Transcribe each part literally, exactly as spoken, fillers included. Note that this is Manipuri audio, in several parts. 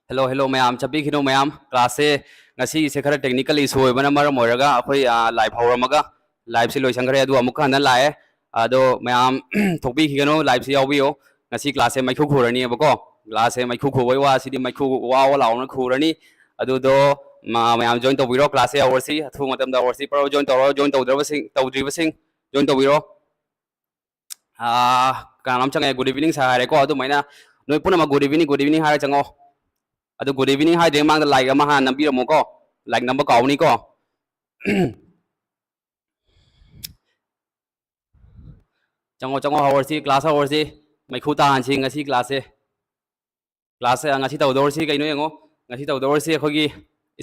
Hello, hello ꯃꯌꯥꯝ, ꯆꯠꯄꯤꯈꯤꯅꯨ ꯃꯌꯥꯝ꯫ Class ꯁꯦ ꯉꯁꯤꯒꯤꯁꯦ ꯈꯔ technical issue ꯑꯣꯏꯕꯅ ꯃꯔꯝ ꯑꯣꯏꯔꯒ ꯑꯩꯈꯣꯏ, ꯑ, live ꯍꯧꯔꯝꯃꯒ live ꯁꯦ ꯂꯣꯏꯁꯟꯈ꯭ꯔꯦ, ꯑꯗꯨ ꯑꯃꯨꯛꯀ ꯍꯟꯅ ꯂꯥꯛꯑꯦ꯫ ꯑꯗꯣ ꯃꯌꯥꯝ ꯊꯣꯛꯄꯤꯈꯤꯒꯅꯨ, live ꯁꯦ ꯌꯥꯎꯕꯤꯌꯨ꯫ ꯉꯁꯤ class ꯁꯦ ꯃꯩꯈꯨ ꯈꯨꯔꯅꯤꯕꯀꯣ꯫ Class ꯁꯦ ꯃꯩꯈꯨ ꯈꯨꯕꯒꯤ ꯋꯥꯁꯤꯗꯤ ꯃꯩꯈꯨ ꯋꯥ ꯋꯥ ꯂꯥꯎꯅ ꯈꯨꯔꯅꯤ꯫ ꯑꯗꯨꯗꯣ ꯃ-, ꯃꯌꯥꯝ join ꯇꯧꯕꯤꯔꯣ, class ꯁꯦ ꯍꯧꯔꯁꯤ꯫ ꯑꯊꯨꯕ ꯃꯇꯝꯗ ꯍꯧꯔꯁꯤ꯫ ꯄꯨꯔꯥ join ꯇꯧꯔꯣ, join ꯇꯧꯗ꯭ꯔꯕꯁꯤꯡ, ꯇꯧꯗ꯭ꯔꯤꯕꯁꯤꯡ join ꯇꯧꯕꯤꯔꯣ꯫ ꯑꯥ, ꯀꯅꯥꯅꯣꯝ ꯆꯪꯉꯛꯑꯦ, "Good evening sir" ꯍꯥꯏꯔꯦꯀꯣ꯫ ꯑꯗꯨꯃꯥꯏꯅ ꯅꯣꯏ ꯄꯨꯝꯅꯃꯛ "Good evening, good evening" ꯍꯥꯏꯔ ꯆꯪꯉꯣ꯫ ꯑꯗꯨ "Good evening" ꯍꯥꯏꯗ꯭ꯔꯤꯉꯩ ꯃꯃꯥꯡꯗ like ꯑꯃ ꯍꯥꯟꯅ ꯅꯝꯕꯤꯔꯝꯃꯨꯀꯣ, like ꯅꯝꯕ ꯀꯥꯎꯅꯤꯀꯣ꯫ ꯆꯪꯉꯣ, ꯆꯪꯉꯣ, ꯍꯧꯔꯁꯤ, class ꯍꯧꯔꯁꯤ꯫ ꯃꯩꯈꯨ ꯇꯥꯍꯟꯁꯤ ꯉꯁꯤ class ꯁꯦ꯫ Class ꯁꯦ ꯉꯁꯤ ꯇꯧꯗꯧꯔꯤꯁꯤ ꯀꯩꯅꯣ ꯌꯦꯡꯉꯣ꯫ ꯉꯁꯤ ꯇꯧꯗꯧꯔꯤꯁꯤ ꯑꯩꯈꯣꯏꯒꯤ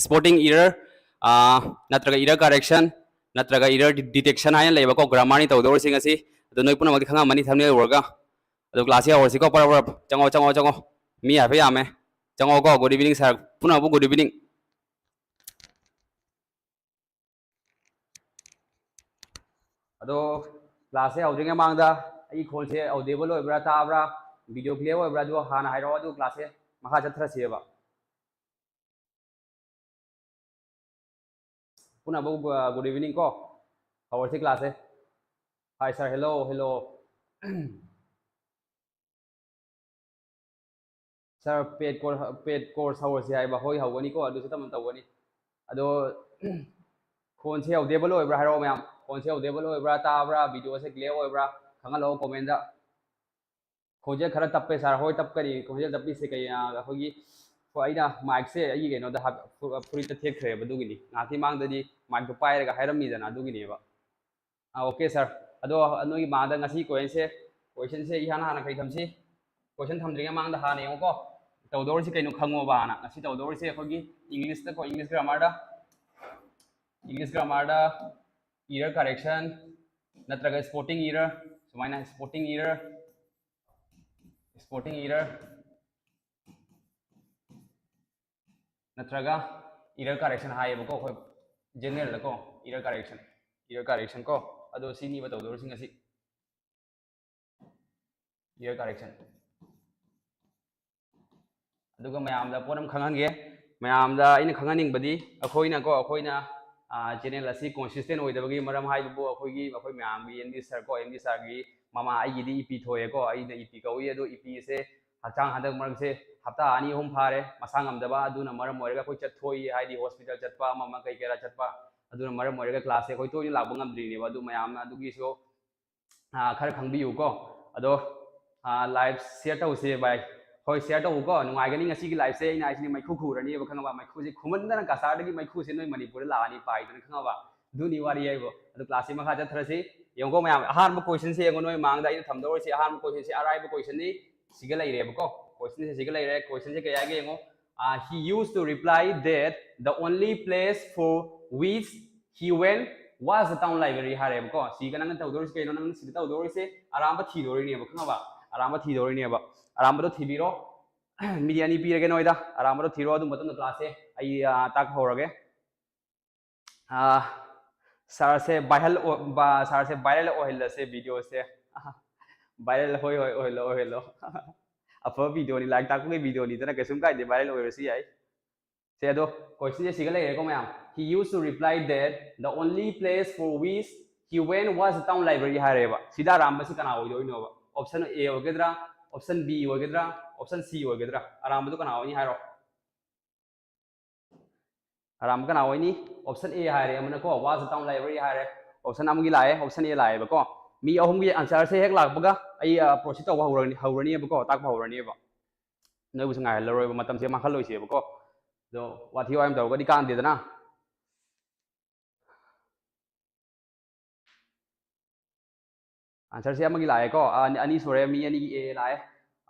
spotting error, ꯑꯥ, ꯅꯠꯇ꯭ꯔꯒ error correction, ꯅꯠꯇ꯭ꯔꯒ error de-, detection ꯍꯥꯏꯅ ꯂꯩꯌꯦꯕꯀꯣ, grammar ꯅꯤ ꯇꯧꯗꯧꯔꯤꯁꯤ ꯉꯁꯤ꯫ ꯑꯗꯣ ꯅꯣꯏ ꯄꯨꯝꯅꯃꯛꯇꯤ ꯈꯪꯉꯝꯃꯅꯤ, thumbnail ꯎꯔꯒ꯫ ꯑꯗꯣ class ꯁꯦ ꯍꯧꯔꯁꯤꯀꯣ, ꯄꯔꯞ ꯄꯔꯞ꯫ ꯆꯪꯉꯣ, ꯆꯪꯉꯣ, ꯆꯪꯉꯣ꯫ ꯃꯤ ꯍꯥꯏꯐꯦꯠ ꯌꯥꯝꯃꯦ꯫ ꯆꯪꯉꯣꯀꯣ, "Good evening sir"꯫ ꯄꯨꯝꯅꯃꯛꯄꯨ "Good evening"꯫ ꯑꯗꯣ class ꯁꯦ ꯍꯧꯗ꯭ꯔꯤꯉꯩ ꯃꯃꯥꯡꯗ ꯑꯩꯒꯤ ꯈꯣꯟꯁꯦ audible ꯑꯣꯏꯕ꯭ꯔꯥ, ꯇꯥꯕ꯭ꯔꯥ, video clear ꯑꯣꯏꯕ꯭ꯔꯥ, ꯑꯗꯨ ꯍꯥꯟꯅ ꯍꯥꯏꯔꯛꯑꯣ, ꯑꯗꯨ class ꯁꯦ ꯃꯈꯥ ꯆꯠꯊꯔꯁꯦꯕ꯫ ꯄꯨꯟꯅꯕꯨ, ꯑ, good evening ꯀꯣ꯫ ꯍꯧꯔꯁꯤ class ꯁꯦ꯫ Hi sir, hello, hello꯫ Sir, paid course, paid course ꯍꯧꯔꯁꯤ ꯍꯥꯏꯕ꯫ ꯍꯣꯏ, ꯍꯧꯒꯅꯤꯀꯣ, ꯑꯗꯨꯁꯨ ꯇꯞꯅ ꯇꯧꯒꯅꯤ꯫ ꯑꯗꯣ, ꯈꯣꯟꯁꯦ audible ꯑꯣꯏꯕ꯭ꯔꯥ ꯍꯥꯏꯔꯛꯑꯣ ꯃꯌꯥꯝ꯫ ꯈꯣꯟꯁꯦ audible ꯑꯣꯏꯕ꯭ꯔꯥ, ꯇꯥꯕ꯭ꯔꯥ, video ꯁꯦ clear ꯑꯣꯏꯕ꯭ꯔꯥ? ꯈꯪꯍꯜꯂꯛꯑꯣ comment ꯇ꯫ ꯈꯣꯟꯖꯦꯜ ꯈꯔ ꯇꯞꯄꯦ sir꯫ ꯍꯣꯏ, ꯇꯞꯀꯅꯤ꯫ ꯈꯣꯟꯖꯦꯜ ꯇꯞꯄꯤꯁꯦ ꯀꯩ, ꯑ, ꯑꯩꯈꯣꯏꯒꯤ, ꯍꯣꯏ, ꯑꯩꯅ mic ꯁꯦ ꯑꯩꯒꯤ ꯀꯩꯅꯣꯗ ꯍꯥꯞ-, ꯐꯨ-, ꯐꯨꯔꯤꯠꯇ ꯊꯦꯠꯈ꯭ꯔꯦꯕ, ꯑꯗꯨꯒꯤꯅꯤ꯫ ꯉꯥꯏꯍꯥꯛꯀꯤ ꯃꯥꯡꯗꯗꯤ mic ꯇꯣ ꯄꯥꯏꯔꯒ ꯍꯥꯏꯔꯝꯃꯤꯗꯅ, ꯑꯗꯨꯒꯤꯅꯦꯕ꯫ ꯑꯥ, okay sir꯫ ꯑꯗꯣ ꯅꯣꯏꯒꯤ ꯃꯥꯡꯗ ꯉꯁꯤ question ꯁꯦ, question ꯁꯦ ꯏꯍꯥꯟ ꯍꯥꯟꯅ ꯀꯩ ꯊꯝꯁꯤ? Question ꯊꯝꯗ꯭ꯔꯤꯉꯩ ꯃꯃꯥꯡꯗ ꯍꯥꯟꯅ ꯌꯦꯡꯉꯨꯀꯣ꯫ ꯇꯧꯗꯧꯔꯤꯁꯤ ꯀꯩꯅꯣ ꯈꯪꯉꯣꯕ ꯍꯥꯟꯅ꯫ ꯉꯁꯤ ꯇꯧꯗꯧꯔꯤꯁꯦ ꯑꯩꯈꯣꯏꯒꯤ English ꯇꯀꯣ, English grammar ꯗ, English grammar ꯗ error correction ꯅꯠꯇ꯭ꯔꯒ spotting error, ꯁꯨꯃꯥꯏꯅ spotting error, spotting error ꯅꯠꯇ꯭ꯔꯒ error correction ꯍꯥꯏꯌꯦꯕꯀꯣ ꯑꯩꯈꯣꯏ general ꯗꯀꯣ, error correction, error correction ꯀꯣ꯫ ꯑꯗꯣ ꯁꯤꯅꯤꯕ ꯇꯧꯗꯧꯔꯤꯁꯤꯡ ꯑꯁꯤ, error correction꯫ ꯑꯗꯨꯒ ꯃꯌꯥꯝꯗ ꯄꯣꯠ ꯑꯃ ꯈꯪꯍꯟꯒꯦ꯫ ꯃꯌꯥꯝꯗ ꯑꯩꯅ ꯈꯪꯍꯟꯅꯤꯡꯕꯗꯤ, ꯑꯩꯈꯣꯏꯅꯀꯣ, ꯑꯩꯈꯣꯏꯅ ꯆꯦꯅꯦꯜ ꯑꯁꯤ ꯀꯣꯟꯁꯤꯁꯇꯦꯟ ꯑꯣꯏꯗꯕꯒꯤ ꯃꯔꯝ ꯍꯥꯏꯕꯕꯨ, ꯑꯩꯈꯣꯏꯒꯤ ꯑꯩꯈꯣꯏ ꯃꯌꯥꯝꯒꯤ ꯑꯦꯝ ꯗꯤ ꯁꯥꯔ ꯀꯣ, ꯑꯦꯝ ꯗꯤ ꯁꯥꯔꯒꯤ ꯃꯃꯥ, ꯑꯩꯒꯤꯗꯤ ꯏꯄꯤ ꯊꯣꯛꯑꯦꯀꯣ, ꯑꯩꯅ ꯏꯄꯤ ꯀꯧꯏ꯫ ꯑꯗꯣ ꯏꯄꯤ ꯑꯁꯦ ꯍꯛꯆꯥꯡ ꯍꯟꯗꯛ ꯃꯔꯛꯁꯦ ꯍꯞꯇꯥ ꯑꯅꯤ ꯑꯍꯨꯝ ꯐꯥꯔꯦ ꯃꯁꯥ ꯉꯝꯗꯕ, ꯑꯗꯨꯅ ꯃꯔꯝ ꯑꯣꯏꯔꯒ ꯑꯩꯈꯣꯏ ꯆꯠꯊꯣꯛꯏ, ꯍꯥꯏꯗꯤ ꯍꯣꯁꯄꯤꯇꯥꯜ ꯆꯠꯄ, ꯑꯃ ꯑꯃ ꯀꯩ ꯀꯩꯔꯥ ꯆꯠꯄ, ꯑꯗꯨꯅ ꯃꯔꯝ ꯑꯣꯏꯔꯒ ꯀ꯭ꯂꯥꯁꯁꯦ ꯑꯩꯈꯣꯏ ꯇꯣꯏꯅ ꯂꯥꯛꯄ ꯉꯝꯗ꯭ꯔꯤꯅꯦꯕ꯫ ꯑꯗꯨ ꯃꯌꯥꯝꯅ ꯑꯗꯨꯒꯤꯁꯨ ꯈꯔ ꯈꯪꯕꯤꯌꯨꯀꯣ꯫ ꯑꯗꯣ ꯂꯥꯏꯐ ꯁꯤꯌꯔ ꯇꯧꯁꯦ ꯚꯥꯏ꯫ ꯍꯣꯏ, ꯁꯤꯌꯔ ꯇꯧꯕꯀꯣ, ꯅꯨꯡꯉꯥꯏꯒꯅꯤ ꯉꯁꯤꯒꯤ ꯂꯥꯏꯐꯁꯦ꯫ ꯑꯩꯅ ꯍꯥꯏꯁꯤꯅꯤ, ꯃꯩꯈꯨ ꯈꯨꯔꯅꯤꯕ, ꯈꯪꯉꯕ? ꯃꯩꯈꯨꯁꯦ ꯈꯨꯃꯟꯗꯅ ꯀꯁꯥꯔꯗꯒꯤ ꯃꯩꯈꯨꯁꯦ ꯅꯣꯏ ꯃꯅꯤꯄꯨꯔꯗ ꯂꯥꯛꯑꯅꯤ ꯄꯥꯏꯗꯅ, ꯈꯪꯉꯕ? ꯑꯗꯨꯅꯤ ꯋꯥꯔꯤ ꯍꯥꯏꯕꯨ꯫ ꯑꯗꯨ ꯀ꯭ꯂꯥꯁꯁꯦ ꯃꯈꯥ ꯆꯠꯊꯔꯁꯤ꯫ ꯌꯦꯡꯉꯨꯀꯣ ꯃꯌꯥꯝ, ꯑꯍꯥꯟꯕ ꯀꯣꯏꯁꯟꯁꯦ ꯌꯦꯡꯉꯣ, ꯅꯣꯏ ꯃꯥꯡꯗ ꯑꯩꯅ ꯊꯝꯗꯧꯔꯤꯁꯦ ꯑꯍꯥꯟꯕ ꯀꯣꯏꯁꯟꯁꯦ ꯑꯔꯥꯏꯕ ꯀꯣꯏꯁꯟꯅꯤ꯫ ꯁꯤꯒ ꯂꯩꯔꯦꯕꯀꯣ, ꯀꯣꯏꯁꯟꯁꯦ ꯁꯤꯒ ꯂꯩꯔꯦ꯫ ꯀꯣꯏꯁꯟꯁꯦ ꯀꯩ ꯍꯥꯏꯒꯦ ꯌꯦꯡꯉꯣ꯫ Uh, he used to reply that the only place for which he went was the town library ꯍꯥꯏꯔꯦꯕꯀꯣ꯫ ꯁꯤꯒ ꯅꯪꯅ ꯇꯧꯗꯧꯔꯤꯁꯦ ꯀꯩꯅꯣ? ꯅꯪꯅ ꯁꯤꯗ ꯇꯧꯗꯧꯔꯤꯁꯦ ꯑꯔꯥꯟꯕ ꯊꯤꯗꯧꯔꯤꯅꯦꯕ, ꯈꯪꯉꯕ? ꯑꯔꯥꯟꯕ ꯊꯤꯗꯧꯔꯤꯅꯦꯕ꯫ ꯑꯔꯥꯟꯕꯗꯣ ꯊꯤꯕꯤꯔꯣ꯫ ꯃꯤꯅꯤꯠ ꯑꯅꯤ ꯄꯤꯔꯒꯦ ꯅꯣꯏꯗ, ꯑꯔꯥꯟꯕꯗꯣ ꯊꯤꯔꯣ꯫ ꯑꯗꯨ ꯃꯇꯨꯡꯗ ꯀ꯭ꯂꯥꯁꯁꯦ ꯑꯩ ꯇꯥꯛꯄ ꯍꯧꯔꯒꯦ꯫ ꯁꯥꯔꯁꯦ ꯚꯥꯏꯔꯦꯜ, ꯁꯥꯔꯁꯦ ꯚꯥꯏꯔꯦꯜ ꯑꯣꯏꯍꯜꯂꯁꯦ ꯚꯤꯗꯤꯑꯣꯁꯦ꯫ ꯚꯥꯏꯔꯦꯜ, ꯍꯣꯏ ꯍꯣꯏ, ꯑꯣꯏꯍꯜꯂꯣ ꯑꯣꯏꯍꯜꯂꯣ꯫ ꯑꯐꯕ ꯚꯤꯗꯤꯑꯣꯅꯤ, ꯂꯥꯏꯔꯤꯛ ꯇꯥꯛꯄꯒꯤ ꯚꯤꯗꯤꯑꯣꯅꯤꯗꯅ ꯀꯩꯁꯨꯝ ꯀꯥꯏꯗꯦ, ꯚꯥꯏꯔꯦꯜ ꯑꯣꯏꯔꯁꯨ ꯌꯥꯏ꯫ ꯁꯦ, ꯑꯗꯣ ꯀꯣꯏꯁꯟꯁꯦ ꯁꯤꯒ ꯂꯩꯔꯦꯀꯣ ꯃꯌꯥꯝ꯫ He used to reply that the only place for which he went was the town library ꯍꯥꯏꯔꯦꯕ꯫ ꯁꯤꯗ ꯑꯔꯥꯟꯕꯁꯤ ꯀꯅꯥ ꯑꯣꯏꯗꯣꯏꯅꯣꯕ? ꯑꯣꯞꯁꯟ ꯑꯦ ꯑꯣꯏꯒꯗ꯭ꯔꯥ, ꯑꯣꯞꯁꯟ ꯕꯤ ꯑꯣꯏꯒꯗ꯭ꯔꯥ, ꯑꯣꯞꯁꯟ ꯁꯤ ꯑꯣꯏꯒꯗ꯭ꯔꯥ? ꯑꯔꯥꯟꯕꯗꯣ ꯀꯅꯥ ꯑꯣꯏꯅꯤ ꯍꯥꯏꯔꯣ? ꯑꯔꯥꯟꯕ ꯀꯅꯥ ꯑꯣꯏꯅꯤ? ꯑꯣꯞꯁꯟ ꯑꯦ ꯍꯥꯏꯔꯦ ꯑꯃꯅꯀꯣ, was the town library ꯍꯥꯏꯔꯦ꯫ ꯑꯣꯞꯁꯟ ꯑꯃꯒꯤ ꯂꯥꯛꯑꯦ, ꯑꯣꯞꯁꯟ ꯑꯦ ꯂꯥꯛꯑꯦꯕꯀꯣ꯫ ꯃꯤ ꯑꯍꯨꯝꯒꯤ ꯑꯟꯁꯔꯁꯦ ꯍꯦꯛ ꯂꯥꯛꯄꯒ ꯑꯩ ꯄ꯭ꯔꯣꯁꯤꯠ ꯇꯧꯕ ꯍꯧꯔꯅꯤ, ꯍꯧꯔꯅꯤꯕꯀꯣ, ꯇꯥꯛꯄ ꯍꯧꯔꯅꯤꯕ꯫ ꯅꯣꯏꯕꯨꯁꯨ ꯉꯥꯏꯍꯜꯂꯔꯣꯏꯕ, ꯃꯇꯝꯁꯦ ꯃꯥꯡꯍꯜꯂꯣꯏꯁꯦꯕꯀꯣ꯫ ꯑꯗꯣ ꯋꯥꯊꯤ ꯋꯥꯔꯦꯝ ꯇꯧꯔꯒꯗꯤ ꯀꯥꯟꯗꯦꯗꯅ꯫ ꯑꯟꯁꯔꯁꯦ ꯑꯃꯒꯤ ꯂꯥꯛꯑꯦꯀꯣ, ꯑꯅꯤ ꯁꯨꯔꯦ, ꯃꯤ ꯑꯅꯤꯒꯤ ꯑꯦ ꯂꯥꯛꯑꯦ,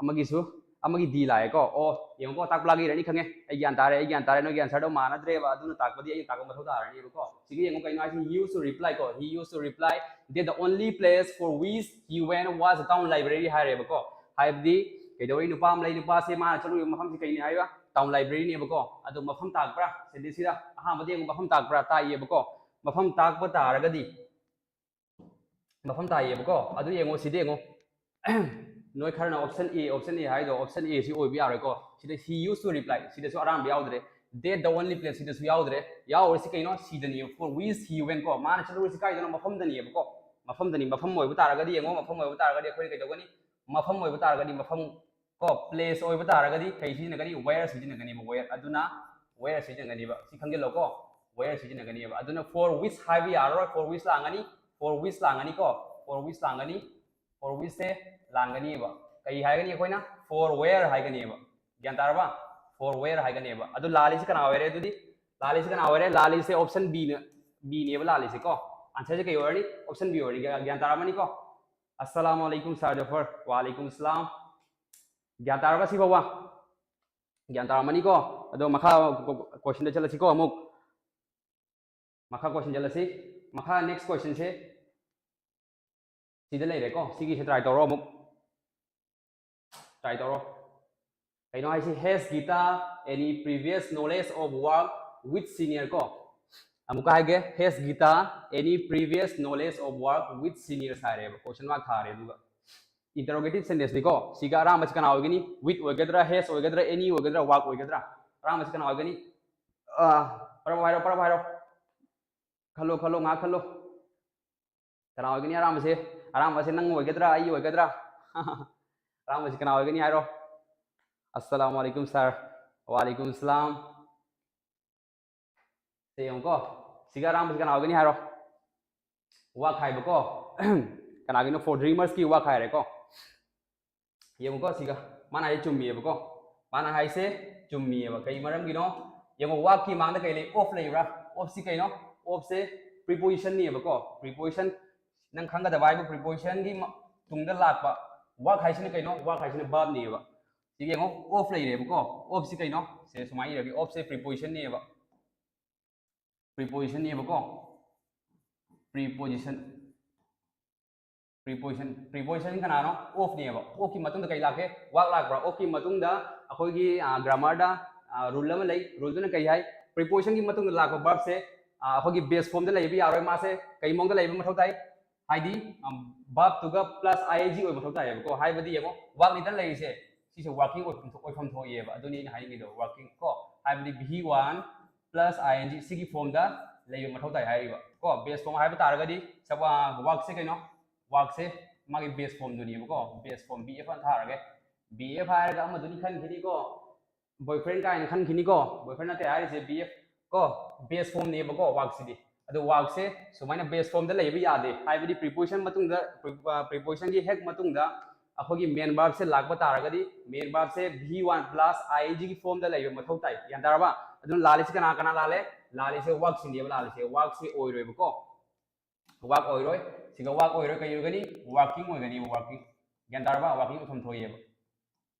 ꯑꯃꯒꯤꯁꯨ, ꯑꯃꯒꯤ ꯗꯤ ꯂꯥꯛꯑꯦꯀꯣ꯫ ꯑꯣ, ꯌꯦꯡꯉꯨꯀꯣ, ꯇꯥꯛꯄ ꯂꯥꯛꯒ ꯏꯔꯅꯤ ꯈꯪꯉꯦ꯫ ꯑꯩ ꯒ꯭ꯌꯥꯟ ꯇꯥꯔꯦ, ꯑꯩ ꯒ꯭ꯌꯥꯟ ꯇꯥꯔꯦ, ꯅꯣꯏꯒꯤ ꯑꯟꯁꯔꯗꯣ ꯃꯥꯟꯅꯗ꯭ꯔꯦꯕ, ꯑꯗꯨꯅ ꯇꯥꯛꯄꯗꯤ ꯑꯩꯅ ꯇꯥꯛꯄ ꯃꯊꯧ ꯇꯥꯔꯅꯦꯕꯀꯣ꯫ ꯁꯤꯒꯤ ꯌꯦꯡꯉꯨ, ꯀꯩꯅꯣ ꯍꯥꯏꯁꯦ? He used to reply ꯀꯣ, he used to reply that the only place for which he went was the town library ꯍꯥꯏꯔꯦꯕꯀꯣ꯫ ꯍꯥꯏꯕꯗꯤ ꯀꯩꯗꯧꯔꯤ? ꯅꯨꯄꯥ ꯑꯃ ꯂꯩ, ꯅꯨꯄꯥꯁꯦ ꯃꯥꯅ ꯆꯠꯂꯨꯏꯕ ꯃꯐꯝꯁꯤ ꯀꯩꯅꯤ ꯍꯥꯏꯕ? ꯇꯥꯎꯟ ꯂꯥꯏꯕ꯭ꯔꯦꯔꯤꯅꯦꯕꯀꯣ꯫ ꯑꯗꯣ ꯃꯐꯝ ꯇꯥꯛꯄ꯭ꯔꯥ? ꯁꯦꯟꯇꯦꯟꯁꯁꯤꯗ ꯑꯍꯥꯟꯕꯗ ꯌꯦꯡꯉꯨ, ꯃꯐꯝ ꯇꯥꯛꯄ꯭ꯔꯥ? ꯇꯥꯛꯏꯌꯦꯕꯀꯣ꯫ ꯃꯐꯝ ꯇꯥꯛꯄ ꯇꯥꯔꯒꯗꯤ, ꯃꯐꯝ ꯇꯥꯛꯏꯌꯦꯕꯀꯣ꯫ ꯑꯗꯨ ꯌꯦꯡꯉꯣ, ꯁꯤꯗ ꯌꯦꯡꯉꯣ꯫ ꯅꯣꯏ ꯈꯔꯅ option A, option A ꯍꯥꯏꯗꯣ option A ꯁꯤ ꯑꯣꯏꯕ ꯌꯥꯔꯣꯏꯀꯣ꯫ ꯁꯤꯗ he used to reply, ꯁꯤꯗꯁꯨ ꯑꯔꯥꯟꯕ ꯌꯥꯎꯗ꯭ꯔꯦ꯫ They the only place, ꯁꯤꯗꯁꯨ ꯌꯥꯎꯗ꯭ꯔꯦ꯫ ꯌꯥꯎꯔꯤꯁꯤ ꯀꯩꯅꯣ? ꯁꯤꯗꯅꯤ, for which he went ꯀꯣ꯫ ꯃꯥꯅ ꯆꯠꯂꯨꯔꯤꯁꯤ ꯀꯥꯏꯗꯅꯣ? ꯃꯐꯝꯗꯅꯤꯕꯀꯣ꯫ ꯃꯐꯝꯗꯅꯤ꯫ ꯃꯐꯝ ꯑꯣꯏꯕ ꯇꯥꯔꯒꯗꯤ ꯌꯦꯡꯉꯣ, ꯃꯐꯝ ꯑꯣꯏꯕ ꯇꯥꯔꯒꯗꯤ ꯑꯩꯈꯣꯏꯅ ꯀꯩꯗꯧꯒꯅꯤ? ꯃꯐꯝ ꯑꯣꯏꯕ ꯇꯥꯔꯒꯗꯤ ꯃꯐꯝ ꯀꯣ꯫ Place ꯑꯣꯏꯕ ꯇꯥꯔꯒꯗꯤ ꯀꯩ ꯁꯤꯖꯤꯟꯅꯒꯅꯤ? Where ꯁꯤꯖꯤꯟꯅꯒꯅꯤꯕ, where꯫ ꯑꯗꯨꯅ where ꯁꯤꯖꯤꯟꯅꯒꯅꯤꯕ꯫ ꯁꯤ ꯈꯪꯖꯤꯜꯂꯣꯀꯣ, where ꯁꯤꯖꯤꯟꯅꯒꯅꯤꯕ꯫ ꯑꯗꯨꯅ for which ꯍꯥꯏꯕ ꯌꯥꯔꯔꯣꯏ, for which ꯂꯥꯡꯒꯅꯤ, for which ꯂꯥꯡꯒꯅꯤꯀꯣ, for which ꯂꯥꯡꯒꯅꯤ, for which ꯁꯦ ꯂꯥꯡꯒꯅꯤꯕ꯫ ꯀꯩ ꯍꯥꯏꯒꯅꯤ ꯑꯩꯈꯣꯏꯅ? For where ꯍꯥꯏꯒꯅꯤꯕ꯫ ꯒ꯭ꯌꯥꯟ ꯇꯥꯔꯕ? For where ꯍꯥꯏꯒꯅꯤꯕ꯫ ꯑꯗꯨ ꯂꯥꯜꯂꯤꯁꯤ ꯀꯅꯥ ꯑꯣꯏꯔꯦ ꯑꯗꯨꯗꯤ? ꯂꯥꯜꯂꯤꯁꯤ ꯀꯅꯥ ꯑꯣꯏꯔꯦ? ꯂꯥꯜꯂꯤꯁꯦ option B ꯅ, B ꯅꯦꯕ ꯂꯥꯜꯂꯤꯁꯦ ꯀꯣ꯫ Answer ꯁꯦ ꯀꯩ ꯑꯣꯏꯔꯅꯤ? Option B ꯑꯣꯏꯔꯅꯤ꯫ ꯒ꯭ꯌꯥꯟ, ꯒ꯭ꯌꯥꯟ ꯇꯥꯔꯝꯃꯅꯤꯀꯣ? ꯑꯁꯂꯥꯃꯨ ꯑꯂꯩꯀꯨꯝ ꯁꯥꯔ ꯖꯐꯔ꯫ ꯋꯥ ꯑꯂꯩꯀꯨꯝ ꯁꯂꯥꯝ꯫ ꯒ꯭ꯌꯥꯟ ꯇꯥꯔꯕ ꯁꯤ ꯐꯥꯎꯕ? ꯒ꯭ꯌꯥꯟ ꯇꯥꯔꯝꯃꯅꯤꯀꯣ? ꯑꯗꯣ ꯃꯈꯥ question ꯗ ꯆꯠꯂꯁꯤꯀꯣ ꯑꯃꯨꯛ꯫ ꯃꯈꯥ question ꯆꯠꯂꯁꯤ꯫ ꯃꯈꯥ next question ꯁꯦ ꯁꯤꯗ ꯂꯩꯔꯦꯀꯣ꯫ ꯁꯤꯒꯤꯁꯦ try ꯇꯧꯔꯣ ꯑꯃꯨꯛ꯫ Try ꯇꯧꯔꯣ꯫ ꯀꯩꯅꯣ ꯍꯥꯏꯁꯤ? Has Gita any previous knowledge of work with senior ꯀꯣ? ꯑꯃꯨꯛꯀ ꯍꯥꯏꯒꯦ, has Gita any previous knowledge of work with seniors ꯍꯥꯏꯔꯦꯕ, question mark ꯊꯥꯔꯦ꯫ ꯑꯗꯨꯒ interrogative sentence ꯅꯤꯀꯣ꯫ ꯁꯤꯒ ꯑꯔꯥꯟꯕꯁꯤ ꯀꯅꯥ ꯑꯣꯏꯒꯅꯤ? With ꯑꯣꯏꯒꯗ꯭ꯔꯥ, has ꯑꯣꯏꯒꯗ꯭ꯔꯥ, any ꯑꯣꯏꯒꯗ꯭ꯔꯥ, work ꯑꯣꯏꯒꯗ꯭ꯔꯥ? ꯑꯔꯥꯟꯕꯁꯤ ꯀꯅꯥ ꯑꯣꯏꯒꯅꯤ? ꯑꯥ, ꯄꯔꯞ ꯍꯥꯏꯔꯣ, ꯄꯔꯞ ꯍꯥꯏꯔꯣ꯫ ꯈꯜꯂꯣ, ꯈꯜꯂꯣ, ꯉꯥꯏꯍꯥꯛ ꯈꯜꯂꯣ꯫ ꯀꯅꯥ ꯑꯣꯏꯒꯅꯤ ꯑꯔꯥꯟꯕꯁꯦ? ꯑꯔꯥꯟꯕꯁꯦ ꯅꯪ ꯑꯣꯏꯒꯗ꯭ꯔꯥ, ꯑꯩ ꯑꯣꯏꯒꯗ꯭ꯔꯥ? ꯑꯔꯥꯟꯕꯁꯤ ꯀꯅꯥ ꯑꯣꯏꯒꯅꯤ ꯍꯥꯏꯔꯣ꯫ ꯑꯁꯂꯥꯃꯨ ꯑꯂꯩꯀꯨꯝ ꯁꯥꯔ꯫ ꯋꯥꯂꯩꯀꯨꯝ ꯁꯂꯥꯝ꯫ ꯁꯦ ꯌꯦꯡꯉꯨꯀꯣ꯫ ꯁꯤꯒ ꯑꯔꯥꯟꯕꯁꯤ ꯀꯅꯥ ꯑꯣꯏꯒꯅꯤ ꯍꯥꯏꯔꯣ꯫ Work ꯍꯥꯏꯕꯀꯣ꯫ ꯀꯅꯥꯒꯤꯅꯣ? For dreamers ꯀꯤ work ꯍꯥꯏꯔꯦꯀꯣ꯫ ꯌꯦꯡꯉꯨꯀꯣ ꯁꯤꯒ꯫ ꯃꯥꯅ ꯍꯥꯏꯁꯦ ꯆꯨꯝꯃꯤꯑꯕꯀꯣ꯫ ꯃꯥꯅ ꯍꯥꯏꯁꯦ ꯆꯨꯝꯃꯤꯑꯕ꯫ ꯀꯩ ꯃꯔꯝꯒꯤꯅꯣ? ꯌꯦꯡꯉꯣ, work ꯀꯤ ꯃꯥꯡꯗ ꯀꯩ ꯂꯩ? Of ꯂꯩꯕ꯭ꯔꯥ? Of ꯁꯤ ꯀꯩꯅꯣ? Of say preposition ꯅꯦꯕꯀꯣ꯫ Preposition ꯅꯪ ꯈꯪꯒꯗꯕ ꯍꯥꯏꯕꯨ preposition ꯒꯤ ꯃ-, ꯇꯨꯡꯗ ꯂꯥꯛꯄ work ꯍꯥꯏꯁꯤꯅ ꯀꯩꯅꯣ? Work ꯍꯥꯏꯁꯤꯅ verb ꯅꯦꯕ꯫ ꯁꯤꯒꯤ ꯌꯦꯡꯉꯣ, of ꯂꯩꯔꯦꯕꯀꯣ꯫ Of ꯁꯤ ꯀꯩꯅꯣ? ꯁꯦ ꯁꯨꯃꯥꯏꯅ ꯏꯔꯒꯦ, of ꯁꯦ preposition ꯅꯦꯕ꯫ Preposition ꯅꯦꯕꯀꯣ꯫ Preposition꯫ Preposition, preposition ꯀꯅꯥꯅꯣ? Of ꯅꯦꯕ꯫ Of ꯀꯤ ꯃꯇꯨꯡꯗ ꯀꯩ ꯂꯥꯛꯀꯦ? Work ꯂꯥꯛꯄ꯭ꯔꯥ? Of ꯀꯤ ꯃꯇꯨꯡꯗ ꯑꯩꯈꯣꯏꯒꯤ, ꯑ, grammar ꯗ, ꯑ, rule ꯑꯃ ꯂꯩ꯫ Rule ꯗꯨꯅ ꯀꯩ ꯍꯥꯏ? Preposition ꯒꯤ ꯃꯇꯨꯡꯗ ꯂꯥꯛꯄ verb ꯁꯦ, ꯑ, ꯑꯩꯈꯣꯏꯒꯤ base form ꯗ ꯂꯩꯕ ꯌꯥꯔꯣꯏ꯫ ꯃꯥꯁꯦ ꯀꯩ ꯃꯑꯣꯡꯗ ꯂꯩꯕ ꯃꯊꯧ ꯇꯥꯏ? ꯍꯥꯏꯗꯤ verb ꯇꯨꯒ plus I N G ꯑꯣꯏꯕ ꯃꯊꯧ ꯇꯥꯏꯌꯦꯕꯀꯣ꯫ ꯍꯥꯏꯕꯗꯤ ꯌꯦꯡꯉꯣ, work ꯅꯤꯗꯅ ꯂꯩꯔꯤꯁꯦ, ꯁꯤꯁꯦ working ꯑꯣꯏꯐꯝ ꯊꯣꯛ- ꯑꯣꯏꯐꯝ ꯊꯣꯛꯏꯑꯕ꯫ ꯑꯗꯨꯅꯤ ꯑꯩꯅ ꯍꯥꯏꯅꯤꯡꯉꯤꯗꯣ, working ꯀꯣ꯫ ꯍꯥꯏꯕꯗꯤ V one plus I N G ꯁꯤꯒꯤ form ꯗ ꯂꯩꯕ ꯃꯊꯧ ꯇꯥꯏ ꯍꯥꯏꯔꯤꯕ ꯀꯣ꯫ Base form ꯍꯥꯏꯕ ꯇꯥꯔꯒꯗꯤ ꯆꯞ-, work ꯁꯦ ꯀꯩꯅꯣ? Work ꯁꯦ ꯃꯥꯒꯤ base form ꯗꯨꯅꯦꯕꯀꯣ꯫ Base form B F ꯑꯅ ꯊꯥꯔꯒꯦ꯫ B F ꯍꯥꯏꯔꯒ ꯑꯃꯗꯨꯅꯤ ꯈꯟꯈꯤꯅꯤꯀꯣ, boyfriend ꯀꯥꯏꯅ ꯈꯟꯈꯤꯅꯤꯀꯣ꯫ Boyfriend ꯅꯠꯇꯦ ꯍꯥꯏꯔꯤꯁꯦ, B F ꯀꯣ, base form ꯅꯦꯕꯀꯣ work ꯁꯤꯗꯤ꯫ ꯑꯗꯣ work ꯁꯦ ꯁꯨꯃꯥꯏꯅ base form ꯗ ꯂꯩꯕ ꯌꯥꯗꯦ, ꯍꯥꯏꯕꯗꯤ preposition ꯃꯇꯨꯡꯗ, pre-, ꯑ, preposition ꯒꯤ ꯍꯦꯛ ꯃꯇꯨꯡꯗ ꯑꯩꯈꯣꯏꯒꯤ main verb ꯁꯦ ꯂꯥꯛꯄ ꯇꯥꯔꯒꯗꯤ, main verb say V one plus I N G ꯒꯤ form ꯗ ꯂꯩꯕ ꯃꯊꯧ ꯇꯥꯏ꯫ ꯒ꯭ꯌꯥꯟ ꯇꯥꯔꯕ? ꯑꯗꯨꯅ ꯂꯥꯜꯂꯤꯁꯤ ꯀꯅꯥ ꯀꯅꯥ ꯂꯥꯜꯂꯦ? ꯂꯥꯜꯂꯤꯁꯦ work ꯁꯤꯅꯦꯕ ꯂꯥꯜꯂꯤꯁꯦ꯫ Work ꯁꯦ ꯑꯣꯏꯔꯣꯏꯕꯀꯣ꯫ Work ꯑꯣꯏꯔꯣꯏ꯫ ꯁꯤꯒ work ꯑꯣꯏꯔꯣꯏ, ꯀꯩ ꯑꯣꯏꯒꯅꯤ? Working ꯑꯣꯏꯒꯅꯤꯕ, working꯫ ꯒ꯭ꯌꯥꯟ ꯇꯥꯔꯕ? Working ꯑꯣꯏꯐꯝ ꯊꯣꯛꯏꯑꯕ꯫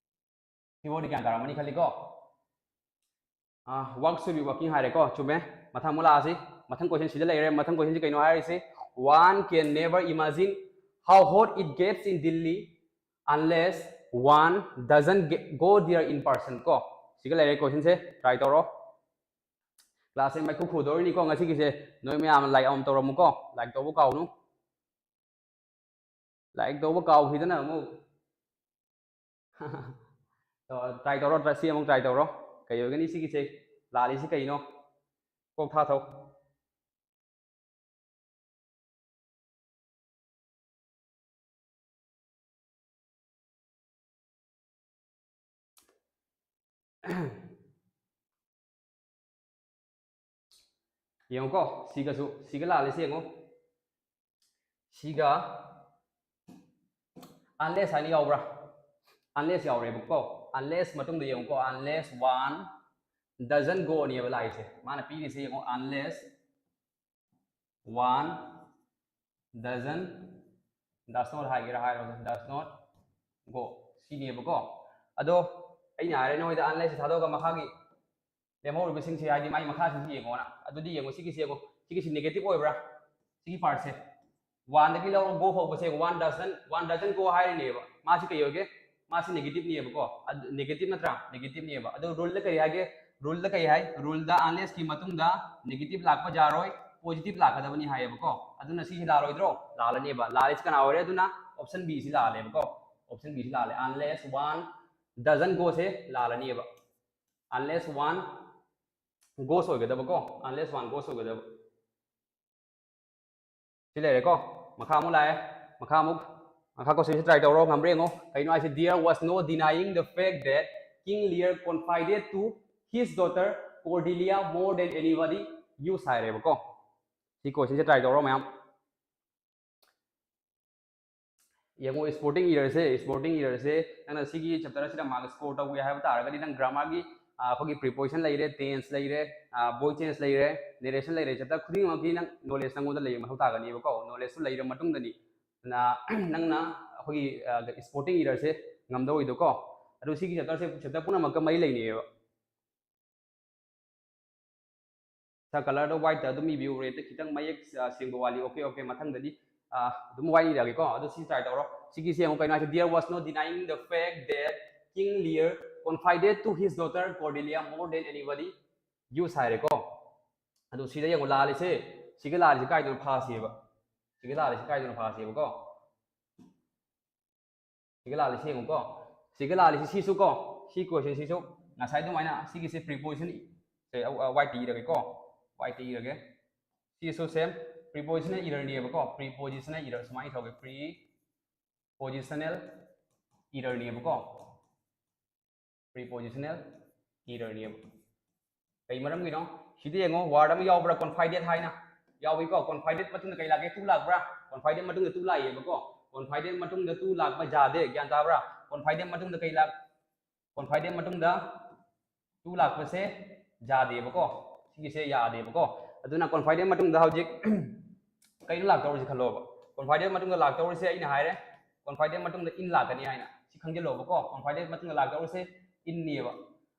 ꯁꯤꯐꯥꯎꯗꯤ ꯒ꯭ꯌꯥꯟ ꯇꯥꯔꯝꯃꯅꯤ ꯈꯜꯂꯤꯀꯣ꯫ ꯑꯥ, work should be working ꯍꯥꯏꯔꯦꯀꯣ, ꯆꯨꯝꯃꯦ꯫ ꯃꯊꯪ ꯑꯃꯨꯛ ꯂꯥꯛꯑꯁꯤ꯫ ꯃꯊꯪ question ꯁꯤꯗ ꯂꯩꯔꯦ꯫ ꯃꯊꯪ question ꯁꯤ ꯀꯩꯅꯣ ꯍꯥꯏꯔꯤꯁꯤ? One can never imagine how hot it gets in Delhi unless one doesn't ge- go there in person ꯀꯣ꯫ ꯁꯤꯒ ꯂꯩꯔꯦ question ꯁꯦ, try ꯇꯧꯔꯣ꯫ Class ꯁꯦ ꯃꯩꯈꯨ ꯈꯨꯗꯧꯔꯤꯅꯤꯀꯣ ꯉꯁꯤꯒꯤꯁꯦ꯫ ꯅꯣꯏ ꯃꯌꯥꯝ like ꯑꯃꯃꯝ ꯇꯧꯔꯝꯃꯨꯀꯣ, like ꯇꯧꯕ ꯀꯥꯎꯅꯨ꯫ Like ꯇꯧꯕ ꯀꯥꯎꯈꯤꯗꯅ ꯑꯃꯨꯛ꯫ Try ꯇꯧꯔꯣ, try, ꯁꯤ ꯑꯃꯨꯛ try ꯇꯧꯔꯣ꯫ ꯀꯩ ꯑꯣꯏꯒꯅꯤ ꯁꯤꯒꯤꯁꯦ? ꯂꯥꯜꯂꯤꯁꯤ ꯀꯩꯅꯣ? ꯀꯣꯛ ꯊꯥꯊꯧ꯫ ꯌꯦꯡꯉꯨꯀꯣ, ꯁꯤꯒꯁꯨ, ꯁꯤꯒ ꯂꯥꯜꯂꯤꯁꯤ ꯌꯦꯡꯉꯨ꯫ ꯁꯤꯒ unless ꯍꯥꯏꯅ ꯌꯥꯎꯕ꯭ꯔꯥ? Unless ꯌꯥꯎꯔꯦꯕꯀꯣ꯫ Unless ꯃꯇꯨꯡꯗ ꯌꯦꯡꯉꯨꯀꯣ, unless one doesn't go ꯅꯦꯕ ꯂꯥꯛꯏꯁꯦ꯫ ꯃꯥꯅ ꯄꯤꯔꯤꯁꯦ ꯌꯦꯡꯉꯣ, unless one doesn't, does not ꯍꯥꯏꯒꯦꯔꯥ ꯍꯥꯏꯔꯣ, does not go ꯁꯤꯅꯦꯕꯀꯣ꯫ ꯑꯗꯣ ꯑꯩꯅ ꯍꯥꯏꯔꯦ ꯅꯣꯏꯗ unless ꯊꯥꯗꯣꯛꯑꯒ ꯃꯈꯥꯒꯤ ꯂꯦꯝꯍꯧꯔꯤꯕꯁꯤꯡꯁꯦ, ꯍꯥꯏꯗꯤ ꯃꯥꯒꯤ ꯃꯈꯥꯁꯤꯡꯁꯤ ꯌꯦꯡꯉꯣꯅ꯫ ꯑꯗꯨꯗꯤ ꯌꯦꯡꯉꯣ, ꯁꯤꯒꯤꯁꯤ ꯌꯦꯡꯉꯣ, ꯁꯤꯒꯤꯁꯤ negative ꯑꯣꯏꯕ꯭ꯔꯥ? ꯁꯤꯒꯤ part ꯁꯦ, one ꯗꯒꯤ ꯂꯧꯔꯒ go ꯐꯥꯎꯕꯁꯦ, one doesn't, one doesn't go ꯍꯥꯏꯔꯤꯅꯦꯕ꯫ ꯃꯥꯁꯤ ꯀꯩ ꯑꯣꯏꯒꯦ? ꯃꯥꯁꯤ negative ꯅꯦꯕꯀꯣ꯫ ꯑꯗꯨ negative ꯅꯠꯇ꯭ꯔꯥ? Negative ꯅꯦꯕ꯫ ꯑꯗꯨ rule ꯗ ꯀꯔꯤ ꯍꯥꯏꯒꯦ? Rule ꯗ ꯀꯔꯤ ꯍꯥꯏ? Rule ꯗ unless ꯀꯤ ꯃꯇꯨꯡꯗ negative ꯂꯥꯛꯄ ꯌꯥꯔꯣꯏ꯫ positive ꯂꯥꯛꯀꯗꯕꯅꯤ ꯍꯥꯏꯌꯦꯕꯀꯣ꯫ ꯑꯗꯨꯅ ꯁꯤꯁꯤ ꯂꯥꯜꯂꯣꯏꯗ꯭ꯔꯣ? ꯂꯥꯜꯂꯅꯦꯕ꯫ ꯂꯥꯜꯂꯤꯁꯤ ꯀꯅꯥ ꯑꯣꯏꯔꯦ? ꯑꯗꯨꯅ option B ꯁꯤ ꯂꯥꯜꯂꯦꯕꯀꯣ꯫ Option B ꯁꯤ ꯂꯥꯜꯂꯦ꯫ Unless one doesn't go say ꯂꯥꯜꯂꯅꯦꯕ꯫ Unless one goes ꯑꯣꯏꯒꯗꯕꯀꯣ꯫ Unless one goes ꯑꯣꯏꯒꯗꯕ꯫ ꯁꯤ ꯂꯩꯔꯦꯀꯣ꯫ ꯃꯈꯥ ꯑꯃꯨꯛ ꯂꯥꯛꯑꯦ꯫ ꯃꯈꯥ ꯑꯃꯨꯛ ꯃꯈꯥ question ꯁꯤ try ꯇꯧꯔꯣ꯫ ꯉꯝꯕ꯭ꯔꯥ ꯌꯦꯡꯉꯣ꯫ ꯀꯩꯅꯣ ꯍꯥꯏꯁꯦ? There was no denying the fact that King Lear confided to his daughter Cordelia more than anybody else ꯍꯥꯏꯔꯦꯕꯀꯣ꯫ ꯁꯤ question ꯁꯦ try ꯇꯧꯔꯣ ꯃꯌꯥꯝ꯫ ꯌꯦꯡꯉꯣ, supporting error ꯁꯦ, supporting error ꯁꯦ ꯅꯪꯅ ꯁꯤꯒꯤ chapter ꯑꯁꯤꯗ mark score ꯇꯧꯒꯦ ꯍꯥꯏꯕ ꯇꯥꯔꯒꯗꯤ, ꯅꯪ grammar ꯒꯤ, ꯑ, ꯑꯩꯈꯣꯏꯒꯤ preposition ꯂꯩꯔꯦ, tense ꯂꯩꯔꯦ, ꯑ, voice change ꯂꯩꯔꯦ, narration ꯂꯩꯔꯦ, chapter ꯈꯨꯗꯤꯡꯃꯛꯀꯤ ꯅꯪ knowledge ꯅꯪꯉꯣꯟꯗ ꯂꯩꯕ ꯃꯊꯧ ꯇꯥꯒꯅꯦꯕꯀꯣ꯫ Knowledge ꯁꯨ ꯂꯩꯔ ꯃꯇꯨꯡꯗꯅꯤ ꯅ-, ꯅꯪꯅ ꯑꯩꯈꯣꯏꯒꯤ, ꯑ, supporting error ꯁꯦ ꯉꯝꯗꯧꯔꯤꯗꯣꯀꯣ꯫ ꯑꯗꯨ ꯁꯤꯒꯤ chapter ꯁꯦ, chapter ꯄꯨꯝꯅꯃꯛꯀ ꯃꯔꯤ ꯂꯩꯅꯩꯌꯦꯕ꯫ Sir, colour ꯗꯣ white ꯇ ꯑꯗꯨꯝ ꯏꯕꯤꯌꯨ, red ꯇ ꯈꯤꯇꯪ ꯃꯌꯦꯛ, ꯑ, ꯁꯦꯡꯕ ꯋꯥꯠꯂꯤ꯫ Okay, okay, ꯃꯊꯪꯗꯗꯤ, ꯑ, ꯑꯗꯨꯝ white ꯏꯔꯛꯑꯒꯦꯀꯣ꯫ ꯑꯗꯨ ꯁꯤ try ꯇꯧꯔꯣ꯫ ꯁꯤꯒꯤꯁꯦ ꯌꯦꯡꯉꯣ, ꯀꯩꯅꯣ ꯍꯥꯏꯁꯦ? There was no denying the fact that King Lear confided to his daughter Cordelia more than anybody else ꯍꯥꯏꯔꯦꯀꯣ꯫ ꯑꯗꯨ ꯁꯤꯗ ꯌꯦꯡꯉꯣ, ꯂꯥꯜꯂꯤꯁꯦ, ꯁꯤꯒ ꯂꯥꯜꯂꯤꯁꯦ ꯀꯥꯏꯗꯅꯣ ꯐꯥꯁꯦꯕ꯫ ꯁꯤꯒ ꯂꯥꯜꯂꯤꯁꯦ ꯀꯥꯏꯗꯅꯣ ꯐꯥꯁꯦꯕꯀꯣ꯫ ꯁꯤꯒ ꯂꯥꯜꯂꯤꯁꯤ ꯌꯦꯡꯉꯨꯀꯣ꯫ ꯁꯤꯒ ꯂꯥꯜꯂꯤꯁꯤ ꯁꯤꯁꯨ ꯀꯣ, ꯁꯤ question ꯁꯤꯁꯨ ꯉꯁꯥꯏ ꯑꯗꯨꯃꯥꯏꯅ ꯁꯤꯒꯤꯁꯦ preposition, ꯁꯦ, ꯑ, ꯑ, white ꯇ ꯏꯔꯒꯦꯀꯣ, white ꯇ ꯏꯔꯒꯦ꯫ ꯁꯤꯁꯨ same prepositional error ꯅꯦꯕꯀꯣ, prepositional error ꯁꯨꯃꯥꯏꯅ ꯇꯧꯒꯦ, prepositional error ꯅꯦꯕꯀꯣ, prepositional error ꯅꯦꯕ꯫ ꯀꯩ ꯃꯔꯝꯒꯤꯅꯣ? ꯁꯤꯗ ꯌꯦꯡꯉꯣ, word ꯑꯃ ꯌꯥꯎꯕ꯭ꯔꯥ? Confided ꯍꯥꯏꯅ ꯌꯥꯎꯏꯀꯣ꯫ Confided ꯃꯇꯨꯡꯗ ꯀꯩ ꯂꯥꯛꯀꯦ? To ꯂꯥꯛꯄ꯭ꯔꯥ? Confided ꯃꯇꯨꯡꯗ to ꯂꯥꯛꯏꯌꯦꯕꯀꯣ꯫ Confided ꯃꯇꯨꯡꯗ to ꯂꯥꯛꯄ ꯌꯥꯗꯦ, ꯒ꯭ꯌꯥꯟ ꯇꯥꯕ꯭ꯔꯥ? Confided ꯃꯇꯨꯡꯗ ꯀꯩ ꯂꯥꯛ-, confided ꯃꯇꯨꯡꯗ to ꯂꯥꯛꯄꯁꯦ ꯌꯥꯗꯦꯕꯀꯣ꯫ ꯁꯤꯒꯤꯁꯦ ꯌꯥꯗꯦꯕꯀꯣ꯫ ꯑꯗꯨꯅ confided ꯃꯇꯨꯡꯗ ꯍꯧꯖꯤꯛ ꯀꯩꯅꯣ ꯂꯥꯛꯇꯧꯔꯤꯁꯦ ꯈꯜꯂꯣꯕ꯫ Confided ꯃꯇꯨꯡꯗ ꯂꯥꯛꯇꯧꯔꯤꯁꯦ ꯑꯩꯅ ꯍꯥꯏꯔꯦ, confided ꯃꯇꯨꯡꯗ in ꯂꯥꯛꯀꯅꯤ ꯍꯥꯏꯅ꯫ ꯁꯤ ꯈꯪꯖꯤꯜꯂꯣꯕꯀꯣ꯫ Confided ꯃꯇꯨꯡꯗ ꯂꯥꯛꯇꯧꯔꯤꯁꯦ in ꯅꯦꯕ꯫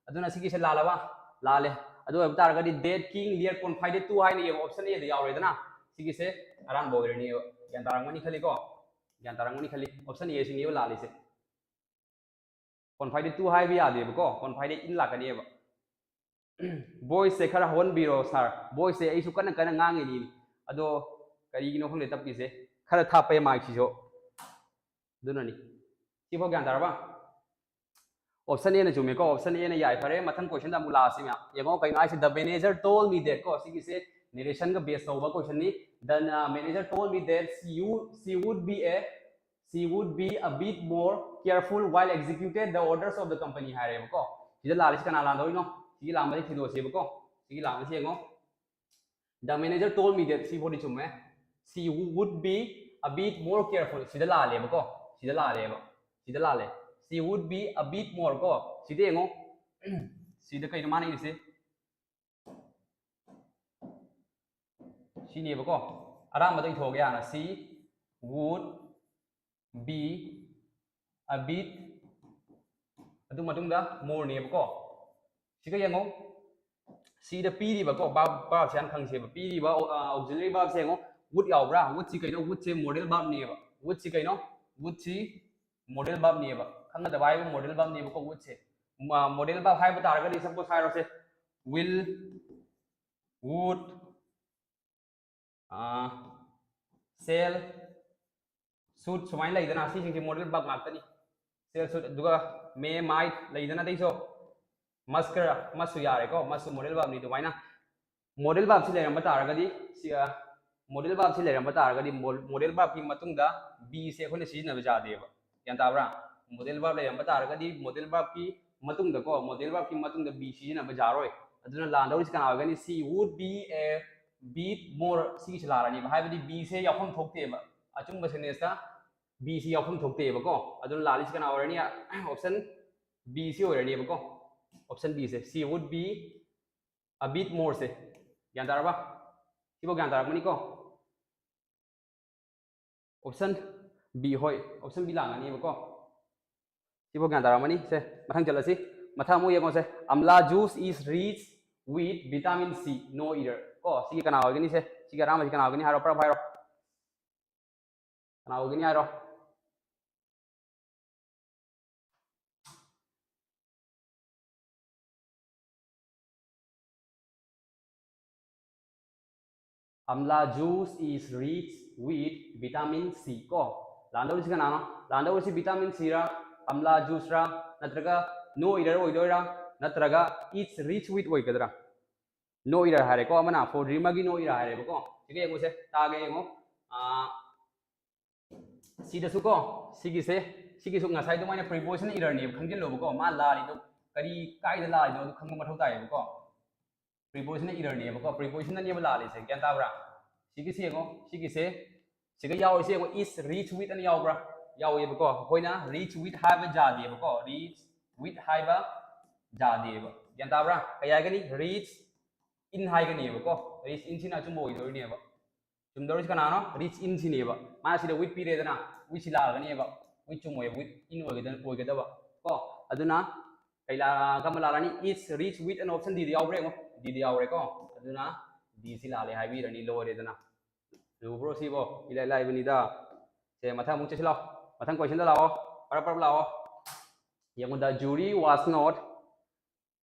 ꯑꯗꯨꯅ ꯁꯤꯒꯤꯁꯦ ꯂꯥꯜꯂꯕ? ꯂꯥꯜꯂꯦ꯫ ꯑꯗꯨ ꯑꯣꯏꯕ ꯇꯥꯔꯒꯗꯤ that King Lear confided to ꯍꯥꯏꯅ ꯌꯦꯡꯉꯣ, option A ꯗ ꯌꯥꯎꯔꯦꯗꯅ꯫ ꯁꯤꯒꯤꯁꯦ ꯑꯔꯥꯟꯕ ꯑꯣꯏꯔꯅꯦꯕ꯫ ꯒ꯭ꯌꯥꯟ ꯇꯥꯔꯝꯒꯅꯤ ꯈꯜꯂꯤꯀꯣ? ꯒ꯭ꯌꯥꯟ ꯇꯥꯔꯝꯒꯅꯤ ꯈꯜꯂꯤ꯫ Option A ꯁꯤꯅꯦꯕ ꯂꯥꯜꯂꯤꯁꯦ꯫ Confided to ꯍꯥꯏꯕ ꯌꯥꯗꯦꯕꯀꯣ, confided in ꯂꯥꯛꯀꯅꯦꯕ꯫ ꯚꯣꯏꯁꯁꯦ ꯈꯔ ꯍꯧꯍꯟꯕꯤꯔꯣ ꯁꯥꯔ꯫ ꯚꯣꯏꯁꯁꯦ ꯑꯩꯁꯨ ꯀꯟꯅ ꯀꯟꯅ ꯉꯥꯡꯉꯤꯅꯤ, ꯑꯗꯣ ꯀꯔꯤꯒꯤꯅꯣ ꯈꯪꯗꯦ ꯇꯞꯄꯤꯁꯦ꯫ ꯈꯔ ꯊꯥꯞꯄꯦ ꯃꯥꯏꯛꯁꯤꯁꯨ, ꯑꯗꯨꯅꯅꯤ꯫ ꯁꯤꯐꯥꯎ ꯒ꯭ꯌꯥꯟ ꯇꯥꯔꯕ? ꯑꯣꯞꯁꯟ ꯑꯦꯅ ꯆꯨꯝꯃꯦꯀꯣ, ꯑꯣꯞꯁꯟ ꯑꯦꯅ ꯌꯥꯏ꯫ ꯐꯔꯦ, ꯃꯊꯪ ꯀꯣꯏꯁꯟꯗ ꯑꯃꯨꯛ ꯂꯥꯛꯑꯁꯤ ꯃꯌꯥꯝ꯫ ꯌꯦꯡꯉꯣ ꯀꯩꯅꯣ ꯍꯥꯏꯁꯦ, "The manager told me that" ꯀꯣ, ꯁꯤꯒꯤꯁꯦ ꯅꯦꯔꯦꯁꯟꯒ ꯕꯦꯁ ꯇꯧꯕ ꯀꯣꯏꯁꯟꯅꯤ꯫ "The manager told me that she would, she would be a, she would be a bit more careful while executed the orders of the company" ꯍꯥꯏꯔꯦꯕꯀꯣ꯫ ꯁꯤꯗ ꯂꯥꯜꯂꯤꯁꯤ ꯀꯅꯥ ꯂꯥꯟꯗꯧꯔꯤꯅꯣ? ꯁꯤꯒꯤ ꯂꯥꯟꯕꯁꯦ ꯊꯤꯗꯣꯛꯁꯦꯕꯀꯣ꯫ ꯁꯤꯒꯤ ꯂꯥꯟꯕꯁꯦ ꯌꯦꯡꯉꯣ꯫ "The manager told me that" ꯁꯤ ꯐꯥꯎꯗꯤ ꯆꯨꯝꯃꯦ꯫ "She would be a bit more careful" ꯁꯤꯗ ꯂꯥꯜꯂꯦꯕꯀꯣ꯫ ꯁꯤꯗ ꯂꯥꯜꯂꯦꯕ꯫ ꯁꯤꯗ ꯂꯥꯜꯂꯦ꯫ "She would be a bit more" ꯀꯣ꯫ ꯁꯤꯗ ꯌꯦꯡꯉꯣ꯫ ꯁꯤꯗ ꯀꯩꯅꯣ ꯃꯥꯅ ꯏꯔꯤꯁꯦ? ꯁꯤꯅꯦꯕꯀꯣ꯫ ꯑꯔꯥꯟꯕꯗꯣ ꯏꯊꯣꯛꯑꯒꯦ ꯍꯥꯟꯅ꯫ "She would be a bit" ꯑꯗꯨ ꯃꯇꯨꯡꯗ "more" ꯅꯦꯕꯀꯣ꯫ ꯁꯤꯒ ꯌꯦꯡꯉꯣ꯫ ꯁꯤꯗ ꯄꯤꯔꯤꯕꯀꯣ verb, verb ꯁꯦ ꯍꯥꯟꯅ ꯈꯪꯁꯦꯕ꯫ ꯄꯤꯔꯤꯕ ꯑꯣ-, ꯑ, auxiliary verb ꯁꯦ ꯌꯦꯡꯉꯣ꯫ "Would" ꯌꯥꯎꯕ꯭ꯔꯥ? "Would" ꯁꯤ ꯀꯩꯅꯣ? "Would" ꯁꯦ modal verb ꯅꯦꯕ꯫ "Would" ꯁꯤ ꯀꯩꯅꯣ? "Would" ꯁꯤ modal verb ꯅꯦꯕ꯫ ꯈꯪꯒꯗꯕ ꯍꯥꯏꯕ modal verb ꯅꯦꯕꯀꯣ "would" ꯁꯦ꯫ ꯃ-, modal verb ꯍꯥꯏꯕ ꯇꯥꯔꯒꯗꯤ suppose ꯍꯥꯏꯔꯣꯁꯦ꯫ "Will", "would", ah, "shall", "should" ꯁꯨꯃꯥꯏꯅ ꯂꯩꯗꯅ, ꯁꯤꯁꯤꯡꯁꯦ modal verb ꯉꯥꯛꯇꯅꯤ꯫ "Shall", "should", ꯑꯗꯨꯒ "may", "might" ꯂꯩꯗꯅ ꯑꯇꯩꯁꯨ꯫ "Must" ꯈꯔ, "must" ꯁꯨ ꯌꯥꯔꯦꯀꯣ, "must" ꯁꯨ modal verb ꯅꯤ꯫ ꯑꯗꯨꯃꯥꯏꯅ modal verb ꯁꯤ ꯂꯩꯔꯝꯕ ꯇꯥꯔꯒꯗꯤ, ꯁꯤ, ꯑ, modal verb ꯁꯤ ꯂꯩꯔꯝꯕ ꯇꯥꯔꯒꯗꯤ ꯃꯣ-, modal verb ꯀꯤ ꯃꯇꯨꯡꯗ "be" ꯁꯦ ꯑꯩꯈꯣꯏꯅ ꯁꯤꯖꯤꯟꯅꯕ ꯌꯥꯗꯦꯕ꯫ ꯒ꯭ꯌꯥꯟ ꯇꯥꯕ꯭ꯔꯥ? Modal verb ꯂꯩꯔꯝꯕ ꯇꯥꯔꯒꯗꯤ modal verb ꯀꯤ ꯃꯇꯨꯡꯗꯀꯣ, modal verb ꯀꯤ ꯃꯇꯨꯡꯗ "be" ꯁꯤꯖꯤꯟꯅꯕ ꯌꯥꯔꯣꯏ꯫ ꯑꯗꯨꯅ ꯂꯥꯟꯗꯧꯔꯤꯁꯤ ꯀꯅꯥ ꯑꯣꯏꯒꯅꯤ? "She would be a bit more", ꯁꯤꯒꯤꯁꯤ ꯂꯥꯜꯂꯅꯤꯕ꯫ ꯍꯥꯏꯕꯗꯤ "be" ꯁꯦ ꯌꯥꯎꯐꯝ ꯊꯣꯛꯇꯦꯕ꯫ ꯑꯆꯨꯝꯕ sentence ꯇ "be" ꯁꯤ ꯌꯥꯎꯐꯝ ꯊꯣꯛꯇꯦꯕꯀꯣ꯫ ꯑꯗꯨꯅ ꯂꯥꯜꯂꯤꯁꯤ ꯀꯅꯥ ꯑꯣꯏꯔꯅꯤ? Option B ꯁꯤ ꯑꯣꯏꯔꯅꯦꯕꯀꯣ꯫ Option B say, "She would be a bit more" ꯁꯦ꯫ ꯒ꯭ꯌꯥꯟ ꯇꯥꯔꯕ? ꯁꯤꯐꯥꯎ ꯒ꯭ꯌꯥꯟ ꯇꯥꯔꯛꯄꯅꯤꯀꯣ? Option B, ꯍꯣꯏ, option B ꯂꯥꯛꯀꯅꯤꯕꯀꯣ꯫ ꯁꯤꯐꯥꯎ ꯒ꯭ꯌꯥꯟ ꯇꯥꯔꯝꯃꯅꯤ꯫ ꯁꯦ, ꯃꯊꯪ ꯆꯠꯂꯁꯤ꯫ ꯃꯊꯪ ꯑꯃꯨꯛ ꯌꯦꯡꯉꯣꯁꯦ꯫ "Amla juice is rich with vitamin C, no error" ꯀꯣ꯫ ꯁꯤꯒꯤ ꯀꯅꯥ ꯑꯣꯏꯒꯅꯤ? ꯁꯦ, ꯁꯤꯒꯤ ꯑꯔꯥꯟꯕꯁꯤ ꯀꯅꯥ ꯑꯣꯏꯒꯅꯤ? ꯍꯥꯏꯔꯣ, ꯄ꯭ꯔꯞ ꯍꯥꯏꯔꯣ꯫ ꯀꯅꯥ ꯑꯣꯏꯒꯅꯤ ꯍꯥꯏꯔꯣ? Amla juice is rich with vitamin C ꯀꯣ꯫ ꯂꯥꯟꯗꯧꯔꯤꯁꯤ ꯀꯅꯥꯅꯣ? ꯂꯥꯟꯗꯧꯔꯤꯁꯤ vitamin C ꯔꯥ, amla juice ꯔꯥ, ꯅꯠꯇ꯭ꯔꯒ no error ꯑꯣꯏꯗꯣꯏꯔꯥ, ꯅꯠꯇ꯭ꯔꯒ it's rich with ꯑꯣꯏꯒꯗ꯭ꯔꯥ? No error ꯍꯥꯏꯔꯦꯀꯣ꯫ ꯑꯃꯅ forgery ꯑꯃꯒꯤ no error ꯍꯥꯏꯔꯦꯕꯀꯣ꯫ ꯁꯤꯒ ꯌꯦꯡꯉꯨꯁꯦ, ꯇꯥꯒꯦ ꯌꯦꯡꯉꯣ꯫ ꯑꯥ, ꯁꯤꯗꯁꯨ ꯀꯣ, ꯁꯤꯒꯤꯁꯦ, ꯁꯤꯒꯤꯁꯨ ꯉꯁꯥꯏ ꯑꯗꯨꯃꯥꯏꯅ preposition error ꯅꯦꯕ, ꯈꯪꯖꯤꯜꯂꯣꯕꯀꯣ꯫ ꯃꯥ ꯂꯥꯜꯂꯤꯗꯣ ꯀꯔꯤ, ꯀꯥꯏꯗ ꯂꯥꯜꯂꯤꯅꯣ ꯑꯗꯨ ꯈꯪꯕ ꯃꯊꯧ ꯇꯥꯏꯌꯦꯕꯀꯣ꯫ Preposition error ꯅꯦꯕꯀꯣ, preposition ꯅꯦꯕ ꯂꯥꯜꯂꯤꯁꯦ, ꯒ꯭ꯌꯥꯟ ꯇꯥꯕ꯭ꯔꯥ? ꯁꯤꯒꯤꯁꯦ ꯌꯦꯡꯉꯣ, ꯁꯤꯒꯤꯁꯦ, ꯁꯤꯒ ꯌꯥꯎꯔꯤꯁꯦ ꯌꯦꯡꯉꯣ, is rich with ꯑꯅ ꯌꯥꯎꯕ꯭ꯔꯥ? ꯌꯥꯎꯋꯦꯕꯀꯣ꯫ ꯑꯩꯈꯣꯏꯅ rich with ꯍꯥꯏꯕ ꯌꯥꯗꯦꯕꯀꯣ, rich with ꯍꯥꯏꯕ ꯌꯥꯗꯦꯕ, ꯒ꯭ꯌꯥꯟ ꯇꯥꯕ꯭ꯔꯥ? ꯀꯩ ꯍꯥꯏꯒꯅꯤ? Rich in ꯍꯥꯏꯒꯅꯦꯕꯀꯣ꯫ Rich in ꯁꯤꯅ ꯑꯆꯨꯝꯕ ꯑꯣꯏꯗꯣꯏꯅꯦꯕ꯫ ꯆꯨꯝꯗꯧꯔꯤꯁꯤ ꯀꯅꯥꯅꯣ? Rich in ꯁꯤꯅꯦꯕ꯫ ꯃꯥ ꯁꯤꯗ with ꯄꯤꯔꯦꯗꯅ, with ꯁꯤ ꯂꯥꯜꯂꯒꯅꯦꯕ꯫ With ꯆꯨꯝꯃꯣꯏ, with in ꯑꯣꯏꯒꯗ-, ꯑꯣꯏꯒꯗꯕ ꯀꯣ꯫ ꯑꯗꯨꯅ ꯀꯩ ꯂꯥ-, ꯀꯔꯝꯕ ꯂꯥꯜꯂꯅꯤ? Is rich with an option D ꯗ ꯌꯥꯎꯕ꯭ꯔꯥ ꯌꯦꯡꯉꯣ, D ꯗ ꯌꯥꯎꯔꯦꯀꯣ꯫ ꯑꯗꯨꯅ D ꯁꯤ ꯂꯥꯜꯂꯦ ꯍꯥꯏꯕꯤꯔꯅꯤ, ꯂꯣꯏꯔꯦꯗꯅ꯫ ꯂꯨꯕ꯭ꯔꯣ ꯁꯤꯕꯣ? ꯏꯂꯥꯏ ꯂꯥꯏꯕꯅꯤꯗ꯫ ꯁꯦ, ꯃꯊꯪ ꯑꯃꯨꯛ ꯆꯠꯁꯤ ꯂꯥꯛꯑꯣ, ꯃꯊꯪ question ꯗ ꯂꯥꯛꯑꯣ, ꯄꯔꯞ ꯄꯔꯞ ꯂꯥꯛꯑꯣ꯫ ꯌꯦꯡꯉꯨ, the jury was not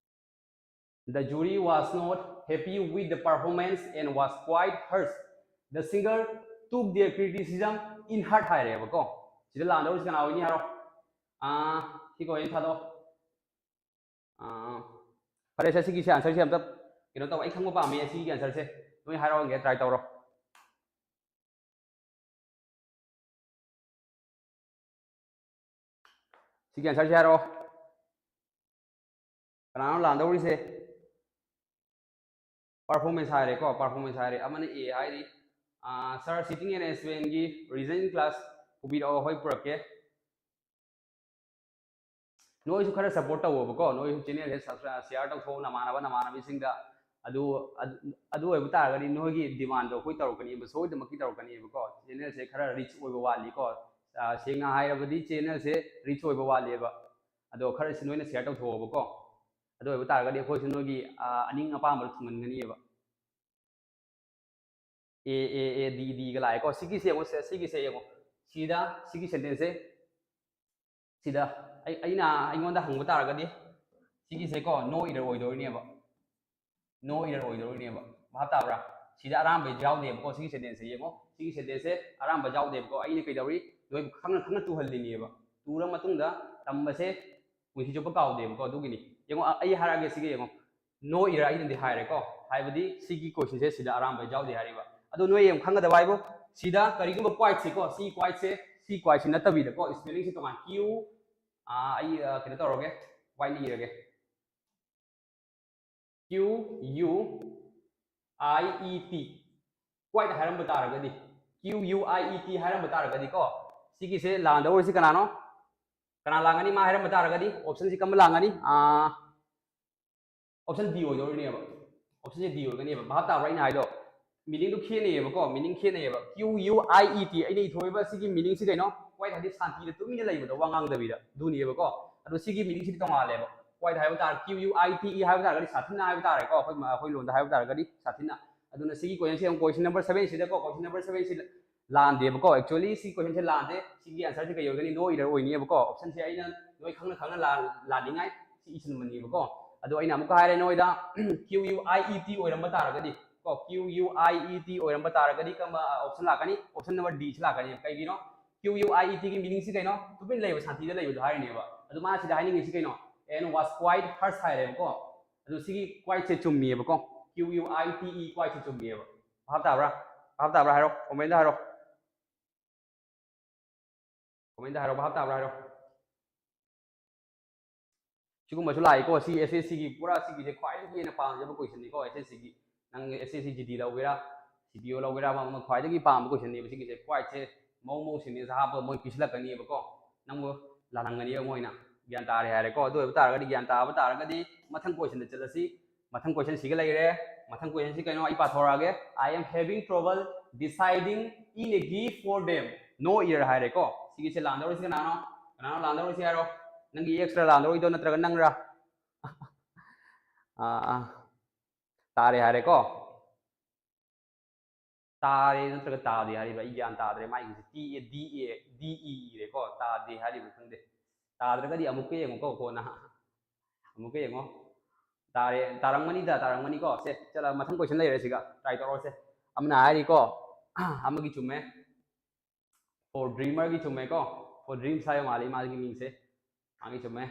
The jury was not happy with the performance and was quite hurt. The singer took their criticism in heart ꯍꯥꯏꯔꯦꯕꯀꯣ꯫ ꯁꯤꯗ ꯂꯥꯟꯗꯧꯔꯤꯁꯤ ꯀꯅꯥ ꯑꯣꯏꯅꯤ ꯍꯥꯏꯔꯣ? ꯑꯥ, ꯁꯤ ꯀꯣꯏꯅ ꯊꯥꯗꯣꯛꯑꯣ꯫ ꯑꯥ, ꯐꯔꯦꯁꯦ, ꯁꯤꯒꯤꯁꯦ answer ꯁꯦ ꯑꯝꯇ ꯀꯩꯅꯣ ꯇꯧ, ꯑꯩ ꯈꯪꯕ ꯄꯥꯝꯃꯦ ꯁꯤꯒꯤ answer ꯁꯦ꯫ ꯅꯣꯏ ꯍꯥꯏꯔꯛꯑꯣꯒꯦ, try ꯇꯧꯔꯣ꯫ ꯁꯤꯒꯤ answer ꯁꯦ ꯍꯥꯏꯔꯛꯑꯣ꯫ ꯀꯅꯥꯅꯣ ꯂꯥꯟꯗꯧꯔꯤꯁꯦ? Performance ꯍꯥꯏꯔꯦꯀꯣ, performance ꯍꯥꯏꯔꯦ꯫ ꯑꯃꯅ A ꯍꯥꯏꯔꯤ, ꯑꯥ, sir, sitting arrangement ꯀꯤ reasoning class ꯄꯨꯕꯤꯔꯛꯑꯣ, ꯍꯣꯏ, ꯄꯨꯔꯛꯀꯦ꯫ ꯅꯣꯏꯁꯨ ꯈꯔ support ꯇꯧꯋꯣꯕꯀꯣ, ꯅꯣꯏꯁꯨ channel ꯁꯦ subscribe, share ꯇꯧꯊꯣꯛꯑꯣ ꯅꯃꯥꯟꯅꯕ ꯅꯃꯥꯟꯅꯕꯤꯁꯤꯡꯗ꯫ ꯑꯗꯨ, ꯑꯗꯨ, ꯑꯗꯨ ꯑꯣꯏꯕ ꯇꯥꯔꯒꯗꯤ ꯅꯣꯏꯒꯤ demand ꯗꯣ ꯑꯩꯈꯣꯏ ꯇꯧꯔꯛꯀꯅꯤꯕ, ꯁꯣꯏꯗꯅꯃꯛꯀꯤ ꯇꯧꯔꯛꯀꯅꯤꯕꯀꯣ꯫ Channel ꯁꯦ ꯈꯔ reach ꯑꯣꯏꯕ ꯋꯥꯠꯂꯤꯀꯣ꯫ ꯑꯥ, ꯁꯦꯡꯅ ꯍꯥꯏꯔꯕꯗꯤ channel ꯁꯦ reach ꯑꯣꯏꯕ ꯋꯥꯠꯂꯤꯕ꯫ ꯑꯗꯣ ꯈꯔ ꯁꯤ ꯅꯣꯏꯅ share ꯇꯧꯊꯣꯛꯑꯣꯕꯀꯣ꯫ ꯑꯗꯨ ꯑꯣꯏꯕ ꯇꯥꯔꯒꯗꯤ ꯑꯩꯈꯣꯏꯁꯨ ꯅꯣꯏꯒꯤ, ꯑꯥ, ꯑꯅꯤꯡ ꯑꯄꯥꯝꯕꯗꯣ ꯊꯨꯡꯍꯟꯒꯅꯤꯕ꯫ A, A, A, D, D ꯒ ꯂꯥꯛꯑꯦꯀꯣ꯫ ꯁꯤꯒꯤꯁꯦ ꯌꯦꯡꯉꯣ, ꯁꯦ-, ꯁꯤꯒꯤꯁꯦ ꯌꯦꯡꯉꯣ꯫ ꯁꯤꯗ, ꯁꯤꯒꯤ sentence ꯁꯦ, ꯁꯤꯗ ꯑꯩ, ꯑꯩꯅ, ꯑꯩꯉꯣꯟꯗ ꯍꯪꯕ ꯇꯥꯔꯒꯗꯤ, ꯁꯤꯒꯤꯁꯦꯀꯣ, no error ꯑꯣꯏꯗꯣꯏꯅꯦꯕ꯫ No error ꯑꯣꯏꯗꯣꯏꯅꯦꯕ꯫ ꯚꯥꯞ ꯇꯥꯕ꯭ꯔꯥ? ꯁꯤꯗ ꯑꯔꯥꯝꯕ ꯌꯥꯎꯗꯦꯕꯀꯣ꯫ ꯁꯤꯒꯤ ꯁꯦꯟꯇꯦꯟꯁꯁꯦ ꯌꯦꯡꯉꯣ, ꯁꯤꯒꯤ ꯁꯦꯟꯇꯦꯟꯁꯁꯦ ꯑꯔꯥꯝꯕ ꯌꯥꯎꯗꯦꯕꯀꯣ꯫ ꯑꯩꯅ ꯀꯩꯗꯧꯔꯤ? ꯅꯣꯏꯕꯨ ꯈꯪꯅ ꯈꯪꯅ ꯇꯨꯍꯜꯂꯤꯅꯦꯕ꯫ ꯇꯨꯔ ꯃꯇꯨꯡꯗ ꯇꯝꯕꯁꯦ ꯄꯨꯟꯁꯤ ꯆꯨꯞꯄ ꯀꯥꯎꯗꯦꯕꯀꯣ꯫ ꯑꯗꯨꯒꯤꯅꯤ꯫ ꯌꯦꯡꯉꯣ, ꯑ- ꯑꯩ ꯍꯥꯏꯔꯛꯑꯒꯦ ꯁꯤꯒ ꯌꯦꯡꯉꯣ꯫ ꯅꯣ ꯏꯔꯔ ꯑꯩꯅꯗꯤ ꯍꯥꯏꯔꯦꯀꯣ, ꯍꯥꯏꯕꯗꯤ ꯁꯤꯒꯤ ꯀꯣꯏꯁꯟꯁꯦ ꯁꯤꯗ ꯑꯔꯥꯝꯕ ꯌꯥꯎꯗꯦ ꯍꯥꯏꯔꯤꯕ꯫ ꯑꯗꯣ ꯅꯣꯏ ꯌꯥꯝ ꯈꯪꯒꯗꯕ ꯍꯥꯏꯕꯨ, ꯁꯤꯗ ꯀꯔꯤꯒꯨꯝꯕ ꯀ꯭ꯋꯥꯏꯠꯁꯦꯀꯣ, ꯁꯤ ꯀ꯭ꯋꯥꯏꯠꯁꯦ, ꯁꯤ ꯀ꯭ꯋꯥꯏꯠꯁꯦ ꯅꯠꯇꯕꯤꯗꯀꯣ, ꯁ꯭ꯄꯦꯂꯤꯡꯁꯦ ꯇꯣꯉꯥꯟ, ꯀ꯭ꯌꯨ, ꯑꯥ, ꯑꯩ, ꯑꯥ, ꯀꯩꯅꯣ ꯇꯧꯔꯒꯦ, ꯋꯥꯏꯠꯅ ꯏꯔꯒꯦ꯫ Q U I E T. ꯀ꯭ꯋꯥꯏꯠ ꯍꯥꯏꯔꯝꯕ ꯇꯥꯔꯒꯗꯤ, Q U I E T ꯍꯥꯏꯔꯝꯕ ꯇꯥꯔꯒꯗꯤꯀꯣ, ꯁꯤꯒꯤꯁꯦ ꯂꯥꯟꯗꯧꯔꯤꯁꯤ ꯀꯅꯥꯅꯣ? ꯀꯅꯥ ꯂꯥꯡꯒꯅꯤ? ꯃꯥ ꯍꯥꯏꯔꯝꯕ ꯇꯥꯔꯒꯗꯤ ꯑꯣꯞꯁꯟꯁꯤ ꯀꯔꯝꯕ ꯂꯥꯡꯒꯅꯤ? ꯑꯥ, ꯑꯣꯞꯁꯟ ꯗꯤ ꯑꯣꯏꯗꯧꯔꯤꯅꯦꯕ꯫ ꯑꯣꯞꯁꯟꯁꯦ ꯗꯤ ꯑꯣꯏꯒꯅꯦꯕ꯫ ꯚꯥꯞ ꯇꯥꯕ꯭ꯔꯥ ꯑꯩꯅ ꯍꯥꯏꯗꯣ? ꯃꯤꯅꯤꯡꯗꯨ ꯈꯦꯠꯅꯩꯌꯦꯕꯀꯣ, ꯃꯤꯅꯤꯡ ꯈꯦꯠꯅꯩꯌꯦꯕ꯫ Q U I E T, ꯑꯩꯅ ꯏꯊꯣꯛꯏꯕ ꯁꯤꯒꯤ ꯃꯤꯅꯤꯡꯁꯤ ꯀꯩꯅꯣ? ꯀ꯭ꯋꯥꯏꯠ ꯍꯥꯏꯗꯤ ꯁꯥꯟꯇꯤꯗ ꯇꯨꯃꯤꯟꯅ ꯂꯩꯕꯗꯣ, ꯋꯥ ꯉꯥꯡꯗꯕꯤꯗ, ꯑꯗꯨꯅꯦꯕꯀꯣ꯫ ꯑꯗꯣ ꯁꯤꯒꯤ ꯃꯤꯅꯤꯡꯁꯤꯗꯤ ꯇꯣꯉꯥꯜꯂꯦꯕ꯫ ꯀ꯭ꯋꯥꯏꯠ ꯍꯥꯏꯕ ꯇꯥꯔ-, Q U I T E ꯍꯥꯏꯕ ꯇꯥꯔꯒꯗꯤ ꯁꯥꯊꯤꯅ ꯍꯥꯏꯕ ꯇꯥꯔꯦꯀꯣ, ꯑꯩꯈꯣꯏ ꯃ-, ꯑꯩꯈꯣꯏ ꯂꯣꯟꯗ ꯍꯥꯏꯕ ꯇꯥꯔꯒꯗꯤ ꯁꯥꯊꯤꯅ꯫ ꯑꯗꯨꯅ ꯁꯤꯒꯤ ꯀꯣꯏꯁꯟꯁꯦ ꯑꯃꯨꯛ, ꯀꯣꯏꯁꯟ ꯅꯝꯕꯔ ꯁꯕꯦꯟꯁꯤꯗꯀꯣ, ꯀꯣꯏꯁꯟ ꯅꯝꯕꯔ ꯁꯕꯦꯟꯁꯤ ꯂꯥꯟꯗꯦꯕꯀꯣ꯫ Actually ꯁꯤ ꯀꯣꯏꯁꯟꯁꯦ ꯂꯥꯟꯗꯦ꯫ ꯁꯤꯒꯤ ꯑꯟꯁꯔꯁꯦ ꯀꯩ ꯑꯣꯏꯒꯅꯤ? ꯅꯣ ꯏꯔꯔ ꯑꯣꯏꯅꯤꯕꯀꯣ꯫ ꯑꯣꯞꯁꯟꯁꯦ ꯑꯩꯅ ꯅꯣꯏ ꯈꯪꯅ ꯈꯪꯅ ꯂꯥꯟ-, ꯂꯥꯟꯅꯤꯡꯉꯥꯏ ꯁꯤ ꯏꯁꯤꯟꯕꯅꯦꯕꯀꯣ꯫ ꯑꯗꯣ ꯑꯩꯅ ꯑꯃꯨꯛꯀ ꯍꯥꯏꯔꯦ ꯅꯣꯏꯗ, Q U I E T ꯑꯣꯏꯔꯝꯕ ꯇꯥꯔꯒꯗꯤ ꯀꯣ, Q U I E T ꯑꯣꯏꯔꯝꯕ ꯇꯥꯔꯒꯗꯤ ꯀꯔꯝꯕ ꯑꯣꯞꯁꯟ ꯂꯥꯛꯀꯅꯤ? ꯑꯣꯞꯁꯟ ꯅꯝꯕꯔ ꯗꯤ ꯁꯤ ꯂꯥꯛꯀꯅꯤ꯫ ꯀꯩꯒꯤꯅꯣ? ꯀ꯭ꯌꯨ ꯌꯨ ꯑꯥꯏ ꯏ ꯇꯤꯒꯤ ꯃꯤꯅꯤꯡꯁꯤ ꯀꯩꯅꯣ? ꯇꯨꯃꯤꯟ ꯂꯩꯕ, ꯁꯥꯟꯇꯤꯗ ꯂꯩꯕꯗꯣ ꯍꯥꯏꯔꯤꯅꯦꯕ꯫ ꯑꯗꯣ ꯃꯥ ꯁꯤꯗ ꯍꯥꯏꯅꯤꯡꯉꯤꯁꯤ ꯀꯩꯅꯣ? And was quite hurt ꯍꯥꯏꯔꯦꯕꯀꯣ꯫ ꯑꯗꯣ ꯁꯤꯒꯤ ꯀ꯭ꯋꯥꯏꯠꯁꯦ ꯆꯨꯝꯃꯤꯌꯦꯕꯀꯣ꯫ Q U I T E ꯀ꯭ꯋꯥꯏꯠꯁꯦ ꯆꯨꯝꯃꯤꯌꯦꯕ꯫ ꯚꯥꯞ ꯇꯥꯕ꯭ꯔꯥ? ꯚꯥꯞ ꯇꯥꯕ꯭ꯔꯥ ꯍꯥꯏꯔꯣ, ꯀꯣꯃꯦꯟꯗ ꯍꯥꯏꯔꯣ꯫ ꯀꯣꯃꯦꯟꯗ ꯍꯥꯏꯔꯣ, ꯚꯥꯞ ꯇꯥꯕ꯭ꯔꯥ ꯍꯥꯏꯔꯣ꯫ ꯁꯤꯒꯨꯝꯕꯁꯨ ꯂꯥꯛꯏꯀꯣ꯫ ꯁꯤ ꯑꯦꯁ ꯑꯦꯁ ꯁꯤꯒꯤ ꯄꯨꯔꯥ ꯁꯤꯒꯤꯁꯦ ꯈ꯭ꯋꯥꯏꯗꯒꯤ ꯍꯦꯟꯅ ꯄꯥꯝꯖꯕ ꯀꯣꯏꯁꯟꯅꯤꯀꯣ꯫ ꯑꯦꯁ ꯑꯦꯁ ꯁꯤꯒꯤ, ꯅꯪ ꯑꯦꯁ ꯑꯦꯁ ꯁꯤ ꯖꯤ ꯗꯤ ꯂꯧꯒꯦꯔꯥ, ꯁꯤ ꯄꯤ ꯑꯣ ꯂꯧꯒꯦꯔꯥ, ꯑꯃ, ꯑꯃ ꯈ꯭ꯋꯥꯏꯗꯒꯤ ꯄꯥꯝꯕ ꯀꯣꯏꯁꯟꯅꯦꯕ ꯁꯤꯒꯤꯁꯦ꯫ ꯀ꯭ꯋꯥꯏꯠꯁꯦ ꯃꯑꯣꯡ ꯃꯑꯣꯡ ꯁꯦꯟꯇꯦꯟꯁ ꯍꯥꯞꯄꯒ ꯃꯣꯏ ꯄꯤꯁꯤꯜꯂꯛꯀꯅꯤꯕꯀꯣ꯫ ꯅꯪꯕꯨ ꯂꯥꯜꯍꯟꯒꯅꯤꯕ ꯃꯣꯏꯅ꯫ ꯒ꯭ꯌꯥꯟ ꯇꯥꯔꯦ ꯍꯥꯏꯔꯦꯀꯣ꯫ ꯑꯗꯨ ꯑꯣꯏꯕ ꯇꯥꯔꯒꯗꯤ, ꯒ꯭ꯌꯥꯟ ꯇꯥꯕ ꯇꯥꯔꯒꯗꯤ ꯃꯊꯪ ꯀꯣꯏꯁꯟꯗ ꯆꯠꯂꯁꯤ꯫ ꯃꯊꯪ ꯀꯣꯏꯁꯟꯁꯤꯒ ꯂꯩꯔꯦ꯫ ꯃꯊꯪ ꯀꯣꯏꯁꯟꯁꯤ ꯀꯩꯅꯣ? ꯑꯩ ꯄꯥꯊꯣꯔꯛꯑꯒꯦ꯫ I am having trouble deciding in a gift for them. No error ꯍꯥꯏꯔꯦꯀꯣ꯫ ꯁꯤꯒꯤꯁꯦ ꯂꯥꯟꯗꯧꯔꯤꯁꯤ ꯀꯅꯥꯅꯣ? ꯀꯅꯥꯅꯣ ꯂꯥꯟꯗꯧꯔꯤꯁꯤ ꯍꯥꯏꯔꯣ? ꯅꯪꯒꯤ ꯑꯦꯛꯁꯔ ꯂꯥꯟꯗꯧꯔꯤꯗꯣ ꯅꯠꯇ꯭ꯔꯒ ꯅꯪꯔ? ꯑꯥ, ꯑꯥ꯫ ꯇꯥꯔꯦ ꯍꯥꯏꯔꯦꯀꯣ꯫ ꯇꯥꯔꯦ ꯅꯠꯇ꯭ꯔꯒ ꯇꯥꯗꯦ ꯍꯥꯏꯔꯤꯕ? ꯑꯩ ꯒ꯭ꯌꯥꯟ ꯇꯥꯗ꯭ꯔꯦ꯫ ꯃꯥꯒꯤꯁꯦ T A D A D E ꯏꯔꯦꯀꯣ꯫ ꯇꯥꯗꯦ ꯍꯥꯏꯔꯤꯕ ꯈꯪꯗꯦ꯫ ꯇꯥꯗ꯭ꯔꯒꯗꯤ ꯑꯃꯨꯛꯀ ꯌꯦꯡꯉꯨꯀꯣ ꯀꯣꯟꯅ꯫ ꯑꯃꯨꯛꯀ ꯌꯦꯡꯉꯣ꯫ ꯇꯥꯔꯦ, ꯇꯥꯔꯝꯒꯅꯤꯗ, ꯇꯥꯔꯝꯒꯅꯤꯀꯣ꯫ ꯁꯦ, ꯆꯠꯂ ꯃꯊꯪ question ꯂꯩꯔꯦ ꯁꯤꯒ꯫ Try ꯇꯧꯔꯁꯦ꯫ ꯑꯃꯅ ꯍꯥꯏꯔꯤꯀꯣ, ꯑꯃꯒꯤ ꯆꯨꯝꯃꯦ꯫ For dreamerꯒꯤ ꯆꯨꯝꯃꯦꯀꯣ꯫ For dreams ꯍꯥꯏꯕ ꯃꯥꯜꯂꯤ ꯃꯥꯒꯤ ꯃꯤꯡꯁꯦ꯫ ꯃꯥꯒꯤ ꯆꯨꯝꯃꯦ꯫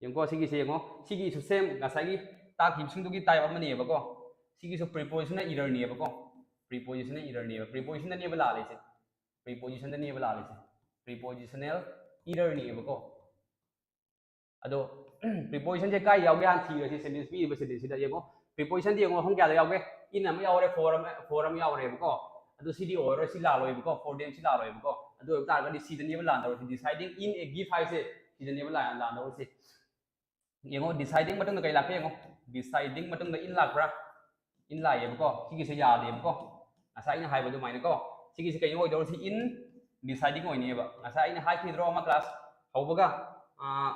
ꯌꯦꯡꯉꯣ, ꯁꯤꯒꯤꯁꯦ ꯌꯦꯡꯉꯣ꯫ ꯁꯤꯒꯤꯁꯨ same ꯉꯁꯥꯏꯒꯤ ꯇꯥꯛꯈꯤꯕꯁꯤꯡꯗꯨꯒꯤ type ꯑꯃꯅꯦꯕꯀꯣ꯫ ꯁꯤꯒꯤꯁꯨ prepositionꯅ errorꯅꯦꯕꯀꯣ꯫ Prepositionꯅ errorꯅꯦꯕ꯫ Prepositionꯗꯅꯦꯕ ꯂꯥꯜꯂꯤꯁꯦ꯫ Prepositionꯗꯅꯦꯕ ꯂꯥꯜꯂꯤꯁꯦ꯫ Prepositional errorꯅꯦꯕꯀꯣ꯫ ꯑꯗꯣ prepositionꯁꯦ ꯀꯥꯏ ꯌꯥꯎꯒꯦ ꯍꯥꯟꯅ ꯊꯤꯔꯁꯤ꯫ Sentence ꯄꯤꯔꯤꯕ sentenceꯁꯤꯗ ꯌꯦꯡꯉꯣ꯫ Prepositionꯗꯤ ꯌꯦꯡꯉꯣ, ꯑꯍꯨꯝ ꯀꯌꯥꯗ ꯌꯥꯎꯒꯦ? In ꯑꯃ ꯌꯥꯎꯔꯦ, for ꯑꯃ, for ꯑꯃ ꯌꯥꯎꯔꯦꯕꯀꯣ꯫ ꯑꯗꯨ ꯁꯤꯗꯤ ꯑꯣꯏꯔꯣꯏ, ꯁꯤ ꯂꯥꯜꯂꯣꯏꯕꯀꯣ꯫ For them ꯁꯤ ꯂꯥꯜꯂꯣꯏꯕꯀꯣ꯫ ꯑꯗꯨ ꯑꯣꯏꯕ ꯇꯥꯔꯒꯗꯤ ꯁꯤꯗꯅꯦꯕ ꯂꯥꯟꯗꯧꯔꯤꯁꯤ꯫ Deciding in a gift ꯍꯥꯏꯁꯦ ꯁꯤꯗꯅꯦꯕ ꯂꯥꯟ-, ꯂꯥꯟꯗꯧꯔꯤꯁꯤ꯫ ꯌꯦꯡꯉꯣ, deciding ꯃꯇꯨꯡꯗ ꯀꯩ ꯂꯥꯛꯀꯦ ꯌꯦꯡꯉꯣ꯫ Deciding ꯃꯇꯨꯡꯗ in ꯂꯥꯛꯄ꯭ꯔꯥ? In ꯂꯥꯛꯑꯦꯕꯀꯣ꯫ ꯁꯤꯒꯤꯁꯦ ꯌꯥꯗꯦꯕꯀꯣ꯫ ꯉꯁꯥꯏ ꯑꯩꯅ ꯍꯥꯏꯕ ꯑꯗꯨꯃꯥꯏꯅꯀꯣ꯫ ꯁꯤꯒꯤꯁꯦ ꯀꯩꯅꯣ ꯑꯣꯏꯗꯧꯔꯤꯁꯤ? In deciding ꯑꯣꯏꯅꯦꯕ꯫ ꯉꯁꯥꯏ ꯑꯩꯅ ꯍꯥꯏꯈꯤꯗ꯭ꯔꯣ ꯑꯃ class ꯍꯧꯕꯒ? ꯑꯥ,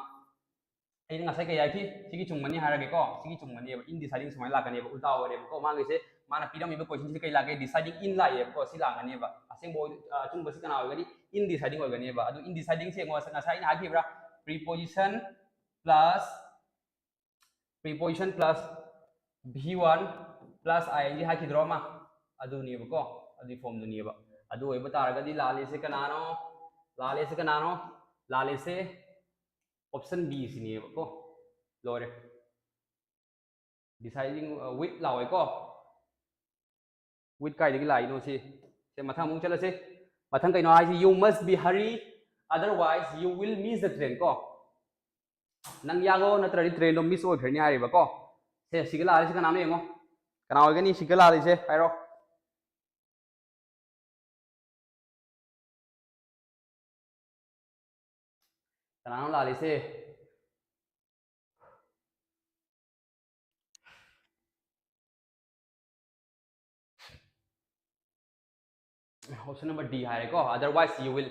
ꯑꯩꯅ ꯉꯁꯥꯏ ꯀꯩ ꯍꯥꯏꯈꯤ? ꯁꯤꯒꯤ ꯆꯨꯝꯒꯅꯤ ꯍꯥꯏꯔꯒꯦꯀꯣ꯫ ꯁꯤꯒꯤ ꯆꯨꯝꯒꯅꯦꯕ꯫ In deciding ꯁꯨꯃꯥꯏꯅ ꯂꯥꯛꯀꯅꯦꯕ꯫ ꯎꯜꯇꯥ ꯑꯣꯏꯔꯦꯕꯀꯣ꯫ ꯃꯥꯒꯤꯁꯦ, ꯃꯥꯅ ꯄꯤꯔꯝꯃꯤꯕ questionꯁꯤꯗ ꯀꯩ ꯂꯥꯛꯀꯦ? Deciding in ꯂꯥꯛꯑꯦꯕꯀꯣ꯫ ꯁꯤ ꯂꯥꯛꯀꯅꯦꯕ꯫ ꯑꯁꯦꯡꯕ ꯑꯣꯏ-, ꯑ, ꯑꯆꯨꯝꯕꯁꯤ ꯀꯅꯥ ꯑꯣꯏꯒꯅꯤ? In deciding ꯑꯣꯏꯒꯅꯦꯕ꯫ ꯑꯗꯨ in decidingꯁꯦ ꯌꯦꯡꯉꯣ, ꯉꯁꯥꯏ ꯑꯩꯅ ꯍꯥꯏꯈꯤꯕ꯭ꯔꯥ? Preposition plus, preposition plus V one plus I N G ꯍꯥꯏꯈꯤꯗ꯭ꯔꯣ ꯑꯃ? ꯑꯗꯨꯅꯦꯕꯀꯣ꯫ ꯑꯗꯨꯒꯤ formꯗꯨꯅꯦꯕ꯫ ꯑꯗꯨ ꯑꯣꯏꯕ ꯇꯥꯔꯒꯗꯤ ꯂꯥꯜꯂꯤꯁꯦ ꯀꯅꯥꯅꯣ? ꯂꯥꯜꯂꯤꯁꯦ ꯀꯅꯥꯅꯣ? ꯂꯥꯜꯂꯤꯁꯦ option B ꯁꯤꯅꯦꯕꯀꯣ꯫ ꯂꯣꯏꯔꯦ꯫ Deciding, ꯑ, with ꯂꯥꯛꯑꯣꯏꯀꯣ꯫ With ꯀꯥꯏꯗꯒꯤ ꯂꯥꯛꯏꯅꯣ ꯁꯤ? ꯁꯦ, ꯃꯊꯪ ꯑꯃꯨꯛ ꯆꯠꯂꯁꯦ꯫ ꯃꯊꯪ ꯀꯩꯅꯣ ꯍꯥꯏꯁꯤ? You must be hurry, otherwise you will miss the train ꯀꯣ꯫ ꯅꯪ ꯌꯥꯡꯉꯣ, ꯅꯠꯇ꯭ꯔꯗꯤ trainꯗꯣ miss ꯑꯣꯏꯈ꯭ꯔꯅꯤ ꯍꯥꯏꯔꯤꯕꯀꯣ꯫ ꯁꯦ, ꯁꯤꯒ ꯂꯥꯜꯂꯤꯁꯦ ꯀꯅꯥꯅꯣ ꯌꯦꯡꯉꯣ꯫ ꯀꯅꯥ ꯑꯣꯏꯒꯅꯤ ꯁꯤꯒ ꯂꯥꯜꯂꯤꯁꯦ? ꯍꯥꯏꯔꯣ꯫ ꯀꯅꯥꯅꯣ ꯂꯥꯜꯂꯤꯁꯦ? Option number D ꯍꯥꯏꯔꯦꯀꯣ, otherwise you will.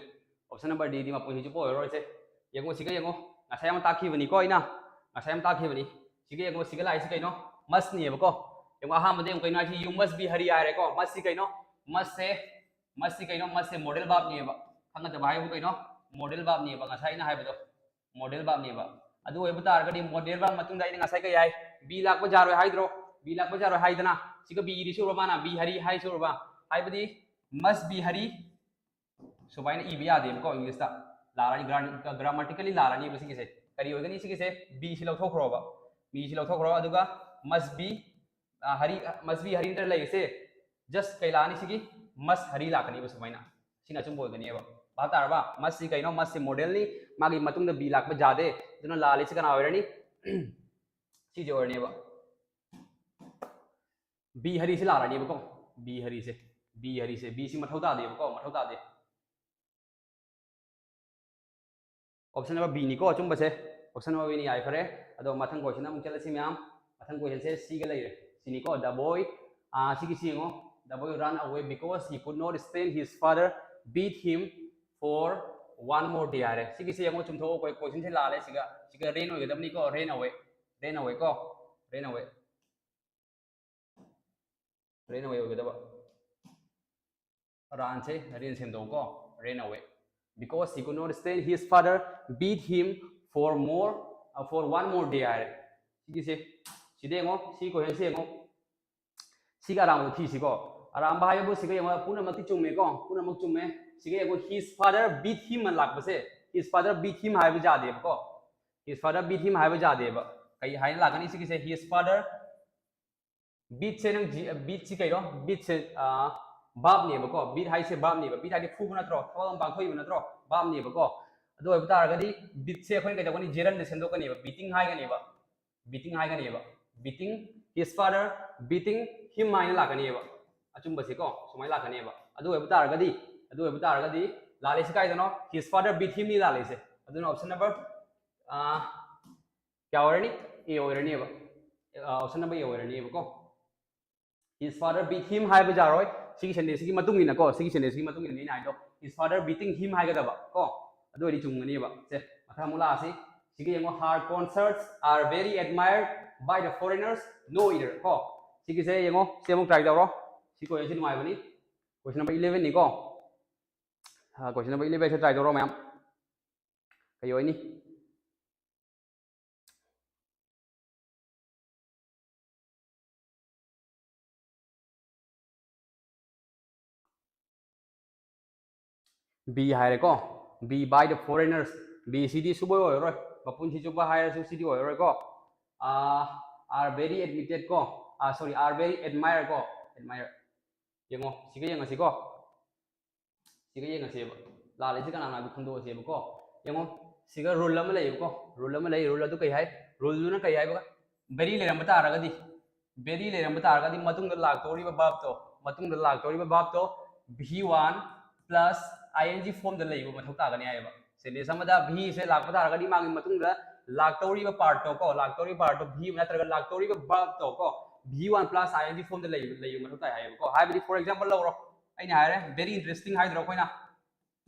Option number D ꯗꯤ ꯃꯄꯨꯟꯁꯤ ꯆꯨꯞꯄ ꯑꯣꯏꯔꯔꯣꯏꯁꯦ꯫ ꯌꯦꯡꯉꯣ, ꯁꯤꯒ ꯌꯦꯡꯉꯣ, ꯉꯁꯥꯏ ꯑꯃ ꯇꯥꯛꯈꯤꯕꯅꯤꯀꯣ ꯑꯩꯅ, ꯉꯁꯥꯏ ꯑꯃ ꯇꯥꯛꯈꯤꯕꯅꯤ꯫ ꯁꯤꯒ ꯌꯦꯡꯉꯣ, ꯁꯤꯒ ꯂꯥꯛꯏꯁꯤ ꯀꯩꯅꯣ? Must ꯅꯦꯕꯀꯣ꯫ ꯌꯦꯡꯉꯣ, ꯑꯍꯥꯟꯕꯗ ꯌꯦꯡꯉꯣ, ꯀꯩꯅꯣ ꯍꯥꯏꯁꯤ? You must be hurry ꯍꯥꯏꯔꯦꯀꯣ꯫ Must ꯁꯤ ꯀꯩꯅꯣ? Must ꯁꯦ, must ꯁꯤ ꯀꯩꯅꯣ? Must ꯁꯦ modal verb ꯅꯦꯕ꯫ ꯈꯪꯒꯗꯕ ꯍꯥꯏꯕꯨ ꯀꯩꯅꯣ? Modal verb ꯅꯦꯕ, ꯉꯁꯥꯏ ꯑꯩꯅ ꯍꯥꯏꯕꯗꯣ꯫ Modal verb ꯅꯦꯕ꯫ ꯑꯗꯨ ꯑꯣꯏꯕ ꯇꯥꯔꯒꯗꯤ modal verb ꯃꯇꯨꯡꯗ ꯑꯩꯅ ꯉꯁꯥꯏ ꯀꯩ ꯍꯥꯏ? Be ꯂꯥꯛꯄ ꯌꯥꯔꯣꯏ ꯍꯥꯏꯗ꯭ꯔꯣ? Be ꯂꯥꯛꯄ ꯌꯥꯔꯣꯏ ꯍꯥꯏꯗꯅ꯫ ꯁꯤꯒ be ꯏꯔꯤꯁꯤ ꯎꯔꯕ? ꯃꯥꯅ be hurry ꯍꯥꯏꯁꯤ ꯎꯔꯕ? ꯍꯥꯏꯕꯗꯤ must be hurry ꯁꯨꯃꯥꯏꯅ ꯏꯕ ꯌꯥꯗꯦꯕꯀꯣ ꯏꯪꯂꯤꯁꯇ꯫ ꯂꯥꯜꯂꯅꯤ, ꯒ꯭ꯔꯥꯃꯦꯇꯤꯀꯦꯂꯤ ꯂꯥꯜꯂꯅꯤꯕ ꯁꯤꯒꯤꯁꯦ꯫ ꯀꯔꯤ ꯑꯣꯏꯒꯅꯤ ꯁꯤꯒꯤꯁꯦ? Be ꯁꯤ ꯂꯧꯊꯣꯛꯈ꯭ꯔꯣꯕ꯫ Be ꯁꯤ ꯂꯧꯊꯣꯛꯈ꯭ꯔꯣ, ꯑꯗꯨꯒ must be hurry, must be hurry ꯅꯠꯇ꯭ꯔ ꯂꯩꯔꯤꯁꯦ꯫ Just ꯀꯩ ꯂꯥꯛꯑꯅꯤ ꯁꯤꯒꯤ? Must hurry ꯂꯥꯛꯀꯅꯤꯕ ꯁꯨꯃꯥꯏꯅ꯫ ꯁꯤꯅ ꯑꯆꯨꯝꯕ ꯑꯣꯏꯒꯅꯦꯕ꯫ ꯚꯥꯞ ꯇꯥꯔꯕ? Must ꯁꯤ ꯀꯩꯅꯣ? Must ꯁꯤ modalꯅꯤ꯫ ꯃꯥꯒꯤ ꯃꯇꯨꯡꯗ be ꯂꯥꯛꯄ ꯌꯥꯗꯦ꯫ ꯑꯗꯨꯅ ꯂꯥꯜꯂꯤꯁꯤ ꯀꯅꯥ ꯑꯣꯏꯔꯅꯤ? ꯁꯤꯁꯦ ꯑꯣꯏꯔꯅꯦꯕ꯫ Be hurryꯁꯦ ꯂꯥꯜꯂꯅꯦꯕꯀꯣ꯫ Be hurryꯁꯦ, be hurryꯁꯦ, be ꯁꯤ ꯃꯊꯧ ꯇꯥꯗꯦꯕꯀꯣ, ꯃꯊꯧ ꯇꯥꯗꯦ꯫ Option number B ꯅꯤꯀꯣ ꯑꯆꯨꯝꯕꯁꯦ꯫ Option number B ꯅꯤ꯫ ꯌꯥꯏ, ꯐꯔꯦ꯫ ꯑꯗꯣ ꯃꯊꯪ question ꯑꯃꯨꯛ ꯆꯠꯂꯁꯤ ꯃꯌꯥꯝ꯫ ꯃꯊꯪ questionꯁꯦ ꯁꯤꯒ ꯂꯩꯔꯦ꯫ ꯁꯤꯅꯤꯀꯣ, the boy, ꯑꯥ, ꯁꯤꯒꯤꯁꯤ ꯌꯦꯡꯉꯣ꯫ The boy ran away because he could not stand his father beat him for one more day ꯍꯥꯏꯔꯦ꯫ ꯁꯤꯒꯤꯁꯦ ꯌꯦꯡꯉꯣ, ꯆꯨꯝꯊꯣꯛꯑꯣ꯫ ꯀꯣꯏ-, questionꯁꯦ ꯂꯥꯜꯂꯦ ꯁꯤꯒ꯫ ꯁꯤꯒ ran ꯑꯣꯏꯒꯗꯕꯅꯤꯀꯣ, ran away꯫ Ran away ꯀꯣ, ran away꯫ Ran away ꯑꯣꯏꯒꯗꯕ꯫ Runꯁꯦ ran ꯁꯦꯝꯗꯣꯛꯎꯀꯣ, ran away꯫ Because he could not stand his father beat him for more, uh, for one more day ꯍꯥꯏꯔꯦ꯫ ꯁꯤꯒꯤꯁꯦ, ꯁꯤꯗ ꯌꯦꯡꯉꯣ, ꯁꯤ questionꯁꯦ ꯌꯦꯡꯉꯣ꯫ ꯁꯤꯒ ꯑꯔꯥꯟꯕꯗꯣ ꯊꯤꯁꯤꯀꯣ꯫ ꯑꯔꯥꯟꯕ ꯍꯥꯏꯕꯕꯨ ꯁꯤꯒ ꯌꯦꯡꯉꯣ, ꯄꯨꯝꯅꯃꯛꯇꯤ ꯆꯨꯝꯃꯦꯀꯣ, ꯄꯨꯝꯅꯃꯛ ꯆꯨꯝꯃꯦ꯫ ꯁꯤꯒ ꯌꯦꯡꯉꯣ, his father beat him ꯑꯅ ꯂꯥꯛꯄꯁꯦ, his father beat him ꯍꯥꯏꯕ ꯌꯥꯗꯦꯕꯀꯣ꯫ His father beat him ꯍꯥꯏꯕ ꯌꯥꯗꯦꯕ꯫ ꯀꯩ ꯍꯥꯏꯅ ꯂꯥꯛꯀꯅꯤ ꯁꯤꯒꯤꯁꯦ? His father, beatꯁꯦ ꯅꯪ ꯖꯤ-, beatꯁꯤ ꯀꯩꯅꯣ? Beatꯁꯦ, ꯑꯥ, verbꯅꯦꯕꯀꯣ꯫ Beat ꯍꯥꯏꯁꯦ verbꯅꯦꯕ꯫ Beat ꯍꯥꯏꯗꯤ ꯐꯨꯕ ꯅꯠꯇ꯭ꯔꯣ? ꯊꯕꯛ ꯑꯃ ꯄꯥꯡꯊꯣꯛꯏꯕ ꯅꯠꯇ꯭ꯔꯣ? Verbꯅꯦꯕꯀꯣ꯫ ꯑꯗꯨ ꯑꯣꯏꯕ ꯇꯥꯔꯒꯗꯤ beatꯁꯦ ꯑꯩꯈꯣꯏꯅ ꯀꯩꯗꯧꯒꯅꯤ? Gerundꯗ ꯁꯦꯝꯗꯣꯛꯀꯅꯦꯕ, beating ꯍꯥꯏꯒꯅꯦꯕ꯫ Beating ꯍꯥꯏꯒꯅꯦꯕ꯫ Beating, his father beating him ꯍꯥꯏꯅ ꯂꯥꯛꯀꯅꯦꯕ꯫ ꯑꯆꯨꯝꯕꯁꯦꯀꯣ, ꯁꯨꯃꯥꯏꯅ ꯂꯥꯛꯀꯅꯦꯕ꯫ ꯑꯗꯨ ꯑꯣꯏꯕ ꯇꯥꯔꯒꯗꯤ, ꯑꯗꯨ ꯑꯣꯏꯕ ꯇꯥꯔꯒꯗꯤ ꯂꯥꯜꯂꯤꯁꯤ ꯀꯥꯏꯗꯅꯣ? His father beat himꯅꯤ ꯂꯥꯜꯂꯤꯁꯦ꯫ ꯑꯗꯨꯅ option number, ꯑꯥ, ꯀꯌꯥ ꯑꯣꯏꯔꯅꯤ? A ꯑꯣꯏꯔꯅꯦꯕ꯫ Ah, option number A ꯑꯣꯏꯔꯅꯦꯕꯀꯣ꯫ His father beat him ꯍꯥꯏꯕ ꯌꯥꯔꯣꯏ꯫ ꯁꯤꯒꯤ sentenceꯁꯤꯒꯤ ꯃꯇꯨꯡ ꯏꯟꯅꯀꯣ, ꯁꯤꯒꯤ sentenceꯁꯤꯒꯤ ꯃꯇꯨꯡ ꯏꯟꯅ ꯑꯩꯅ ꯍꯥꯏꯗꯣ, his father beating him ꯍꯥꯏꯒꯗꯕ ꯀꯣ꯫ ꯑꯗꯨ ꯑꯣꯏꯔꯗꯤ ꯆꯨꯝꯒꯅꯦꯕ꯫ ꯁꯦ, ꯃꯊꯪ ꯑꯃꯨꯛ ꯂꯥꯛꯑꯁꯤ꯫ ꯁꯤꯒ ꯌꯦꯡꯉꯣ, her concerts are very admired by the foreigners know either ꯀꯣ꯫ ꯁꯤꯒꯤꯁꯦ ꯌꯦꯡꯉꯣ, ꯁꯤ ꯑꯃꯨꯛ try ꯇꯧꯔꯣ꯫ ꯁꯤ questionꯁꯤ ꯅꯨꯡꯉꯥꯏꯕꯅꯤ꯫ Question number elevenꯅꯤꯀꯣ꯫ ꯑꯥ, question number elevenꯁꯦ try ꯇꯧꯔꯣ ꯃꯌꯥꯝ꯫ ꯀꯩ ꯑꯣꯏꯅꯤ? B ꯍꯥꯏꯔꯦꯀꯣ, B by the foreigners꯫ B ꯁꯤꯗꯤ ꯁꯨꯡꯑꯣꯏ ꯑꯣꯏꯔꯔꯣꯏ, ꯃꯄꯨꯟꯁꯤ ꯆꯨꯞꯄ ꯍꯥꯏꯔꯁꯨ ꯁꯤꯗꯤ ꯑꯣꯏꯔꯔꯣꯏꯀꯣ꯫ Are very admired ꯀꯣ, sorry, are very admired ꯀꯣ, admired꯫ ꯌꯦꯡꯉꯣ, ꯁꯤꯒ ꯌꯦꯡꯉꯁꯤꯀꯣ꯫ ꯁꯤꯒ ꯌꯦꯡꯉꯁꯦꯕ꯫ ꯂꯥꯜꯂꯤꯁꯤ ꯀꯅꯥꯅꯣ ꯍꯥꯏꯕꯗꯨ ꯈꯪꯗꯣꯛꯑꯁꯦꯕꯀꯣ꯫ ꯌꯦꯡꯉꯣ, ꯁꯤꯒ rule ꯑꯃ ꯂꯩꯌꯦꯕꯀꯣ꯫ Rule ꯑꯃ ꯂꯩ꯫ Rule ꯑꯗꯨ ꯀꯩ ꯍꯥꯏ? Ruleꯗꯨꯅ ꯀꯩ ꯍꯥꯏꯕ? Very ꯂꯩꯔꯝꯕ ꯇꯥꯔꯒꯗꯤ, very ꯂꯩꯔꯝꯕ ꯇꯥꯔꯒꯗꯤ ꯃꯇꯨꯡꯗ ꯂꯥꯛꯇꯧꯔꯤꯕ verbꯇꯣ, ꯃꯇꯨꯡꯗ ꯂꯥꯛꯇꯧꯔꯤꯕ verbꯇꯣ V one plus I N G formꯗ ꯂꯩꯕ ꯃꯊꯧ ꯇꯥꯒꯅꯤ ꯍꯥꯏꯌꯦꯕ꯫ Sentence ꯑꯃꯗ V ꯁꯦ ꯂꯥꯛꯄ ꯇꯥꯔꯒꯗꯤ ꯃꯥꯒꯤ ꯃꯇꯨꯡꯗ ꯂꯥꯛꯇꯧꯔꯤꯕ partꯇꯣ ꯀꯣ, ꯂꯥꯛꯇꯧꯔꯤꯕ partꯇꯣ V ꯅꯠꯇ꯭ꯔꯒ ꯂꯥꯛꯇꯧꯔꯤꯕ verbꯇꯣ ꯀꯣ, V one plus I N G formꯗ ꯂꯩ-, ꯂꯩꯕ ꯃꯊꯧ ꯇꯥꯏ ꯍꯥꯏꯌꯦꯕꯀꯣ꯫ ꯍꯥꯏꯕꯗꯤ, for example ꯂꯧꯔꯣ, ꯑꯩꯅ ꯍꯥꯏꯔꯦ, very interesting ꯍꯥꯏꯗ꯭ꯔꯣ ꯑꯩꯈꯣꯏꯅ?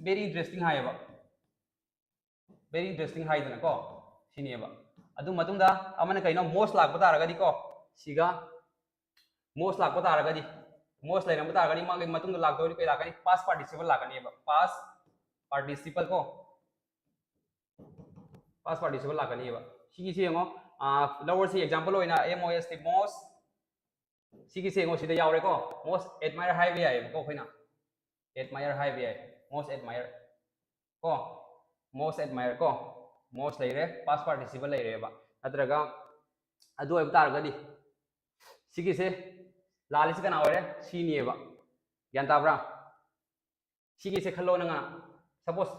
Very interesting ꯍꯥꯏꯌꯦꯕ꯫ Very interesting ꯍꯥꯏꯗꯅꯀꯣ, ꯁꯤꯅꯦꯕ꯫ ꯑꯗꯨ ꯃꯇꯨꯡꯗ ꯑꯃꯅ ꯀꯩꯅꯣ? Most ꯂꯥꯛꯄ ꯇꯥꯔꯒꯗꯤꯀꯣ, ꯁꯤꯒ most ꯂꯥꯛꯄ ꯇꯥꯔꯒꯗꯤ, most ꯂꯩꯔꯝꯕ ꯇꯥꯔꯒꯗꯤ ꯃꯥꯒꯤ ꯃꯇꯨꯡꯗ ꯂꯥꯛꯇꯧꯔꯤ ꯀꯩ ꯂꯥꯛꯀꯅꯤ? Past participle ꯂꯥꯛꯀꯅꯦꯕ꯫ Past participle ꯀꯣ, past participle ꯂꯥꯛꯀꯅꯦꯕ꯫ ꯁꯤꯒꯤꯁꯤ ꯌꯦꯡꯉꯣ, ꯂꯧꯔꯁꯤ example ꯑꯣꯏꯅ, M O S T, most꯫ ꯁꯤꯒꯤꯁꯦ ꯌꯦꯡꯉꯣ, ꯁꯤꯗ ꯌꯥꯎꯔꯦꯀꯣ꯫ Most admire ꯍꯥꯏꯕ ꯌꯥꯏꯌꯦꯕꯀꯣ ꯑꯩꯈꯣꯏꯅ, admire ꯍꯥꯏꯕ ꯌꯥꯏ, most admire ꯀꯣ, most admire ꯀꯣ, most ꯂꯩꯔꯦ, past participle ꯂꯩꯔꯦꯕ꯫ ꯅꯠꯇ꯭ꯔꯒ ꯑꯗꯨ ꯑꯣꯏꯕ ꯇꯥꯔꯒꯗꯤ ꯁꯤꯒꯤꯁꯦ ꯂꯥꯜꯂꯤꯁꯤ ꯀꯅꯥ ꯑꯣꯏꯔꯦ? Cꯅꯦꯕ꯫ ꯒ꯭ꯌꯥꯟ ꯇꯥꯕ꯭ꯔꯥ? ꯁꯤꯒꯤꯁꯦ ꯈꯜꯂꯣ ꯅꯪꯅ꯫ Suppose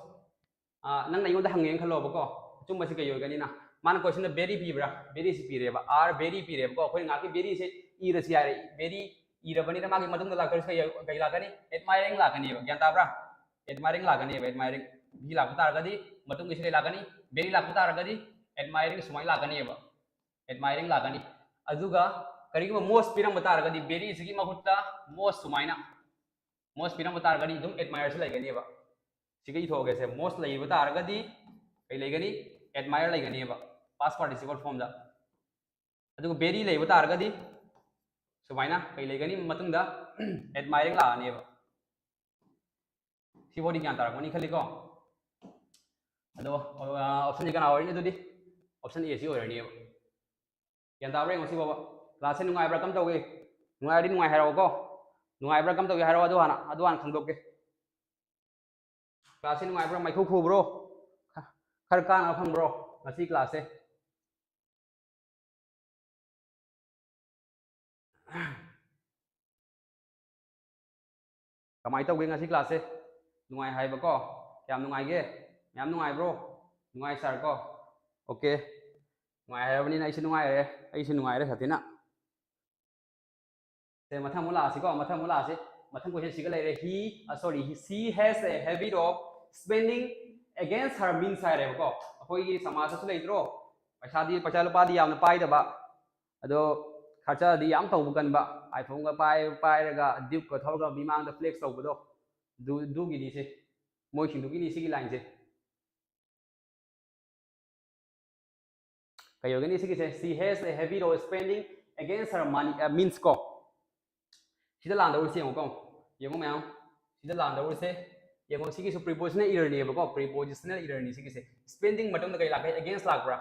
ꯅꯪꯅ ꯑꯩꯉꯣꯟꯗ ꯍꯪꯉꯦꯅ ꯈꯜꯂꯣꯕꯀꯣ, ꯑꯆꯨꯝꯕꯁꯤ ꯀꯩ ꯑꯣꯏꯒꯅꯤꯅ? ꯃꯥꯅ questionꯗ very ꯄꯤꯕ꯭ꯔꯥ? Veryꯁꯤ ꯄꯤꯔꯦꯕ, are very ꯄꯤꯔꯦꯕꯀꯣ꯫ ꯑꯩꯈꯣꯏꯅ ꯉꯥꯏꯍꯥꯛꯀꯤ veryꯁꯦ ꯏꯔꯁꯤ ꯍꯥꯏꯔꯦ꯫ Very ꯏꯔꯕꯅꯤꯅ ꯃꯥꯒꯤ ꯃꯇꯨꯡꯗ ꯂꯥꯛꯇꯧꯔꯤꯁꯤ ꯀꯩ, ꯀꯩ ꯂꯥꯛꯀꯅꯤ? Admiring ꯂꯥꯛꯀꯅꯦꯕ꯫ ꯒ꯭ꯌꯥꯟ ꯇꯥꯕ꯭ꯔꯥ? Admiring ꯂꯥꯛꯀꯅꯦꯕ, admiring꯫ V ꯂꯥꯛꯄ ꯇꯥꯔꯒꯗꯤ ꯃꯇꯨꯡꯒꯤꯁꯤ ꯀꯩ ꯂꯥꯛꯀꯅꯤ? Very ꯂꯥꯛꯄ ꯇꯥꯔꯒꯗꯤ admiring ꯁꯨꯃꯥꯏꯅ ꯂꯥꯛꯀꯅꯦꯕ, admiring ꯂꯥꯛꯀꯅꯤ꯫ ꯑꯗꯨꯒ ꯀꯔꯤꯒꯨꯝꯕ most ꯄꯤꯔꯝꯕ ꯇꯥꯔꯒꯗꯤ veryꯁꯤꯒꯤ ꯃꯍꯨꯠꯇ most ꯁꯨꯃꯥꯏꯅ, most ꯄꯤꯔꯝꯕ ꯇꯥꯔꯒꯗꯤ ꯑꯗꯨꯝ admireꯁꯤ ꯂꯩꯒꯅꯦꯕ꯫ ꯁꯤꯒ ꯏꯊꯣꯛꯑꯒꯦꯁꯦ, most ꯂꯩꯕ ꯇꯥꯔꯒꯗꯤ ꯀꯩ ꯂꯩꯒꯅꯤ? Admire ꯂꯩꯒꯅꯦꯕ, past participle formꯗ꯫ ꯑꯗꯨꯒ very ꯂꯩꯕ ꯇꯥꯔꯒꯗꯤ ꯁꯨꯃꯥꯏꯅ ꯀꯩ ꯂꯩꯒꯅꯤ? ꯃꯇꯨꯡꯗ admiring ꯂꯥꯛꯑꯅꯦꯕ꯫ ꯁꯤꯐꯥꯎꯗꯤ ꯒ꯭ꯌꯥꯟ ꯇꯥꯔꯛꯄꯅꯤ ꯈꯜꯂꯤꯀꯣ꯫ ꯑꯗꯣ optionꯁꯤ ꯀꯅꯥ ꯑꯣꯏꯔꯅꯤ ꯑꯗꯨꯗꯤ? Option Aꯁꯤ ꯑꯣꯏꯔꯅꯦꯕ꯫ ꯒ꯭ꯌꯥꯟ ꯇꯥꯕ꯭ꯔꯥ ꯌꯦꯡꯉꯣ ꯁꯤ ꯐꯥꯎꯕ꯫ Classꯁꯦ ꯅꯨꯡꯉꯥꯏꯕ꯭ꯔꯥ ꯀꯝ ꯇꯧꯒꯦ? ꯅꯨꯡꯉꯥꯏꯔꯗꯤ ꯅꯨꯡꯉꯥꯏ ꯍꯥꯏꯔꯛꯑꯣꯀꯣ꯫ ꯅꯨꯡꯉꯥꯏꯕ꯭ꯔꯥ ꯀꯝ ꯇꯧꯒꯦ ꯍꯥꯏꯔꯛꯑꯣ, ꯑꯗꯨ ꯍꯥꯟꯅ, ꯑꯗꯨ ꯍꯥꯟꯅ ꯈꯪꯗꯣꯛꯀꯦ꯫ ꯀ꯭ꯂꯥꯁꯁꯦ ꯅꯨꯡꯉꯥꯏꯕ꯭ꯔꯣ? ꯃꯩꯈꯨ ꯈꯨꯕ꯭ꯔꯣ? ꯈꯔ ꯀꯥꯟꯅꯕ ꯐꯪꯕ꯭ꯔꯣ ꯉꯁꯤ ꯀ꯭ꯂꯥꯁꯁꯦ? ꯀꯃꯥꯏꯅ ꯇꯧꯒꯦ ꯉꯁꯤ ꯀ꯭ꯂꯥꯁꯁꯦ? ꯅꯨꯡꯉꯥꯏ ꯍꯥꯏꯕꯀꯣ? ꯀꯌꯥꯝ ꯅꯨꯡꯉꯥꯏꯒꯦ? ꯃꯌꯥꯝ ꯅꯨꯡꯉꯥꯏꯕ꯭ꯔꯣ? ꯅꯨꯡꯉꯥꯏ ꯁꯥꯔ ꯀꯣ? ꯑꯣꯀꯦ, ꯅꯨꯡꯉꯥꯏ ꯍꯥꯏꯔꯕꯅꯤꯅ ꯑꯩꯁꯨ ꯅꯨꯡꯉꯥꯏꯔꯦ꯫ ꯑꯩꯁꯨ ꯅꯨꯡꯉꯥꯏꯔꯦ ꯁꯥꯊꯤꯅ꯫ ꯁꯦ, ꯃꯊꯪ ꯑꯃꯨꯛ ꯂꯥꯛꯑꯁꯤꯀꯣ, ꯃꯊꯪ ꯑꯃꯨꯛ ꯂꯥꯛꯑꯁꯤ꯫ ꯃꯊꯪ ꯀꯣꯏꯁꯟꯁꯤꯒ ꯂꯩꯔꯦ꯫ He, uh, sorry, he, she has a habit of spending against her means ꯍꯥꯏꯔꯦꯕꯀꯣ꯫ ꯑꯩꯈꯣꯏꯒꯤ ꯁꯃꯥꯖꯇꯁꯨ ꯂꯩꯇ꯭ꯔꯣ? ꯄꯩꯁꯥꯗꯤ, ꯄꯩꯁꯥ ꯂꯨꯄꯥꯗꯤ ꯌꯥꯝꯅ ꯄꯥꯏꯗꯕ, ꯑꯗꯣ ꯈꯔꯆꯗꯤ ꯌꯥꯝ ꯇꯧꯕ ꯀꯟꯕ, iPhoneꯒ ꯄꯥꯏ, ꯄꯥꯏꯔꯒ Dukeꯀ ꯊꯧꯔꯒ ꯃꯤꯃꯥꯡꯗ flex ꯇꯧꯕꯗꯣ, ꯑꯗꯨ, ꯑꯗꯨꯒꯤꯅꯤ ꯁꯦ, ꯃꯣꯏꯁꯤꯡꯗꯨꯒꯤꯅꯤ ꯁꯤꯒꯤ lineꯁꯦ꯫ ꯀꯩ ꯑꯣꯏꯒꯅꯤ ꯁꯤꯒꯤꯁꯦ? She has a habit of spending against her money, uh, means ꯀꯣ꯫ ꯁꯤꯗ ꯂꯥꯟꯗꯧꯔꯤꯁꯦ ꯌꯦꯡꯉꯨꯀꯣ꯫ ꯌꯦꯡꯉꯨ ꯃꯌꯥꯝ꯫ ꯁꯤꯗ ꯂꯥꯟꯗꯧꯔꯤꯁꯦ ꯌꯦꯡꯉꯣ꯫ ꯁꯤꯒꯤꯁꯨ prepositional errorꯅꯦꯕꯀꯣ꯫ Prepositional errorꯅꯤ ꯁꯤꯒꯤꯁꯦ꯫ Spending ꯃꯇꯨꯡꯗ ꯀꯩ ꯂꯥꯛꯀꯦ? Against ꯂꯥꯛꯄ꯭ꯔꯥ?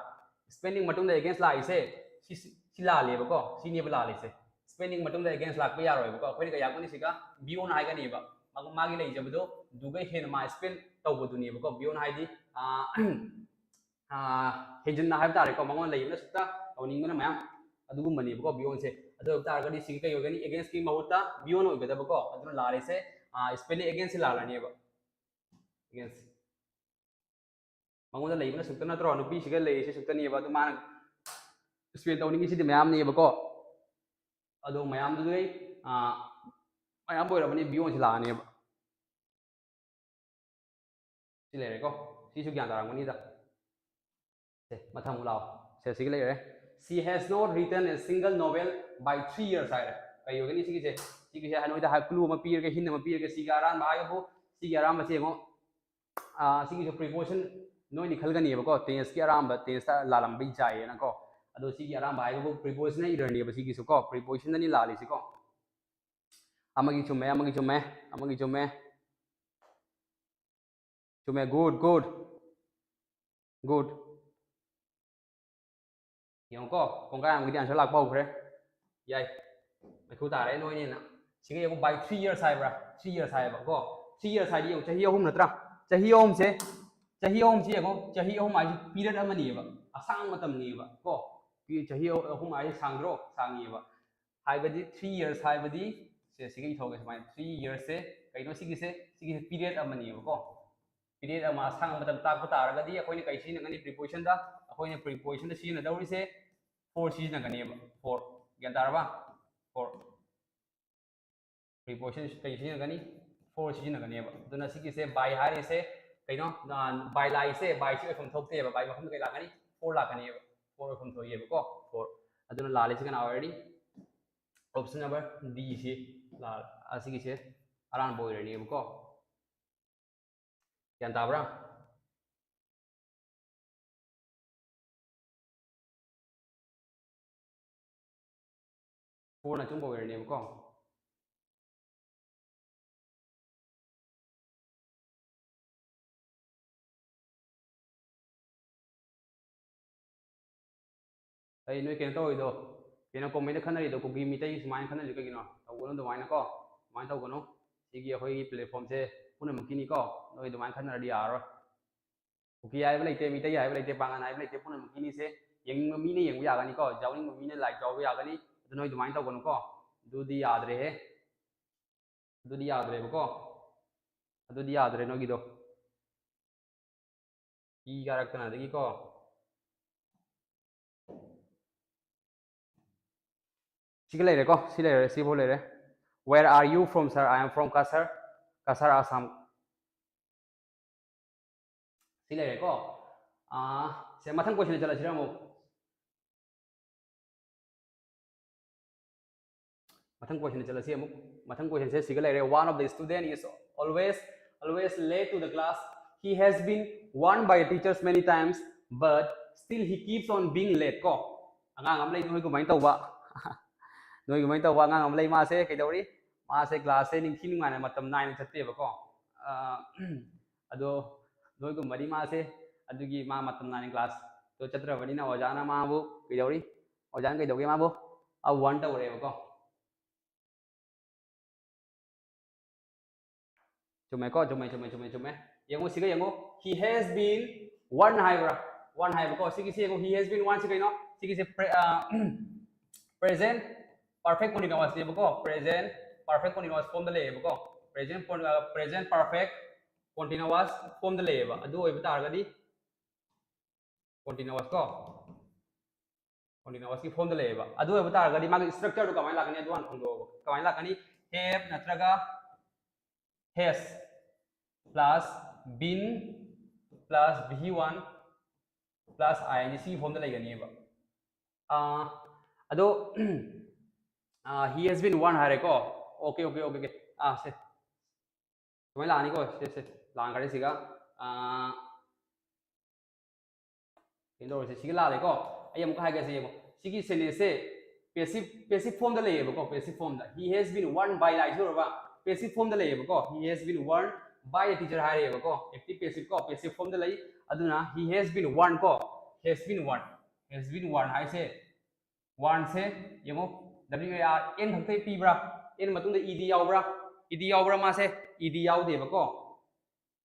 Spending ꯃꯇꯨꯡꯗ against ꯂꯥꯛꯏꯁꯦ ꯁꯤ, ꯁꯤ, ꯁꯤ ꯂꯥꯜꯂꯦꯕꯀꯣ꯫ ꯁꯤꯅꯦꯕ ꯂꯥꯜꯂꯤꯁꯦ꯫ Spending ꯃꯇꯨꯡꯗ against ꯂꯥꯛꯄ ꯌꯥꯔꯣꯏꯕꯀꯣ꯫ ꯑꯩꯈꯣꯏꯅ ꯀꯩ ꯍꯥꯏꯔꯛꯀꯅꯤ ꯁꯤꯒ? Beyond ꯍꯥꯏꯒꯅꯦꯕ꯫ ꯃꯥ-, ꯃꯥꯒꯤ ꯂꯩꯖꯕꯗꯣ ꯑꯗꯨꯒ ꯍꯦꯟꯅ ꯃꯥ spend ꯇꯧꯕꯗꯨꯅꯦꯕꯀꯣ꯫ Beyond ꯍꯥꯏꯗꯤ, ꯑꯥ, ꯑꯥ, ꯍꯦꯟꯖꯤꯟꯅ ꯍꯥꯏꯕ ꯇꯥꯔꯦꯀꯣ, ꯃꯉꯣꯟꯗ ꯂꯩꯕꯅ ꯁꯨꯛꯇ ꯇꯧꯅꯤꯡꯕꯅ ꯃꯌꯥꯝ, ꯑꯗꯨꯒꯨꯝꯕꯅꯦꯕꯀꯣ beyondꯁꯦ꯫ ꯑꯗꯨ ꯑꯣꯏꯕ ꯇꯥꯔꯒꯗꯤ ꯁꯤꯒꯤ ꯀꯩ ꯑꯣꯏꯒꯅꯤ? Againstꯀꯤ ꯃꯍꯨꯠꯇ beyond ꯑꯣꯏꯒꯗꯕꯀꯣ꯫ ꯑꯗꯨꯅ ꯂꯥꯜꯂꯤꯁꯦ, ꯑꯥ, spending againstꯁꯦ ꯂꯥꯜꯂꯅꯦꯕ꯫ Against꯫ ꯃꯉꯣꯟꯗ ꯂꯩꯕꯅ ꯁꯨꯛꯇ ꯅꯠꯇ꯭ꯔꯣ? ꯅꯨꯄꯤꯁꯤꯒ ꯂꯩꯔꯤꯁꯦ ꯁꯨꯛꯇꯅꯦꯕ꯫ ꯑꯗꯨ ꯃꯥꯅ spend ꯇꯧꯅꯤꯡꯉꯤꯁꯤꯗꯤ ꯃꯌꯥꯝꯅꯦꯕꯀꯣ꯫ ꯑꯗꯣ ꯃꯌꯥꯝꯗꯨꯗꯩ, ꯑꯥ, ꯃꯌꯥꯝ ꯑꯣꯏꯔꯕꯅꯤ beyondꯁꯤ ꯂꯥꯛꯑꯅꯦꯕ꯫ ꯁꯤ ꯂꯩꯔꯦꯀꯣ꯫ ꯁꯤꯁꯨ ꯒ꯭ꯌꯥꯟ ꯇꯥꯔꯝꯒꯅꯤꯗ꯫ ꯁꯦ, ꯃꯊꯪ ꯑꯃꯨꯛ ꯂꯥꯛꯑꯣ꯫ ꯁꯦ, ꯁꯤꯒ ꯂꯩꯔꯦ꯫ She has not written a single novel by three years ꯍꯥꯏꯔꯦ꯫ ꯀꯩ ꯑꯣꯏꯒꯅꯤ ꯁꯤꯒꯤꯁꯦ? ꯁꯤꯒꯤꯁꯦ ꯅꯣꯏꯗ ꯍꯥꯏ-, clue ꯑꯃ ꯄꯤꯔꯒꯦ, hint ꯑꯃ ꯄꯤꯔꯒꯦ꯫ ꯁꯤꯒꯤ ꯑꯔꯥꯟꯕ ꯍꯥꯏꯕꯕꯨ, ꯁꯤꯒꯤ ꯑꯔꯥꯟꯕꯁꯦ ꯌꯦꯡꯉꯣ꯫ ꯑꯥ, ꯁꯤꯒꯤꯁꯨ preposition ꯅꯣꯏꯅ ꯈꯜꯒꯅꯦꯕꯀꯣ, tenseꯀꯤ ꯑꯔꯥꯟꯕ, tenseꯇ ꯂꯥꯜꯂꯝꯕ ꯌꯥꯏꯌꯦꯅꯀꯣ꯫ ꯑꯗꯣ ꯁꯤꯒꯤ ꯑꯔꯥꯟꯕ ꯍꯥꯏꯕꯕꯨ prepositional errorꯅꯦꯕ ꯁꯤꯒꯤꯁꯨ ꯀꯣ, prepositionꯗꯅꯤ ꯂꯥꯜꯂꯤꯁꯤꯀꯣ꯫ ꯑꯃꯒꯤ ꯆꯨꯝꯃꯦ, ꯑꯃꯒꯤ ꯆꯨꯝꯃꯦ, ꯑꯃꯒꯤ ꯆꯨꯝꯃꯦ꯫ ꯆꯨꯝꯃꯦ, good, good, good꯫ ꯌꯦꯡꯉꯨꯀꯣ, ꯀꯣꯡꯒꯥꯏ ꯑꯃꯒꯤꯗꯤ answer ꯂꯥꯛꯄ ꯍꯧꯈ꯭ꯔꯦ꯫ ꯌꯥꯏ, ꯃꯩꯈꯨ ꯇꯥꯔꯦ ꯅꯣꯏꯅꯦꯅ꯫ ꯁꯤꯒ ꯌꯦꯡꯉꯨ, by three years ꯍꯥꯏꯕ꯭ꯔꯥ? Three years ꯍꯥꯏꯌꯦꯕꯀꯣ꯫ Three years ꯍꯥꯏꯗꯤ ꯌꯦꯡꯉꯨ, ꯆꯍꯤ ꯑꯍꯨꯝ ꯅꯠꯇ꯭ꯔꯥ? ꯆꯍꯤ ꯑꯍꯨꯝꯁꯦ, ꯆꯍꯤ ꯑꯍꯨꯝꯁꯦ ꯌꯦꯡꯉꯣ, ꯆꯍꯤ ꯑꯍꯨꯝ ꯍꯥꯏꯁꯦ ꯄꯤꯔꯤꯌꯗ ꯑꯃꯅꯦꯕ, ꯑꯁꯥꯡꯕ ꯃꯇꯝꯅꯦꯕ ꯀꯣ꯫ ꯄꯤ- ꯆꯍꯤ ꯑꯍꯨꯝ ꯍꯥꯏꯁꯦ ꯁꯥꯡꯗ꯭ꯔꯣ? ꯁꯥꯡꯉꯦꯕ꯫ ꯍꯥꯏꯕꯗꯤ ꯊ꯭ꯔꯤ ꯌꯔꯁ ꯍꯥꯏꯕꯗꯤ ꯁꯦ, ꯁꯤꯒ ꯏꯊꯣꯛꯑꯒꯦ ꯁꯨꯃꯥꯏꯅ, ꯊ꯭ꯔꯤ ꯌꯔꯁꯁꯦ ꯀꯩꯅꯣ ꯁꯤꯒꯤꯁꯦ? ꯁꯤꯒꯤꯁꯦ ꯄꯤꯔꯤꯌꯗ ꯑꯃꯅꯦꯕꯀꯣ꯫ ꯄꯤꯔꯤꯌꯗ ꯑꯃ ꯑꯁꯥꯡꯕ ꯃꯇꯝ ꯇꯥꯛꯄ ꯇꯥꯔꯒꯗꯤ ꯑꯩꯈꯣꯏꯅ ꯀꯩ ꯁꯤꯖꯤꯟꯅꯒꯅꯤ? ꯄ꯭ꯔꯤꯄꯣꯖꯤꯁꯟꯗ꯫ ꯑꯩꯈꯣꯏꯅ ꯄ꯭ꯔꯤꯄꯣꯖꯤꯁꯟꯗ ꯁꯤꯖꯤꯟꯅꯗꯧꯔꯤꯁꯦ ꯐꯣꯔ ꯁꯤꯖꯤꯟꯅꯒꯅꯦꯕ꯫ ꯐꯣꯔ꯫ ꯒ꯭ꯌꯥꯟ ꯇꯥꯔꯕ? ꯐꯣꯔ꯫ ꯄ꯭ꯔꯤꯄꯣꯖꯤꯁꯟ ꯀꯩ ꯁꯤꯖꯤꯟꯅꯒꯅꯤ? ꯐꯣꯔ ꯁꯤꯖꯤꯟꯅꯒꯅꯦꯕ꯫ ꯑꯗꯨꯅ ꯁꯤꯒꯤꯁꯦ ꯕꯥꯏ ꯍꯥꯏꯔꯤꯁꯦ ꯀꯩꯅꯣ? ꯕꯥꯏ ꯂꯥꯛꯏꯁꯦ, ꯕꯥꯏꯁꯤ ꯑꯣꯏꯐꯝ ꯊꯣꯛꯇꯦꯕ꯫ ꯕꯥꯏ ꯃꯐꯝꯗ ꯀꯩ ꯂꯥꯛꯀꯅꯤ? ꯐꯣꯔ ꯂꯥꯛꯀꯅꯦꯕ꯫ ꯐꯣꯔ ꯑꯣꯏꯐꯝ ꯊꯣꯛꯏꯑꯕꯀꯣ, ꯐꯣꯔ꯫ ꯑꯗꯨꯅ ꯂꯥꯜꯂꯤꯁꯤ ꯀꯅꯥ ꯑꯣꯏꯔꯅꯤ? ꯑꯣꯞꯁꯟ ꯅꯝꯕꯔ ꯗꯤ ꯁꯤ ꯂꯥꯜ-, ꯑꯁꯤꯒꯤꯁꯦ ꯑꯔꯥꯟꯕ ꯑꯣꯏꯔꯅꯦꯕꯀꯣ꯫ ꯒ꯭ꯌꯥꯟ ꯇꯥꯕ꯭ꯔꯥ? ꯐꯣꯔꯅ ꯑꯆꯨꯝꯕ ꯑꯣꯏꯔꯅꯦꯕꯀꯣ꯫ ꯑꯩ ꯅꯣꯏ ꯀꯩꯅꯣ ꯇꯧꯔꯤꯗꯣ, ꯀꯩꯅꯣ ꯀꯣꯃꯦꯟꯗ ꯈꯟꯅꯔꯤꯗꯣ, ꯀꯨꯀꯤ ꯃꯤꯇꯩ ꯁꯨꯃꯥꯏꯅ ꯈꯟꯅꯔꯤꯗꯣ ꯀꯩꯒꯤꯅꯣ? ꯇꯧꯒꯅꯨ ꯑꯗꯨꯃꯥꯏꯅ ꯀꯣ, ꯑꯗꯨꯃꯥꯏꯅ ꯇꯧꯒꯅꯨ꯫ ꯁꯤꯒꯤ ꯑꯩꯈꯣꯏꯒꯤ ꯄ꯭ꯂꯦꯠꯐꯣꯝꯁꯦ ꯄꯨꯝꯅꯃꯛꯀꯤꯅꯤꯀꯣ, ꯅꯣꯏ ꯑꯗꯨꯃꯥꯏꯅ ꯈꯟꯅꯔꯗꯤ ꯌꯥꯔꯔꯣꯏ꯫ ꯀꯨꯀꯤ ꯍꯥꯏꯕ ꯂꯩꯇꯦ, ꯃꯤꯇꯩ ꯍꯥꯏꯕ ꯂꯩꯇꯦ, ꯄꯥꯉꯟ ꯍꯥꯏꯕ ꯂꯩꯇꯦ, ꯄꯨꯝꯅꯃꯛꯀꯤꯅꯤꯁꯦ꯫ ꯌꯦꯡꯅꯤꯡꯕ ꯃꯤꯅ ꯌꯦꯡꯕ ꯌꯥꯒꯅꯤꯀꯣ, ꯌꯥꯎꯅꯤꯡꯕ ꯃꯤꯅ ꯂꯥꯏꯛ ꯌꯥꯎꯕ ꯌꯥꯒꯅꯤ꯫ ꯑꯗꯨ ꯅꯣꯏ ꯑꯗꯨꯃꯥꯏꯅ ꯇꯧꯒꯅꯨꯀꯣ, ꯑꯗꯨꯗꯤ ꯌꯥꯗ꯭ꯔꯦꯍꯦ꯫ ꯑꯗꯨꯗꯤ ꯌꯥꯗ꯭ꯔꯦꯕꯀꯣ꯫ ꯑꯗꯨꯗꯤ ꯌꯥꯗ꯭ꯔꯦ ꯅꯣꯏꯒꯤꯗꯣ꯫ ꯏ ꯀꯥꯔꯛꯇꯅ ꯑꯗꯒꯤꯀꯣ꯫ ꯁꯤꯒ ꯂꯩꯔꯦꯀꯣ, ꯁꯤ ꯂꯩꯔꯦ, ꯁꯤꯐꯥꯎ ꯂꯩꯔꯦ꯫ Where are you from, sir? I am from Cachar, Cachar, Assam. ꯁꯤ ꯂꯩꯔꯦꯀꯣ꯫ ꯑꯥ, ꯁꯦ, ꯃꯊꯪ ꯀꯣꯏꯁꯟꯗ ꯆꯠꯂꯁꯤꯔ ꯑꯃꯨꯛ? ꯃꯊꯪ ꯀꯣꯏꯁꯟꯗ ꯆꯠꯂꯁꯤ ꯑꯃꯨꯛ꯫ ꯃꯊꯪ ꯀꯣꯏꯁꯟꯁꯦ ꯁꯤꯒ ꯂꯩꯔꯦ꯫ One of the student is always, always late to the class. He has been warned by teachers many times, but still he keeps on being late ꯀꯣ꯫ ꯑꯉꯥꯡ ꯑꯃ ꯂꯩ, ꯅꯣꯏ ꯀꯃꯥꯏꯅ ꯇꯧꯕ? ꯅꯣꯏ ꯀꯃꯥꯏꯅ ꯇꯧꯕ ꯑꯉꯥꯡ ꯑꯃ ꯂꯩ? ꯃꯥꯁꯦ ꯀꯩꯗꯧꯔꯤ? ꯃꯥꯁꯦ ꯀ꯭ꯂꯥꯁꯁꯦ ꯅꯤꯡꯊꯤ ꯅꯨꯡꯉꯥꯏꯅ ꯃꯇꯝ ꯅꯥꯏꯅ ꯆꯠꯇꯦꯕꯀꯣ꯫ ꯑꯥ, ꯑꯗꯣ ꯅꯣꯏꯒꯨꯝꯕꯗꯤ ꯃꯥꯁꯦ ꯑꯗꯨꯒꯤ ꯃꯥ ꯃꯇꯝ ꯅꯥꯏꯅ ꯀ꯭ꯂꯥꯁꯇꯣ ꯆꯠꯇ꯭ꯔꯕꯅꯤꯅ ꯑꯣꯖꯥꯅ ꯃꯥꯕꯨ ꯀꯩꯗꯧꯔꯤ? ꯑꯣꯖꯥꯅ ꯀꯩꯗꯧꯒꯦ ꯃꯥꯕꯨ? ꯑ, ꯋꯥꯔꯟ ꯇꯧꯔꯦꯕꯀꯣ꯫ ꯆꯨꯝꯃꯦꯀꯣ? ꯆꯨꯝꯃꯦ, ꯆꯨꯝꯃꯦ, ꯆꯨꯝꯃꯦ, ꯆꯨꯝꯃꯦ꯫ ꯌꯦꯡꯉꯣ, ꯁꯤꯒ ꯌꯦꯡꯉꯣ, he has been one ꯍꯥꯏꯕ꯭ꯔꯥ? One ꯍꯥꯏꯕꯀꯣ꯫ ꯁꯤꯒꯤꯁꯤ ꯌꯦꯡꯉꯣ, he has been one ꯁꯤ ꯀꯩꯅꯣ? ꯁꯤꯒꯤꯁꯦ pre- ꯑ, present perfect continuous ꯅꯦꯕꯀꯣ꯫ Present perfect continuous form ꯗ ꯂꯩꯌꯦꯕꯀꯣ꯫ Present ꯄꯣꯟ- ꯑ, present perfect continuous form ꯗ ꯂꯩꯌꯦꯕ꯫ ꯑꯗꯨ ꯑꯣꯏꯕ ꯇꯥꯔꯒꯗꯤ continuous ꯀꯣ, continuous ꯀꯤ form ꯗ ꯂꯩꯌꯦꯕ꯫ ꯑꯗꯨ ꯑꯣꯏꯕ ꯇꯥꯔꯒꯗꯤ ꯃꯥꯒꯤ structure ꯗꯨ ꯀꯃꯥꯏꯅ ꯂꯥꯛꯀꯅꯤ? ꯑꯗꯨ ꯍꯥꯟꯅ ꯈꯪꯗꯣꯛꯑꯣꯕ꯫ ꯀꯃꯥꯏꯅ ꯂꯥꯛꯀꯅꯤ? Have ꯅꯠꯇ꯭ꯔꯒ has plus been plus be one plus ing form ꯗ ꯂꯩꯒꯅꯤꯕ꯫ ꯑꯥ, ꯑꯗꯣ ꯑꯥ, he has been one ꯍꯥꯏꯔꯦꯀꯣ꯫ Okay, okay, okay, okay. ꯑꯥ, ꯁꯦ, ꯁꯨꯃꯥꯏꯅ ꯂꯥꯛꯑꯅꯤꯀꯣ꯫ ꯁꯦ, ꯁꯦ, ꯂꯥꯟꯈ꯭ꯔꯦ ꯁꯤꯒ꯫ ꯑꯥ, ꯀꯩꯅꯣ ꯇꯧꯔꯁꯦ, ꯁꯤꯒ ꯂꯥꯜꯂꯦꯀꯣ꯫ ꯑꯩ ꯑꯃꯨꯛꯀ ꯍꯥꯏꯒꯦꯁꯦ, ꯌꯦꯡꯉꯣ꯫ ꯁꯤꯒꯤ sentence ꯁꯦ passive, passive form ꯗ ꯂꯩꯌꯦꯕꯀꯣ꯫ Passive form the, he has been warned by ꯂꯥꯛꯏꯁꯤꯔꯕ? Passive form ꯗ ꯂꯩꯌꯦꯕꯀꯣ꯫ He has been warned by the teacher ꯍꯥꯏꯔꯦꯕꯀꯣ꯫ Active passive ꯀꯣ, passive form ꯗ ꯂꯩ꯫ ꯑꯗꯨꯅ he has been warned ꯀꯣ, has been warned, has been warned ꯍꯥꯏꯁꯦ, warned ꯁꯦ ꯌꯦꯡꯉꯣ, W A R N ꯈꯛꯇ ꯄꯤꯕ꯭ꯔꯥ? N ꯃꯇꯨꯡꯗ E D ꯌꯥꯎꯕ꯭ꯔꯥ? E D ꯌꯥꯎꯕ꯭ꯔꯥ ꯃꯥꯁꯦ? E D ꯌꯥꯎꯗꯦꯕꯀꯣ꯫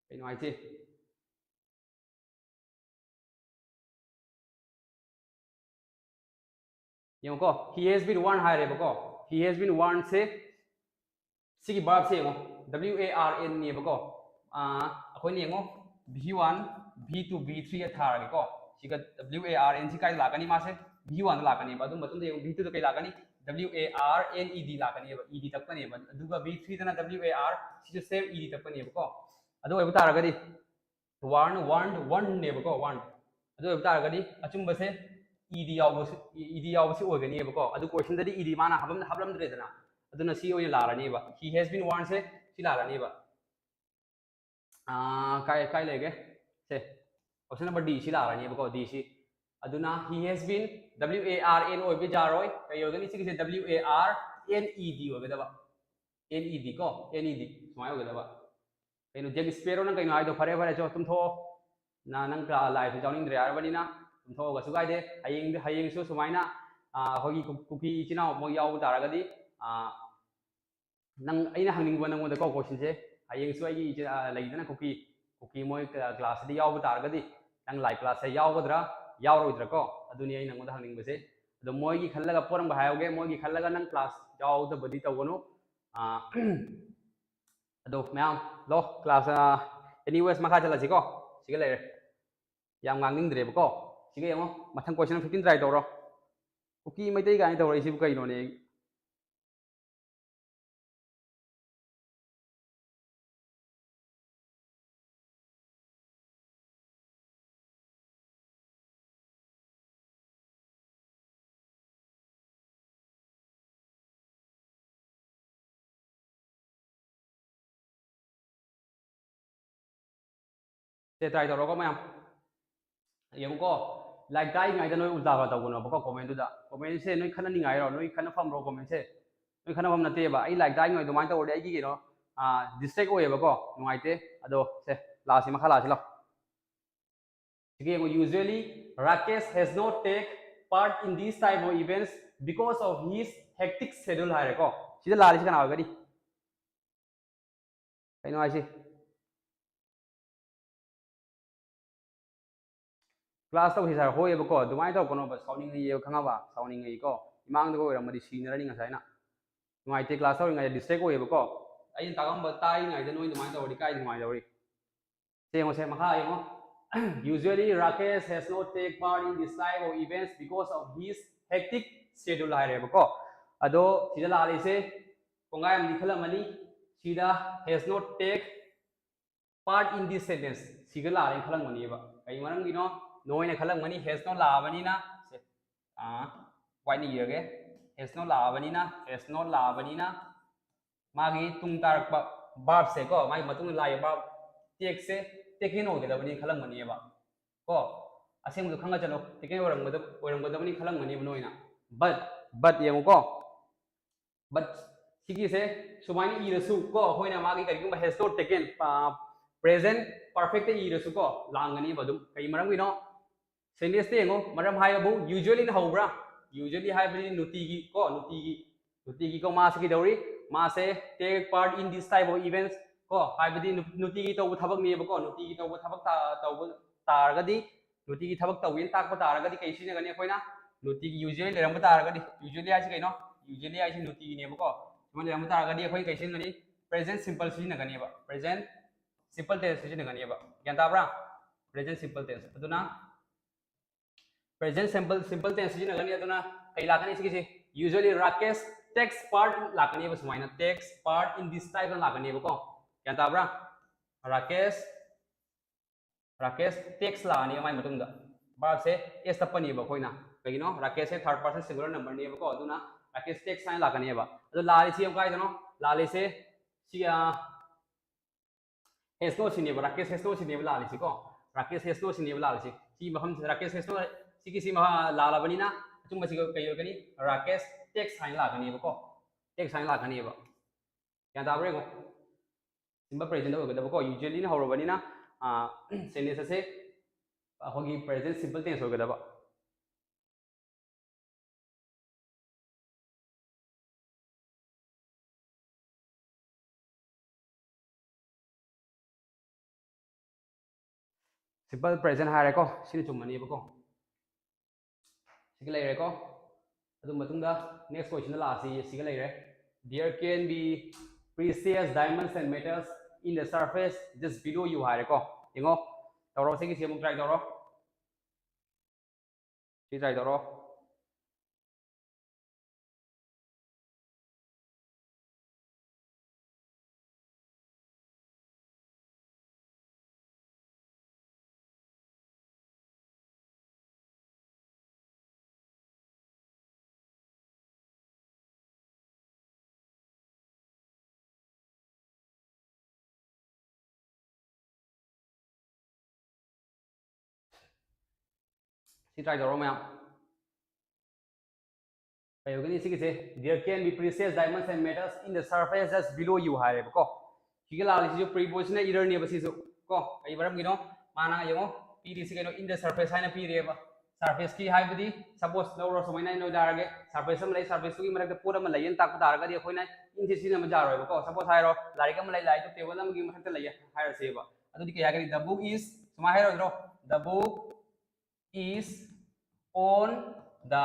ꯀꯩꯅꯣ ꯍꯥꯏꯁꯦ? ꯌꯦꯡꯉꯣꯀꯣ, he has been warned ꯍꯥꯏꯔꯦꯕꯀꯣ꯫ He has been warned ꯁꯦ, ꯁꯤꯒꯤ verb ꯁꯦ ꯌꯦꯡꯉꯣ, W A R N ꯅꯦꯕꯀꯣ꯫ ꯑꯥ, ꯑꯩꯈꯣꯏꯅ ꯌꯦꯡꯉꯣ, V one, V two, V three ꯊꯥꯔꯒꯦꯀꯣ꯫ ꯁꯤꯒ W A R N ꯁꯤ ꯀꯥꯏꯗ ꯂꯥꯛꯀꯅꯤ? ꯃꯥꯁꯦ V one ꯗ ꯂꯥꯛꯀꯅꯦꯕ꯫ ꯑꯗꯨ ꯃꯇꯨꯡꯗ ꯌꯦꯡꯉꯣ, V two ꯗ ꯀꯩ ꯂꯥꯛꯀꯅꯤ? W A R N E D ꯂꯥꯛꯀꯅꯦꯕ, E D ꯇꯞꯀꯅꯦꯕ꯫ ꯑꯗꯨꯒ V three ꯗꯅ W A R, ꯁꯤꯁꯨ same E D ꯇꯞꯀꯅꯦꯕꯀꯣ꯫ ꯑꯗꯨ ꯑꯣꯏꯕ ꯇꯥꯔꯒꯗꯤ warned, warned, warned ꯅꯦꯕꯀꯣ, warned꯫ ꯑꯗꯨ ꯑꯣꯏꯕ ꯇꯥꯔꯒꯗꯤ ꯑꯆꯨꯝꯕꯁꯦ E D ꯌꯥꯎꯕꯁꯤ, E D ꯌꯥꯎꯕꯁꯤ ꯑꯣꯏꯒꯅꯤꯕꯀꯣ꯫ ꯑꯗꯨ question ꯗꯗꯤ E D ꯃꯥꯅ ꯍꯥꯞꯂꯝ-, ꯍꯥꯞꯂꯝꯗ꯭ꯔꯦꯗꯅ꯫ ꯑꯗꯨꯅ ꯁꯤ ꯑꯣꯏꯅ ꯂꯥꯛꯂꯅꯤꯕ꯫ He has been warned ꯁꯦ ꯁꯤ ꯂꯥꯛꯂꯅꯤꯕ꯫ ꯑꯥ, ꯀꯥꯏ, ꯀꯥꯏ ꯂꯩꯒꯦ? ꯁꯦ, option number D ꯁꯤ ꯂꯥꯛꯂꯅꯤꯕꯀꯣ, D ꯁꯤ꯫ ꯑꯗꯨꯅ he has been, W A R N ꯑꯣꯏꯕ ꯌꯥꯔꯣꯏ꯫ ꯀꯩ ꯑꯣꯏꯒꯅꯤ? ꯁꯤꯒꯤꯁꯦ W A R N E D ꯑꯣꯏꯒꯗꯕ꯫ N E D ꯀꯣ, N E D ꯁꯨꯃꯥꯏꯅ ꯑꯣꯏꯒꯗꯕ꯫ ꯀꯩꯅꯣ, Jack Sparrow, ꯅꯪ ꯀꯩꯅꯣ ꯍꯥꯏꯗꯣ? ꯐꯔꯦ, ꯐꯔꯦ, ꯆꯣ, ꯇꯨꯝꯊꯣꯛꯑꯣ꯫ ꯅ-, ꯅꯪ ꯀ꯭ꯂꯥ-, live ꯁꯦ ꯌꯥꯎꯅꯤꯡꯗ꯭ꯔꯦ ꯍꯥꯏꯔꯕꯅꯤꯅ ꯇꯨꯝꯊꯣꯛꯑꯣ, ꯀꯩꯁꯨ ꯀꯥꯏꯗꯦ꯫ ꯍꯌꯦꯡ, ꯍꯌꯦꯡꯁꯨ ꯁꯨꯃꯥꯏꯅ, ꯑꯥ, ꯑꯩꯈꯣꯏꯒꯤ ꯀꯨ-, ꯀꯨꯀꯤ ꯏꯆꯤꯟ ꯏꯅꯥꯎ ꯑꯃ ꯌꯥꯎꯕ ꯇꯥꯔꯒꯗꯤ, ꯑꯥ, ꯅꯪ, ꯑꯩꯅ ꯍꯪꯅꯤꯡꯕ ꯅꯪꯉꯣꯟꯗꯀꯣ question ꯁꯦ, ꯍꯌꯦꯡꯁꯨ ꯑꯩꯒꯤ ꯏꯆꯦ, ꯑꯥ, ꯂꯩꯗꯅ ꯀꯨꯀꯤ, ꯀꯨꯀꯤ ꯃꯣꯏ ꯀ꯭ꯂꯥꯁꯁꯤꯗ ꯌꯥꯎꯕ ꯇꯥꯔꯒꯗꯤ ꯅꯪ ꯂꯥꯏꯚ ꯀ꯭ꯂꯥꯁꯁꯦ ꯌꯥꯎꯒꯗ꯭ꯔꯥ ꯌꯥꯎꯔꯣꯏꯗ꯭ꯔꯥ ꯀꯣ? ꯑꯗꯨꯅꯤ ꯑꯩ ꯅꯪꯉꯣꯟꯗ ꯍꯪꯅꯤꯡꯕꯁꯦ꯫ ꯑꯗꯣ ꯃꯣꯏꯒꯤ ꯈꯜꯂꯒ ꯄꯣꯠ ꯑꯃ ꯍꯥꯏꯍꯧꯒꯦ, ꯃꯣꯏꯒꯤ ꯈꯜꯂꯒ ꯅꯪ ꯀ꯭ꯂꯥꯁ ꯌꯥꯎꯗꯕꯗꯤ ꯇꯧꯒꯅꯨ꯫ ꯑꯗꯣ ꯃꯌꯥꯝ ꯂꯣ ꯀ꯭ꯂꯥꯁ ꯑꯦꯅꯤ ꯋꯦꯁ ꯃꯈꯥ ꯆꯠꯂꯁꯤꯀꯣ꯫ ꯁꯤꯒ ꯂꯩꯔꯦ꯫ ꯌꯥꯝ ꯉꯥꯡꯅꯤꯡꯗ꯭ꯔꯦꯕꯀꯣ꯫ ꯁꯤꯒ ꯌꯦꯡꯉꯣ, ꯃꯊꯪ ꯀꯣꯏꯁꯟ ꯐꯤꯐꯇꯤꯟ ꯇ꯭ꯔꯥꯏ ꯇꯧꯔꯣ꯫ ꯀꯨꯀꯤ ꯃꯩꯇꯩ ꯀꯥꯏꯅ ꯇꯧꯔꯛꯏꯁꯤꯕꯨ ꯀꯩꯅꯣꯅꯦ? ꯁꯦ ꯇ꯭ꯔꯥꯏ ꯇꯧꯔꯣꯀꯣ ꯃꯌꯥꯝ꯫ ꯌꯦꯡꯉꯨꯀꯣ, ꯂꯥꯏꯔꯤꯛ ꯇꯥꯛꯏꯉꯩꯗ ꯅꯣꯏ ꯎꯜꯇꯥ ꯄꯨꯜꯇꯥ ꯇꯧꯒꯅꯣꯕꯀꯣ ꯀꯣꯃꯦꯟꯗꯨꯗ꯫ ꯀꯣꯃꯦꯟꯁꯦ ꯅꯣꯏ ꯈꯠꯅꯅꯤꯡꯉꯥꯏꯔꯣ? ꯅꯣꯏ ꯈꯠꯅꯐꯝꯔꯣ ꯀꯣꯃꯦꯟꯁꯦ? ꯅꯣꯏ ꯈꯠꯅꯐꯝ ꯅꯠꯇꯦꯕ꯫ ꯑꯩ ꯂꯥꯏꯔꯤꯛ ꯇꯥꯛꯏꯉꯩ ꯑꯗꯨꯃꯥꯏꯅ ꯇꯧꯔꯗꯤ ꯑꯩꯒꯤ ꯀꯩꯅꯣ ꯗꯤꯁꯇ꯭ꯔꯦꯛ ꯑꯣꯏꯌꯦꯕꯀꯣ, ꯅꯨꯡꯉꯥꯏꯇꯦ꯫ ꯑꯗꯣ ꯁꯦ ꯂꯥꯛꯑꯁꯤ, ꯃꯈꯥ ꯂꯥꯛꯑꯁꯤ ꯂꯥꯛꯑꯣ꯫ ꯁꯤꯒ ꯌꯦꯡꯉꯣ, usually Rakesh has not take part in this type of events because of his hectic schedule ꯍꯥꯏꯔꯦꯀꯣ꯫ ꯁꯤꯗ ꯂꯥꯜꯂꯤꯁꯤ ꯀꯅꯥ ꯑꯣꯏꯒꯅꯤ? ꯀꯩꯅꯣ ꯍꯥꯏꯁꯤ? ꯀ꯭ꯂꯥꯁ ꯇꯧꯁꯤ ꯁꯥꯔ꯫ ꯍꯣꯏꯑꯕꯀꯣ, ꯑꯗꯨꯃꯥꯏꯅ ꯇꯧꯔꯛꯀꯅꯣꯕ꯫ ꯁꯥꯎꯅꯤꯡꯉꯤꯑꯕ, ꯈꯪꯉꯕ? ꯁꯥꯎꯅꯤꯡꯉꯤꯀꯣ꯫ ꯏꯃꯥꯡꯗꯒ ꯑꯣꯏꯔꯝꯃꯗꯤ ꯁꯤꯅꯔꯅꯤ ꯉꯁꯥꯏꯅ꯫ ꯅꯨꯡꯉꯥꯏꯇꯦ, ꯀ꯭ꯂꯥꯁ ꯇꯧꯔꯤꯉꯩꯗ ꯗꯤꯁꯇ꯭ꯔꯦꯛ ꯑꯣꯏꯌꯦꯕꯀꯣ꯫ ꯑꯩꯅ ꯇꯥꯛꯂꯝꯕ ꯇꯥꯔꯤꯉꯩꯗ ꯅꯣꯏ ꯑꯗꯨꯃꯥꯏꯅ ꯇꯧꯔꯗꯤ ꯀꯥꯏꯗ ꯅꯨꯡꯉꯥꯏꯗꯧꯔꯤ? ꯁꯦ ꯌꯦꯡꯉꯣꯁꯦ, ꯃꯈꯥ ꯌꯦꯡꯉꯣ꯫ Usually Rakesh has not take part in this type of events because of his hectic schedule ꯍꯥꯏꯔꯦꯕꯀꯣ꯫ ꯑꯗꯣ ꯁꯤꯗ ꯂꯥꯛꯂꯤꯁꯦ ꯀꯣꯡꯒꯥꯏ ꯑꯃꯗꯤ ꯈꯜꯂꯝꯃꯅꯤ꯫ ꯁꯤꯗ has not take part in this sentence ꯁꯤꯒ ꯂꯥꯛꯂꯦꯅ ꯈꯜꯂꯝꯒꯅꯦꯕ꯫ ꯀꯩ ꯃꯔꯝꯒꯤꯅꯣ? ꯅꯣꯏꯅ ꯈꯜꯂꯝꯒꯅꯤ, has not ꯂꯥꯛꯑꯕꯅꯤꯅ꯫ Say, ah, ꯋꯥꯏꯠꯅ ꯏꯔꯒꯦ꯫ Has not ꯂꯥꯛꯑꯕꯅꯤꯅ, has not ꯂꯥꯛꯑꯕꯅꯤꯅ ꯃꯥꯒꯤ ꯇꯨꯡ ꯇꯥꯔꯛꯄ ꯕꯥꯔꯕꯁꯦ ꯀꯣ, ꯃꯥꯒꯤ ꯃꯇꯨꯡꯗ ꯂꯥꯛꯏꯕ ꯕꯥꯔꯕ ꯇꯦꯛꯁꯦ ꯇꯦꯀꯦꯟ ꯑꯣꯏꯒꯗꯕꯅꯤ ꯈꯜꯂꯝꯒꯅꯦꯕ ꯀꯣ꯫ ꯑꯁꯦꯡꯕꯗꯣ ꯈꯪꯉ ꯆꯠꯂꯣ, ꯇꯦꯀꯦꯟ ꯑꯣꯏꯔꯝꯒꯗꯕ, ꯑꯣꯏꯔꯝꯒꯗꯕꯅꯤ ꯈꯜꯂꯝꯒꯅꯦꯕ ꯅꯣꯏꯅ꯫ But, but ꯌꯦꯡꯉꯨꯀꯣ, but ꯁꯤꯒꯤꯁꯦ ꯁꯨꯃꯥꯏꯅ ꯏꯔꯁꯨ ꯀꯣ, ꯑꯩꯈꯣꯏꯅ ꯃꯥꯒꯤ ꯀꯔꯤꯒꯨꯝꯕ has not taken, present perfectꯇ ꯏꯔꯁꯨ ꯀꯣ, ꯂꯥꯡꯒꯅꯦꯕ ꯑꯗꯨꯝ꯫ ꯀꯩ ꯃꯔꯝꯒꯤꯅꯣ? Sentenceꯇ ꯌꯦꯡꯉꯣ, ꯃꯔꯝ ꯍꯥꯏꯕꯕꯨ usuallyꯅ ꯍꯧꯕ꯭ꯔꯥ? Usually ꯍꯥꯏꯕꯗꯤ ꯅꯨꯡꯇꯤꯒꯤ ꯀꯣ, ꯅꯨꯡꯇꯤꯒꯤ, ꯅꯨꯡꯇꯤꯒꯤ ꯀꯣ, ꯃꯥꯁꯦ ꯀꯩꯗꯧꯔꯤ? ꯃꯥꯁꯦ take part in this type of events ꯀꯣ, ꯍꯥꯏꯕꯗꯤ ꯅꯨ- ꯅꯨꯡꯇꯤꯒꯤ ꯇꯧꯕ ꯊꯕꯛꯅꯦꯕꯀꯣ꯫ ꯅꯨꯡꯇꯤꯒꯤ ꯇꯧꯕ ꯊꯕꯛ ꯇꯥ- ꯇꯧꯕ ꯇꯥꯔꯒꯗꯤ, ꯅꯨꯡꯇꯤꯒꯤ ꯊꯕꯛ ꯇꯧꯋꯦꯅ ꯇꯥꯛꯄ ꯇꯥꯔꯒꯗꯤ ꯀꯩ ꯁꯤꯖꯤꯟꯅꯒꯅꯤ ꯑꯩꯈꯣꯏꯅ? ꯅꯨꯡꯇꯤꯒꯤ usually ꯂꯩꯔꯝꯕ ꯇꯥꯔꯒꯗꯤ, usually ꯍꯥꯏꯁꯤ ꯀꯩꯅꯣ? Usually ꯍꯥꯏꯁꯤ ꯅꯨꯡꯇꯤꯒꯤꯅꯦꯕꯀꯣ꯫ ꯁꯨꯃꯥꯏꯅ ꯂꯩꯔꯝꯕ ꯇꯥꯔꯒꯗꯤ ꯑꯩꯈꯣꯏꯅ ꯀꯩ ꯁꯤꯖꯤꯟꯅꯒꯅꯤ? Present simple ꯁꯤꯖꯤꯟꯅꯒꯅꯦꯕ꯫ Present simple tense ꯁꯤꯖꯤꯟꯅꯒꯅꯦꯕ꯫ ꯒ꯭ꯌꯥꯟ ꯇꯥꯕ꯭ꯔꯥ? Present simple tense꯫ ꯑꯗꯨꯅ present simple, simple tense ꯁꯤꯖꯤꯟꯅꯒꯅꯤ꯫ ꯑꯗꯨꯅ ꯀꯩ ꯂꯥꯛꯀꯅꯤ ꯁꯤꯒꯤꯁꯦ? Usually Rakesh takes part ꯂꯥꯛꯀꯅꯦꯕ꯫ ꯁꯨꯃꯥꯏꯅ takes part in this type ꯂꯥꯛꯀꯅꯦꯕꯀꯣ꯫ ꯒ꯭ꯌꯥꯟ ꯇꯥꯕ꯭ꯔꯥ? Rakesh, Rakesh takes ꯂꯥꯛꯑꯅꯤ ꯃꯥꯏ ꯃꯇꯨꯡꯗ꯫ Verbꯁꯦ S ꯇꯞꯄꯅꯦꯕ ꯑꯩꯈꯣꯏꯅ꯫ ꯀꯩꯒꯤꯅꯣ? Rakeshꯁꯦ third person singular numberꯅꯦꯕꯀꯣ꯫ ꯑꯗꯨꯅ Rakesh takes ꯍꯥꯏꯅ ꯂꯥꯛꯀꯅꯦꯕ꯫ ꯑꯗꯣ ꯂꯥꯜꯂꯤꯁꯤ ꯌꯦꯡꯉꯨ ꯀꯥꯏꯗꯅꯣ? ꯂꯥꯜꯂꯤꯁꯦ ꯁꯤ, ꯑ, has no ꯁꯤꯅꯦꯕ, Rakesh has no ꯁꯤꯅꯦꯕ ꯂꯥꯜꯂꯤꯁꯤꯀꯣ꯫ Rakesh has no ꯁꯤꯅꯦꯕ ꯂꯥꯜꯂꯤꯁꯤ꯫ ꯁꯤ ꯃꯐꯝꯁꯤꯗ Rakesh has no, ꯁꯤꯒꯤꯁꯤ ꯃꯐꯝ ꯂꯥꯜꯂꯕꯅꯤꯅ ꯑꯆꯨꯝꯕꯁꯤ ꯀꯩ ꯑꯣꯏꯒꯅꯤ? Rakesh takes ꯍꯥꯏꯅ ꯂꯥꯛꯀꯅꯦꯕꯀꯣ꯫ Takes ꯍꯥꯏꯅ ꯂꯥꯛꯀꯅꯦꯕ꯫ ꯒ꯭ꯌꯥꯟ ꯇꯥꯕ꯭ꯔꯥ ꯌꯦꯡꯉꯣ꯫ Simple presentꯗ ꯑꯣꯏꯒꯗꯕꯀꯣ꯫ Usuallyꯅ ꯍꯧꯔꯕꯅꯤꯅ, ꯑꯥ, sentence ꯑꯁꯦ ꯑꯩꯈꯣꯏꯒꯤ present simple tense ꯑꯣꯏꯒꯗꯕ꯫ Simple present ꯍꯥꯏꯔꯦꯀꯣ, ꯁꯤꯅ ꯆꯨꯝꯃꯅꯦꯕꯀꯣ꯫ ꯁꯤꯒ ꯂꯩꯔꯦꯀꯣ꯫ ꯑꯗꯨ ꯃꯇꯨꯡꯗ next questionꯗ ꯂꯥꯛꯑꯁꯤ, ꯁꯤꯒ ꯂꯩꯔꯦ꯫ There can be precious diamonds and metals in the surface just below you ꯍꯥꯏꯔꯦꯀꯣ꯫ ꯌꯦꯡꯉꯣ, ꯇꯧꯔꯣ, ꯁꯤꯒꯤꯁꯤ ꯑꯃꯨꯛ try ꯇꯧꯔꯣ꯫ ꯁꯤ try ꯇꯧꯔꯣ꯫ ꯁꯤ try ꯇꯧꯔꯣ ꯃꯌꯥꯝ꯫ ꯀꯩ ꯑꯣꯏꯒꯅꯤ ꯁꯤꯒꯤꯁꯦ? There can be precious diamonds and metals in the surface just below you ꯍꯥꯏꯔꯦꯕꯀꯣ꯫ ꯁꯤꯒꯤ ꯂꯥꯜꯂꯤꯁꯤꯁꯨ prepositionꯅ errorꯅꯦꯕ ꯁꯤꯁꯨ ꯀꯣ꯫ ꯀꯩ ꯃꯔꯝꯒꯤꯅꯣ? ꯃꯥꯅ ꯌꯦꯡꯉꯣ, ꯄꯤꯔꯤꯁꯤ ꯀꯩꯅꯣ? In the surface ꯍꯥꯏꯅ ꯄꯤꯔꯦꯕ꯫ ꯁꯔꯐꯦꯁꯀꯤ ꯍꯥꯏꯕꯗꯤ, ꯁꯄꯣꯁ ꯂꯧꯔꯣ, ꯁꯨꯃꯥꯏꯅ ꯑꯩꯅ ꯅꯣꯏꯗ ꯍꯥꯏꯔꯒꯦ, ꯁꯔꯐꯦꯁ ꯑꯃ ꯂꯩ, ꯁꯔꯐꯦꯁꯇꯨꯒꯤ ꯃꯔꯛꯇ ꯄꯣꯠ ꯑꯃ ꯂꯩꯌꯦꯅ ꯇꯥꯛꯄ ꯇꯥꯔꯒꯗꯤ ꯑꯩꯈꯣꯏꯅ ꯏꯟꯁꯦ ꯁꯤꯖꯤꯟꯅꯕ ꯌꯥꯔꯣꯏꯕꯀꯣ꯫ ꯁꯄꯣꯁ ꯍꯥꯏꯔꯣ, ꯂꯥꯏꯔꯤꯛ ꯑꯃ ꯂꯩ, ꯂꯥꯏꯔꯤꯛꯇꯨ ꯇꯦꯕꯜ ꯑꯃꯒꯤ ꯃꯊꯛꯇ ꯂꯩ ꯍꯥꯏꯔꯁꯦꯕ꯫ ꯑꯗꯨꯗꯤ ꯀꯩ ꯍꯥꯏꯒꯅꯤ? The book is, ꯁꯨꯃꯥꯏꯅ ꯍꯥꯏꯔꯣꯏꯗ꯭ꯔꯣ? The book is on the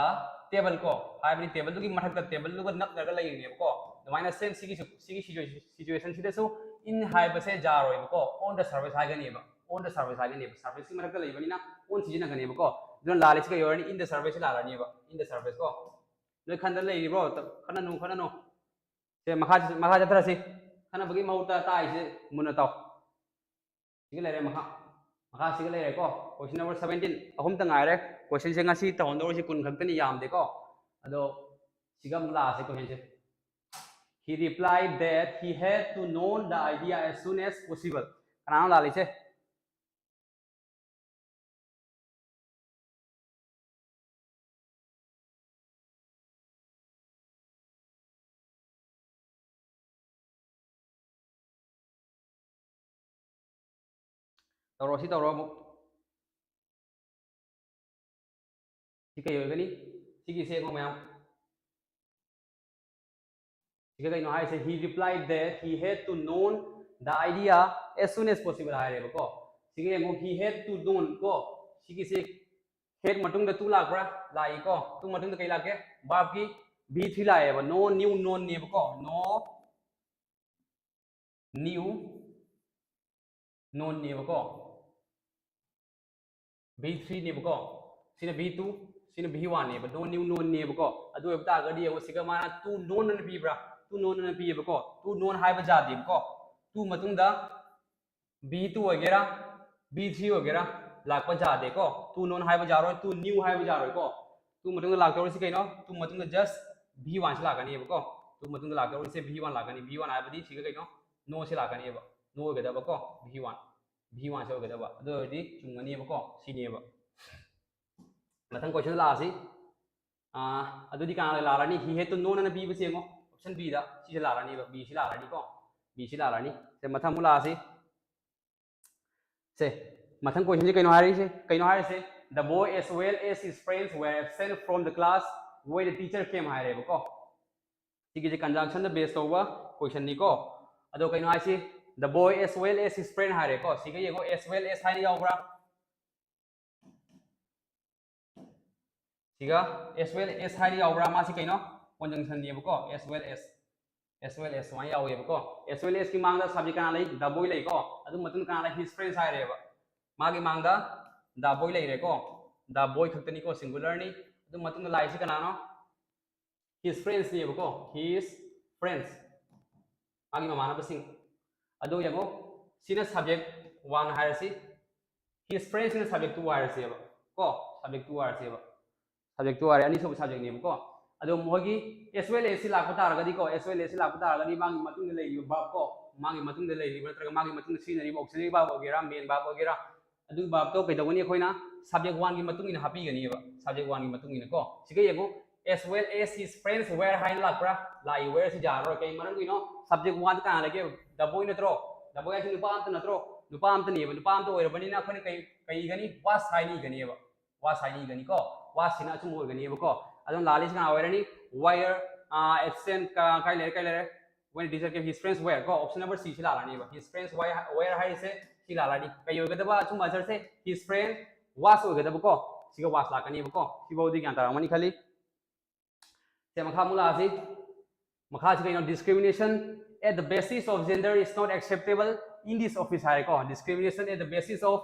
table ꯀꯣ, ꯍꯥꯏꯕꯗꯤ ꯇꯦꯕꯜꯗꯨꯒꯤ ꯃꯊꯛꯇ, ꯇꯦꯕꯜꯗꯨꯒ ꯅꯞꯅꯔꯒ ꯂꯩꯔꯤꯅꯦꯕꯀꯣ꯫ ꯑꯗꯨꯃꯥꯏꯅ ꯁꯦꯝ ꯁꯤꯒꯤꯁꯨ, ꯁꯤꯒꯤ ꯁꯤꯆꯨꯋꯦꯁꯟꯁꯤꯗꯁꯨ in ꯍꯥꯏꯕꯁꯦ ꯌꯥꯔꯣꯏꯕꯀꯣ, on the surface ꯍꯥꯏꯒꯅꯦꯕ, on the surface ꯍꯥꯏꯒꯅꯦꯕ, ꯁꯔꯐꯦꯁꯀꯤ ꯃꯊꯛꯇ ꯂꯩꯕꯅꯤꯅ on ꯁꯤꯖꯤꯟꯅꯒꯅꯦꯕꯀꯣ꯫ ꯑꯗꯨꯅ ꯂꯥꯜꯂꯤꯁꯤ ꯀꯩ ꯑꯣꯏꯔꯅꯤ? In the surface ꯂꯥꯜꯂꯅꯤꯕ, in the surface ꯀꯣ꯫ ꯅꯣꯏ ꯈꯟꯗ ꯂꯩꯔꯤꯕ꯭ꯔꯣ? ꯈꯟꯅꯅꯨ, ꯈꯟꯅꯅꯨ꯫ ꯁꯦ, ꯃꯈꯥ, ꯃꯈꯥ ꯆꯠꯊꯔꯁꯤ꯫ ꯈꯟꯅꯕꯒꯤ ꯃꯍꯨꯠꯇ ꯇꯥꯛꯏꯁꯦ ꯃꯨꯟꯅ ꯇꯥꯎ꯫ ꯁꯤꯒ ꯂꯩꯔꯦ ꯃꯈꯥ꯫ ꯃꯈꯥ ꯁꯤꯒ ꯂꯩꯔꯦꯀꯣ꯫ Question number seventeen꯫ ꯑꯍꯨꯝꯇ ꯉꯥꯏꯔꯦ꯫ Questionꯁꯦ ꯉꯁꯤ ꯇꯧꯍꯟꯗꯧꯔꯤꯁꯦ ꯀꯨꯟ ꯈꯛꯇꯅꯤ, ꯌꯥꯝꯗꯦꯀꯣ꯫ ꯑꯗꯣ ꯁꯤꯒ ꯑꯃꯨꯛ ꯂꯥꯛꯑꯁꯦ questionꯁꯦ꯫ He replied that he had to know the idea as soon as possible. ꯀꯅꯥꯅꯣ ꯂꯥꯜꯂꯤꯁꯦ? ꯇꯧꯔꯣ, ꯁꯤ ꯇꯧꯔꯣ ꯑꯃꯨꯛ꯫ ꯁꯤ ꯀꯩ ꯑꯣꯏꯒꯅꯤ? ꯁꯤꯒꯤꯁꯦ ꯌꯦꯡꯉꯣ ꯃꯌꯥꯝ꯫ ꯁꯤꯒ ꯀꯩꯅꯣ ꯍꯥꯏꯁꯦ? He replied that he had to known the idea as soon as possible ꯍꯥꯏꯔꯦꯕꯀꯣ꯫ ꯁꯤꯒ ꯌꯦꯡꯉꯣ, he had to known ꯀꯣ꯫ ꯁꯤꯒꯤꯁꯦ had ꯃꯇꯨꯡꯗ to ꯂꯥꯛꯄ꯭ꯔꯥ? ꯂꯥꯛꯏꯀꯣ꯫ To ꯃꯇꯨꯡꯗ ꯀꯩ ꯂꯥꯛꯀꯦ? Verbꯀꯤ V three ꯂꯥꯛꯑꯦꯕ꯫ Know, knew, knownꯅꯦꯕꯀꯣ꯫ Know, knew, knownꯅꯦꯕꯀꯣ꯫ V threeꯅꯦꯕꯀꯣ꯫ ꯁꯤꯅ V two, ꯁꯤꯅ V oneꯅꯦꯕ꯫ Know, knew, knownꯅꯦꯕꯀꯣ꯫ ꯑꯗꯨ ꯑꯣꯏꯕ ꯇꯥꯔꯒꯗꯤ ꯌꯦꯡꯉꯣ, ꯁꯤꯒ ꯃꯥꯅ to known ꯑꯅ ꯄꯤꯕ꯭ꯔꯥ? To known ꯑꯅ ꯄꯤꯌꯦꯕꯀꯣ꯫ To known ꯍꯥꯏꯕ ꯌꯥꯗꯦꯕꯀꯣ꯫ To ꯃꯇꯨꯡꯗ V two ꯑꯣꯏꯒꯦꯔꯥ, V three ꯑꯣꯏꯒꯦꯔꯥ ꯂꯥꯛꯄ ꯌꯥꯗꯦꯀꯣ꯫ To known ꯍꯥꯏꯕ ꯌꯥꯔꯣꯏ, to knew ꯍꯥꯏꯕ ꯌꯥꯔꯣꯏꯀꯣ꯫ To ꯃꯇꯨꯡꯗ ꯂꯥꯛꯇꯧꯔꯤꯁꯤ ꯀꯩꯅꯣ? To ꯃꯇꯨꯡꯗ just V one ꯁꯤ ꯂꯥꯛꯀꯅꯤꯕꯀꯣ꯫ To ꯃꯇꯨꯡꯗ ꯂꯥꯛꯇꯧꯔꯤꯁꯦ V one ꯂꯥꯛꯀꯅꯤ꯫ V one ꯍꯥꯏꯕꯗꯤ ꯁꯤꯒ ꯀꯩꯅꯣ? Knowꯁꯤ ꯂꯥꯛꯀꯅꯤꯕ꯫ Know ꯑꯣꯏꯒꯗꯕꯀꯣ, V one꯫ V oneꯁꯦ ꯑꯣꯏꯒꯗꯕ꯫ ꯑꯗꯨ ꯑꯣꯏꯔꯗꯤ ꯆꯨꯝꯒꯅꯤꯕꯀꯣ꯫ ꯁꯤꯅꯦꯕ꯫ ꯃꯊꯪ question ꯂꯥꯛꯑꯁꯤ꯫ ꯑꯥ, ꯑꯗꯨꯗꯤ ꯀꯅꯥ ꯂꯥꯜꯂꯅꯤ? He had to known ꯑꯅ ꯄꯤꯕꯁꯦ ꯌꯦꯡꯉꯣ꯫ Option Bꯗ ꯁꯤꯁꯦ ꯂꯥꯜꯂꯅꯤꯕ꯫ Bꯁꯤ ꯂꯥꯜꯂꯅꯤꯀꯣ꯫ Bꯁꯤ ꯂꯥꯜꯂꯅꯤ꯫ ꯁꯦ, ꯃꯊꯪ ꯑꯃꯨꯛ ꯂꯥꯛꯑꯁꯤ꯫ ꯁꯦ, ꯃꯊꯪ questionꯁꯦ ꯀꯩꯅꯣ ꯍꯥꯏꯔꯤꯁꯦ? ꯀꯩꯅꯣ ꯍꯥꯏꯔꯤꯁꯦ? The boy as well as his friends were absent from the class when the teacher came ꯍꯥꯏꯔꯦꯕꯀꯣ꯫ ꯁꯤꯒꯤꯁꯦ conjunction ꯗ base ꯇꯧꯕ question ꯅꯤꯀꯣ꯫ ꯑꯗꯣ ꯀꯩꯅꯣ ꯍꯥꯏꯁꯤ, the boy as well as his friend ꯍꯥꯏꯔꯦꯀꯣ꯫ ꯁꯤꯒ ꯌꯦꯡꯉꯣ, as well as ꯍꯥꯏꯅ ꯌꯥꯎꯕ꯭ꯔꯥ? ꯁꯤꯒ as well as ꯍꯥꯏꯅ ꯌꯥꯎꯕ꯭ꯔꯥ? ꯃꯥꯁꯤ ꯀꯩꯅꯣ? Conjunction ꯅꯦꯕꯀꯣ꯫ As well as, as well as ꯁꯨꯃꯥꯏꯅ ꯌꯥꯎꯋꯦꯕꯀꯣ꯫ As well as ꯀꯤ ꯃꯥꯡꯗ subject ꯀꯅꯥ ꯂꯩ? The boy ꯂꯩꯀꯣ꯫ ꯑꯗꯨ ꯃꯇꯨꯡꯗ ꯀꯅꯥ ꯂꯩ? His friends ꯍꯥꯏꯔꯦꯕ꯫ ꯃꯥꯒꯤ ꯃꯥꯡꯗ the boy ꯂꯩꯔꯦꯀꯣ꯫ The boy ꯈꯛꯇꯅꯤꯀꯣ, singular ꯅꯤ꯫ ꯑꯗꯨ ꯃꯇꯨꯡꯗ ꯂꯥꯛꯏꯁꯤ ꯀꯅꯥꯅꯣ? His friends ꯅꯦꯕꯀꯣ, his friends, ꯃꯥꯒꯤ ꯃꯃꯥꯟꯅꯕꯁꯤꯡ꯫ ꯑꯗꯣ ꯌꯦꯡꯉꯣ, ꯁꯤꯅ subject one ꯍꯥꯏꯔꯁꯤ, his friends ꯁꯤꯅ subject two ꯍꯥꯏꯔꯁꯦꯕ ꯀꯣ꯫ Subject two ꯍꯥꯏꯔꯁꯦꯕ꯫ Subject two ꯍꯥꯏꯔꯦ, ꯑꯅꯤꯁꯨꯕ subject ꯅꯦꯕꯀꯣ꯫ ꯑꯗꯣ ꯃꯈꯣꯏꯒꯤ as well as ꯁꯤ ꯂꯥꯛꯄ ꯇꯥꯔꯒꯗꯤꯀꯣ, as well as ꯁꯤ ꯂꯥꯛꯄ ꯇꯥꯔꯒꯗꯤ ꯃꯥꯒꯤ ꯃꯇꯨꯡꯗ ꯂꯩꯔꯤꯕ verb ꯀꯣ, ꯃꯥꯒꯤ ꯃꯇꯨꯡꯗ ꯂꯩꯔꯤꯕ ꯅꯠꯇ꯭ꯔꯒ ꯃꯥꯒꯤ ꯃꯇꯨꯡꯗ ꯁꯤꯖꯤꯟꯅꯔꯤꯕ auxiliary verb ꯑꯣꯏꯒꯦꯔꯥ, main verb ꯑꯣꯏꯒꯦꯔꯥ, ꯑꯗꯨ verb ꯇꯣ ꯀꯩꯗꯧꯒꯅꯤ? ꯑꯩꯈꯣꯏꯅ subject one ꯒꯤ ꯃꯇꯨꯡ ꯏꯟꯅ ꯍꯥꯞꯄꯤꯒꯅꯤꯕ꯫ Subject one ꯒꯤ ꯃꯇꯨꯡ ꯏꯟꯅ ꯀꯣ꯫ ꯁꯤꯒ ꯌꯦꯡꯉꯨ, as well as his friends were ꯍꯥꯏꯅ ꯂꯥꯛꯄ꯭ꯔꯥ? ꯂꯥꯛꯏ꯫ Were ꯁꯤ ꯌꯥꯔꯔꯣꯏ꯫ ꯀꯩ ꯃꯔꯝꯒꯤꯅꯣ? Subject one ꯗ ꯀꯅꯥ ꯂꯩꯒꯦ? The boy ꯅꯠꯇ꯭ꯔꯣ? The boy ꯍꯥꯏꯁꯤ ꯅꯨꯄꯥ ꯑꯝꯇ ꯅꯠꯇ꯭ꯔꯣ? ꯅꯨꯄꯥ ꯑꯝꯇꯅꯦꯕ꯫ ꯅꯨꯄꯥ ꯑꯝꯇ ꯑꯣꯏꯔꯕꯅꯤꯅ ꯑꯩꯈꯣꯏꯅ ꯀꯩ, ꯀꯩ ꯏꯒꯅꯤ? Was ꯍꯥꯏꯅ ꯏꯒꯅꯤꯕ꯫ Was ꯍꯥꯏꯅ ꯏꯒꯅꯤꯀꯣ꯫ Was ꯁꯤꯅ ꯑꯆꯨꯝꯕ ꯑꯣꯏꯒꯅꯤꯕꯀꯣ꯫ ꯑꯗꯨꯅ ꯂꯥꯜꯂꯤꯁꯤ ꯀꯅꯥ ꯑꯣꯏꯔꯅꯤ? Were, ꯑꯥ, absent, ꯀ-, ꯀꯥꯏ ꯂꯩꯔꯦ, ꯀꯥꯏ ꯂꯩꯔꯦ? When teacher came, his friends were ꯀꯣ, option number C ꯁꯤ ꯂꯥꯜꯂꯅꯤꯕ꯫ His friends were, were ꯍꯥꯏꯔꯤꯁꯦ ꯁꯤ ꯂꯥꯜꯂꯅꯤ꯫ ꯀꯩ ꯑꯣꯏꯒꯗꯕ? ꯑꯆꯨꯝꯕ answer say his friend was ꯑꯣꯏꯒꯗꯕꯀꯣ꯫ ꯁꯤꯒ was ꯂꯥꯛꯀꯅꯤꯕꯀꯣ꯫ ꯁꯤꯐꯥꯎꯗꯤ ꯒ꯭ꯌꯥꯟ ꯇꯥꯔꯝꯃꯅꯤ ꯈꯜꯂꯤ꯫ ꯁꯦ, ꯃꯈꯥ ꯑꯃꯨꯛ ꯂꯥꯛꯑꯁꯤ꯫ ꯃꯈꯥꯁꯤ ꯀꯩꯅꯣ? Discrimination at the basis of gender is not acceptable in this office ꯍꯥꯏꯔꯦꯀꯣ꯫ Discrimination at the basis of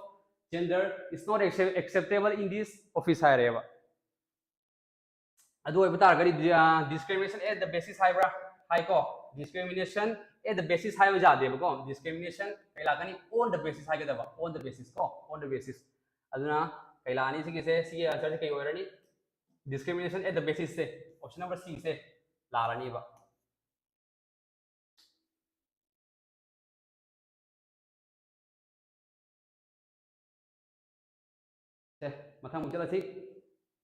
gender is not accept-, acceptable in this office ꯍꯥꯏꯔꯦꯕ꯫ ꯑꯗꯨ ꯑꯣꯏꯕ ꯇꯥꯔꯒꯗꯤ, ꯑ, discrimination at the basis ꯍꯥꯏꯕ꯭ꯔꯥ? ꯍꯥꯏꯀꯣ꯫ Discrimination at the basis ꯍꯥꯏꯕ ꯌꯥꯗꯦꯕꯀꯣ꯫ Discrimination ꯀꯩ ꯂꯥꯛꯀꯅꯤ? On the basis ꯍꯥꯏꯒꯗꯕ꯫ On the basis ꯀꯣ, on the basis꯫ ꯑꯗꯨꯅ ꯀꯩ ꯂꯥꯛꯑꯅꯤ ꯁꯤꯒꯤꯁꯦ? ꯁꯤꯒꯤ answer ꯁꯦ ꯀꯩ ꯑꯣꯏꯔꯅꯤ? Discrimination at the basis say, option number C ꯁꯦ ꯂꯥꯛꯑꯅꯤꯕ꯫ ꯁꯦ, ꯃꯊꯪ ꯑꯃꯨꯛ ꯆꯠꯂꯁꯤ꯫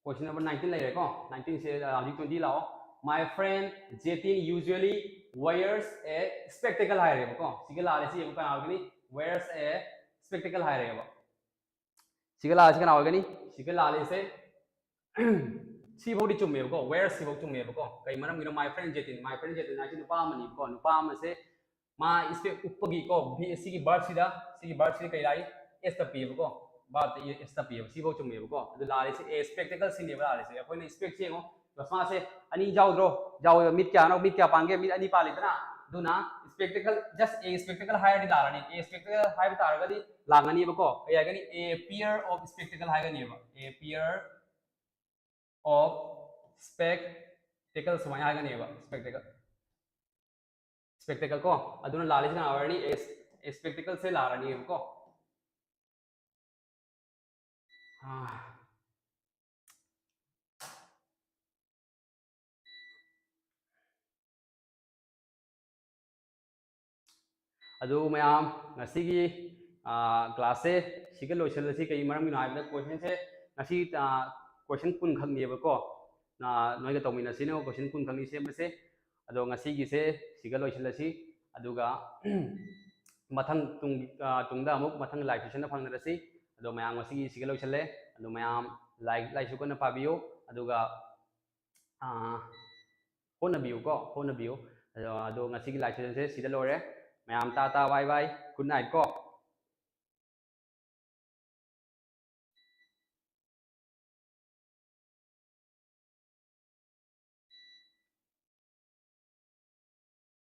Question number nineteen ꯂꯩꯔꯦꯀꯣ꯫ Nineteen ꯁꯦ, ꯑ, ꯍꯧꯖꯤꯛ twenty ꯂꯥꯛꯑꯣ꯫ My friend Jatin usually wears a spectacle ꯍꯥꯏꯔꯦꯕꯀꯣ꯫ ꯁꯤꯒ ꯂꯥꯜꯂꯦ, ꯁꯤ ꯌꯦꯡꯉꯨ ꯀꯅꯥ ꯑꯣꯏꯒꯅꯤ? Wears a spectacle ꯍꯥꯏꯔꯦꯕ꯫ ꯁꯤꯒ ꯂꯥꯜꯂꯤꯁꯦ ꯀꯅꯥ ꯑꯣꯏꯒꯅꯤ? ꯁꯤꯒ ꯂꯥꯜꯂꯤꯁꯦ ꯁꯤꯐꯥꯎꯗꯤ ꯆꯨꯝꯃꯦꯕꯀꯣ, where ꯁꯤꯐꯥꯎ ꯆꯨꯝꯃꯦꯕꯀꯣ꯫ ꯀꯩ ꯃꯔꯝꯒꯤꯅꯣ? My friend Jatin, my friend Jatin ꯍꯥꯏꯁꯤ ꯅꯨꯄꯥ ꯑꯃꯅꯤꯕꯀꯣ꯫ ꯅꯨꯄꯥ ꯑꯃꯁꯦ ꯃꯥ spec ꯎꯞꯄꯒꯤꯀꯣ, ꯁꯤꯒꯤ verb ꯁꯤꯗ, ꯁꯤꯒꯤ verb ꯁꯤꯗ ꯀꯩ ꯂꯥꯛꯏ? S ꯇ ꯄꯤꯌꯦꯕꯀꯣ꯫ Verb ꯇ S ꯇ ꯄꯤꯌꯦꯕ꯫ ꯁꯤꯐꯥꯎ ꯆꯨꯝꯃꯦꯕꯀꯣ꯫ ꯑꯗꯨ ꯂꯥꯜꯂꯤꯁꯦ A, spectacle ꯁꯤꯅꯦꯕ ꯂꯥꯜꯂꯤꯁꯦ꯫ ꯑꯩꯈꯣꯏꯅ spec ꯁꯤ ꯌꯦꯡꯉꯣ, ꯆꯁꯃꯥꯁꯦ ꯑꯅꯤ ꯌꯥꯎꯗ꯭ꯔꯣ? ꯌꯥꯎꯋꯦꯕ꯫ ꯃꯤꯠ ꯀꯌꯥꯅꯣ? ꯃꯤꯠ ꯀꯌꯥ ꯄꯥꯟꯒꯦ? ꯃꯤꯠ ꯑꯅꯤ ꯄꯥꯜꯂꯤꯗꯅ꯫ ꯑꯗꯨꯅ spectacle, just A spectacle ꯍꯥꯏꯔꯗꯤ ꯂꯥꯜꯂꯅꯤ꯫ A spectacle ꯍꯥꯏꯕ ꯇꯥꯔꯒꯗꯤ ꯂꯥꯡꯒꯅꯤꯕꯀꯣ꯫ ꯀꯩ ꯍꯥꯏꯒꯅꯤ? A pair of spectacle ꯍꯥꯏꯒꯅꯦꯕ꯫ A pair of spectacle ꯁꯨꯃꯥꯏꯅ ꯍꯥꯏꯒꯅꯦꯕ꯫ Spectacle, spectacle ꯀꯣ꯫ ꯑꯗꯨꯅ ꯂꯥꯜꯂꯤꯁꯤ ꯀꯅꯥ ꯑꯣꯏꯔꯅꯤ? A, spectacle ꯁꯦ ꯂꯥꯜꯂꯅꯤꯕꯀꯣ꯫ ꯑꯥ꯫ ꯑꯗꯨ ꯃꯌꯥꯝ, ꯉꯁꯤꯒꯤ class ꯁꯦ ꯁꯤꯒ ꯂꯣꯏꯁꯤꯜꯂꯁꯤ꯫ ꯀꯩ ꯃꯔꯝꯒꯤꯅꯣ ꯍꯥꯏꯕꯗ question ꯁꯦ ꯉꯁꯤ question ꯀꯨꯟ ꯈꯛꯅꯦꯕꯀꯣ꯫ ꯅꯣꯏꯒ ꯇꯧꯃꯤꯟꯅꯁꯤꯅꯦ, question ꯀꯨꯟ ꯈꯛꯅꯤ ꯁꯦꯝꯕꯁꯦ꯫ ꯑꯗꯣ ꯉꯁꯤꯒꯤꯁꯦ ꯁꯤꯒ ꯂꯣꯏꯁꯤꯜꯂꯁꯤ꯫ ꯑꯗꯨꯒ ꯃꯊꯪ ꯇꯨꯡ, ꯇꯨꯡꯗ ꯑꯃꯨꯛ ꯃꯊꯪ live session ꯗ ꯐꯪꯅꯔꯁꯤ꯫ ꯑꯗꯣ ꯃꯌꯥꯝ ꯉꯁꯤꯒꯤ ꯁꯤꯒ ꯂꯣꯏꯁꯤꯜꯂꯦ꯫ ꯑꯗꯣ ꯃꯌꯥꯝ ꯂꯥꯏꯔꯤꯛ ꯂꯥꯏꯁꯨ ꯀꯟꯅ ꯄꯥꯕꯤꯌꯨ꯫ ꯑꯗꯨꯒ ꯍꯣꯠꯅꯕꯤꯌꯨꯀꯣ, ꯍꯣꯠꯅꯕꯤꯌꯨ꯫ ꯑꯗꯣ, ꯑꯗꯣ ꯉꯁꯤꯒꯤ live session ꯁꯦ ꯁꯤꯗ ꯂꯣꯏꯔꯦ꯫ ꯃꯌꯥꯝ ꯇꯥ ꯇꯥ, bye bye, good night ꯀꯣ꯫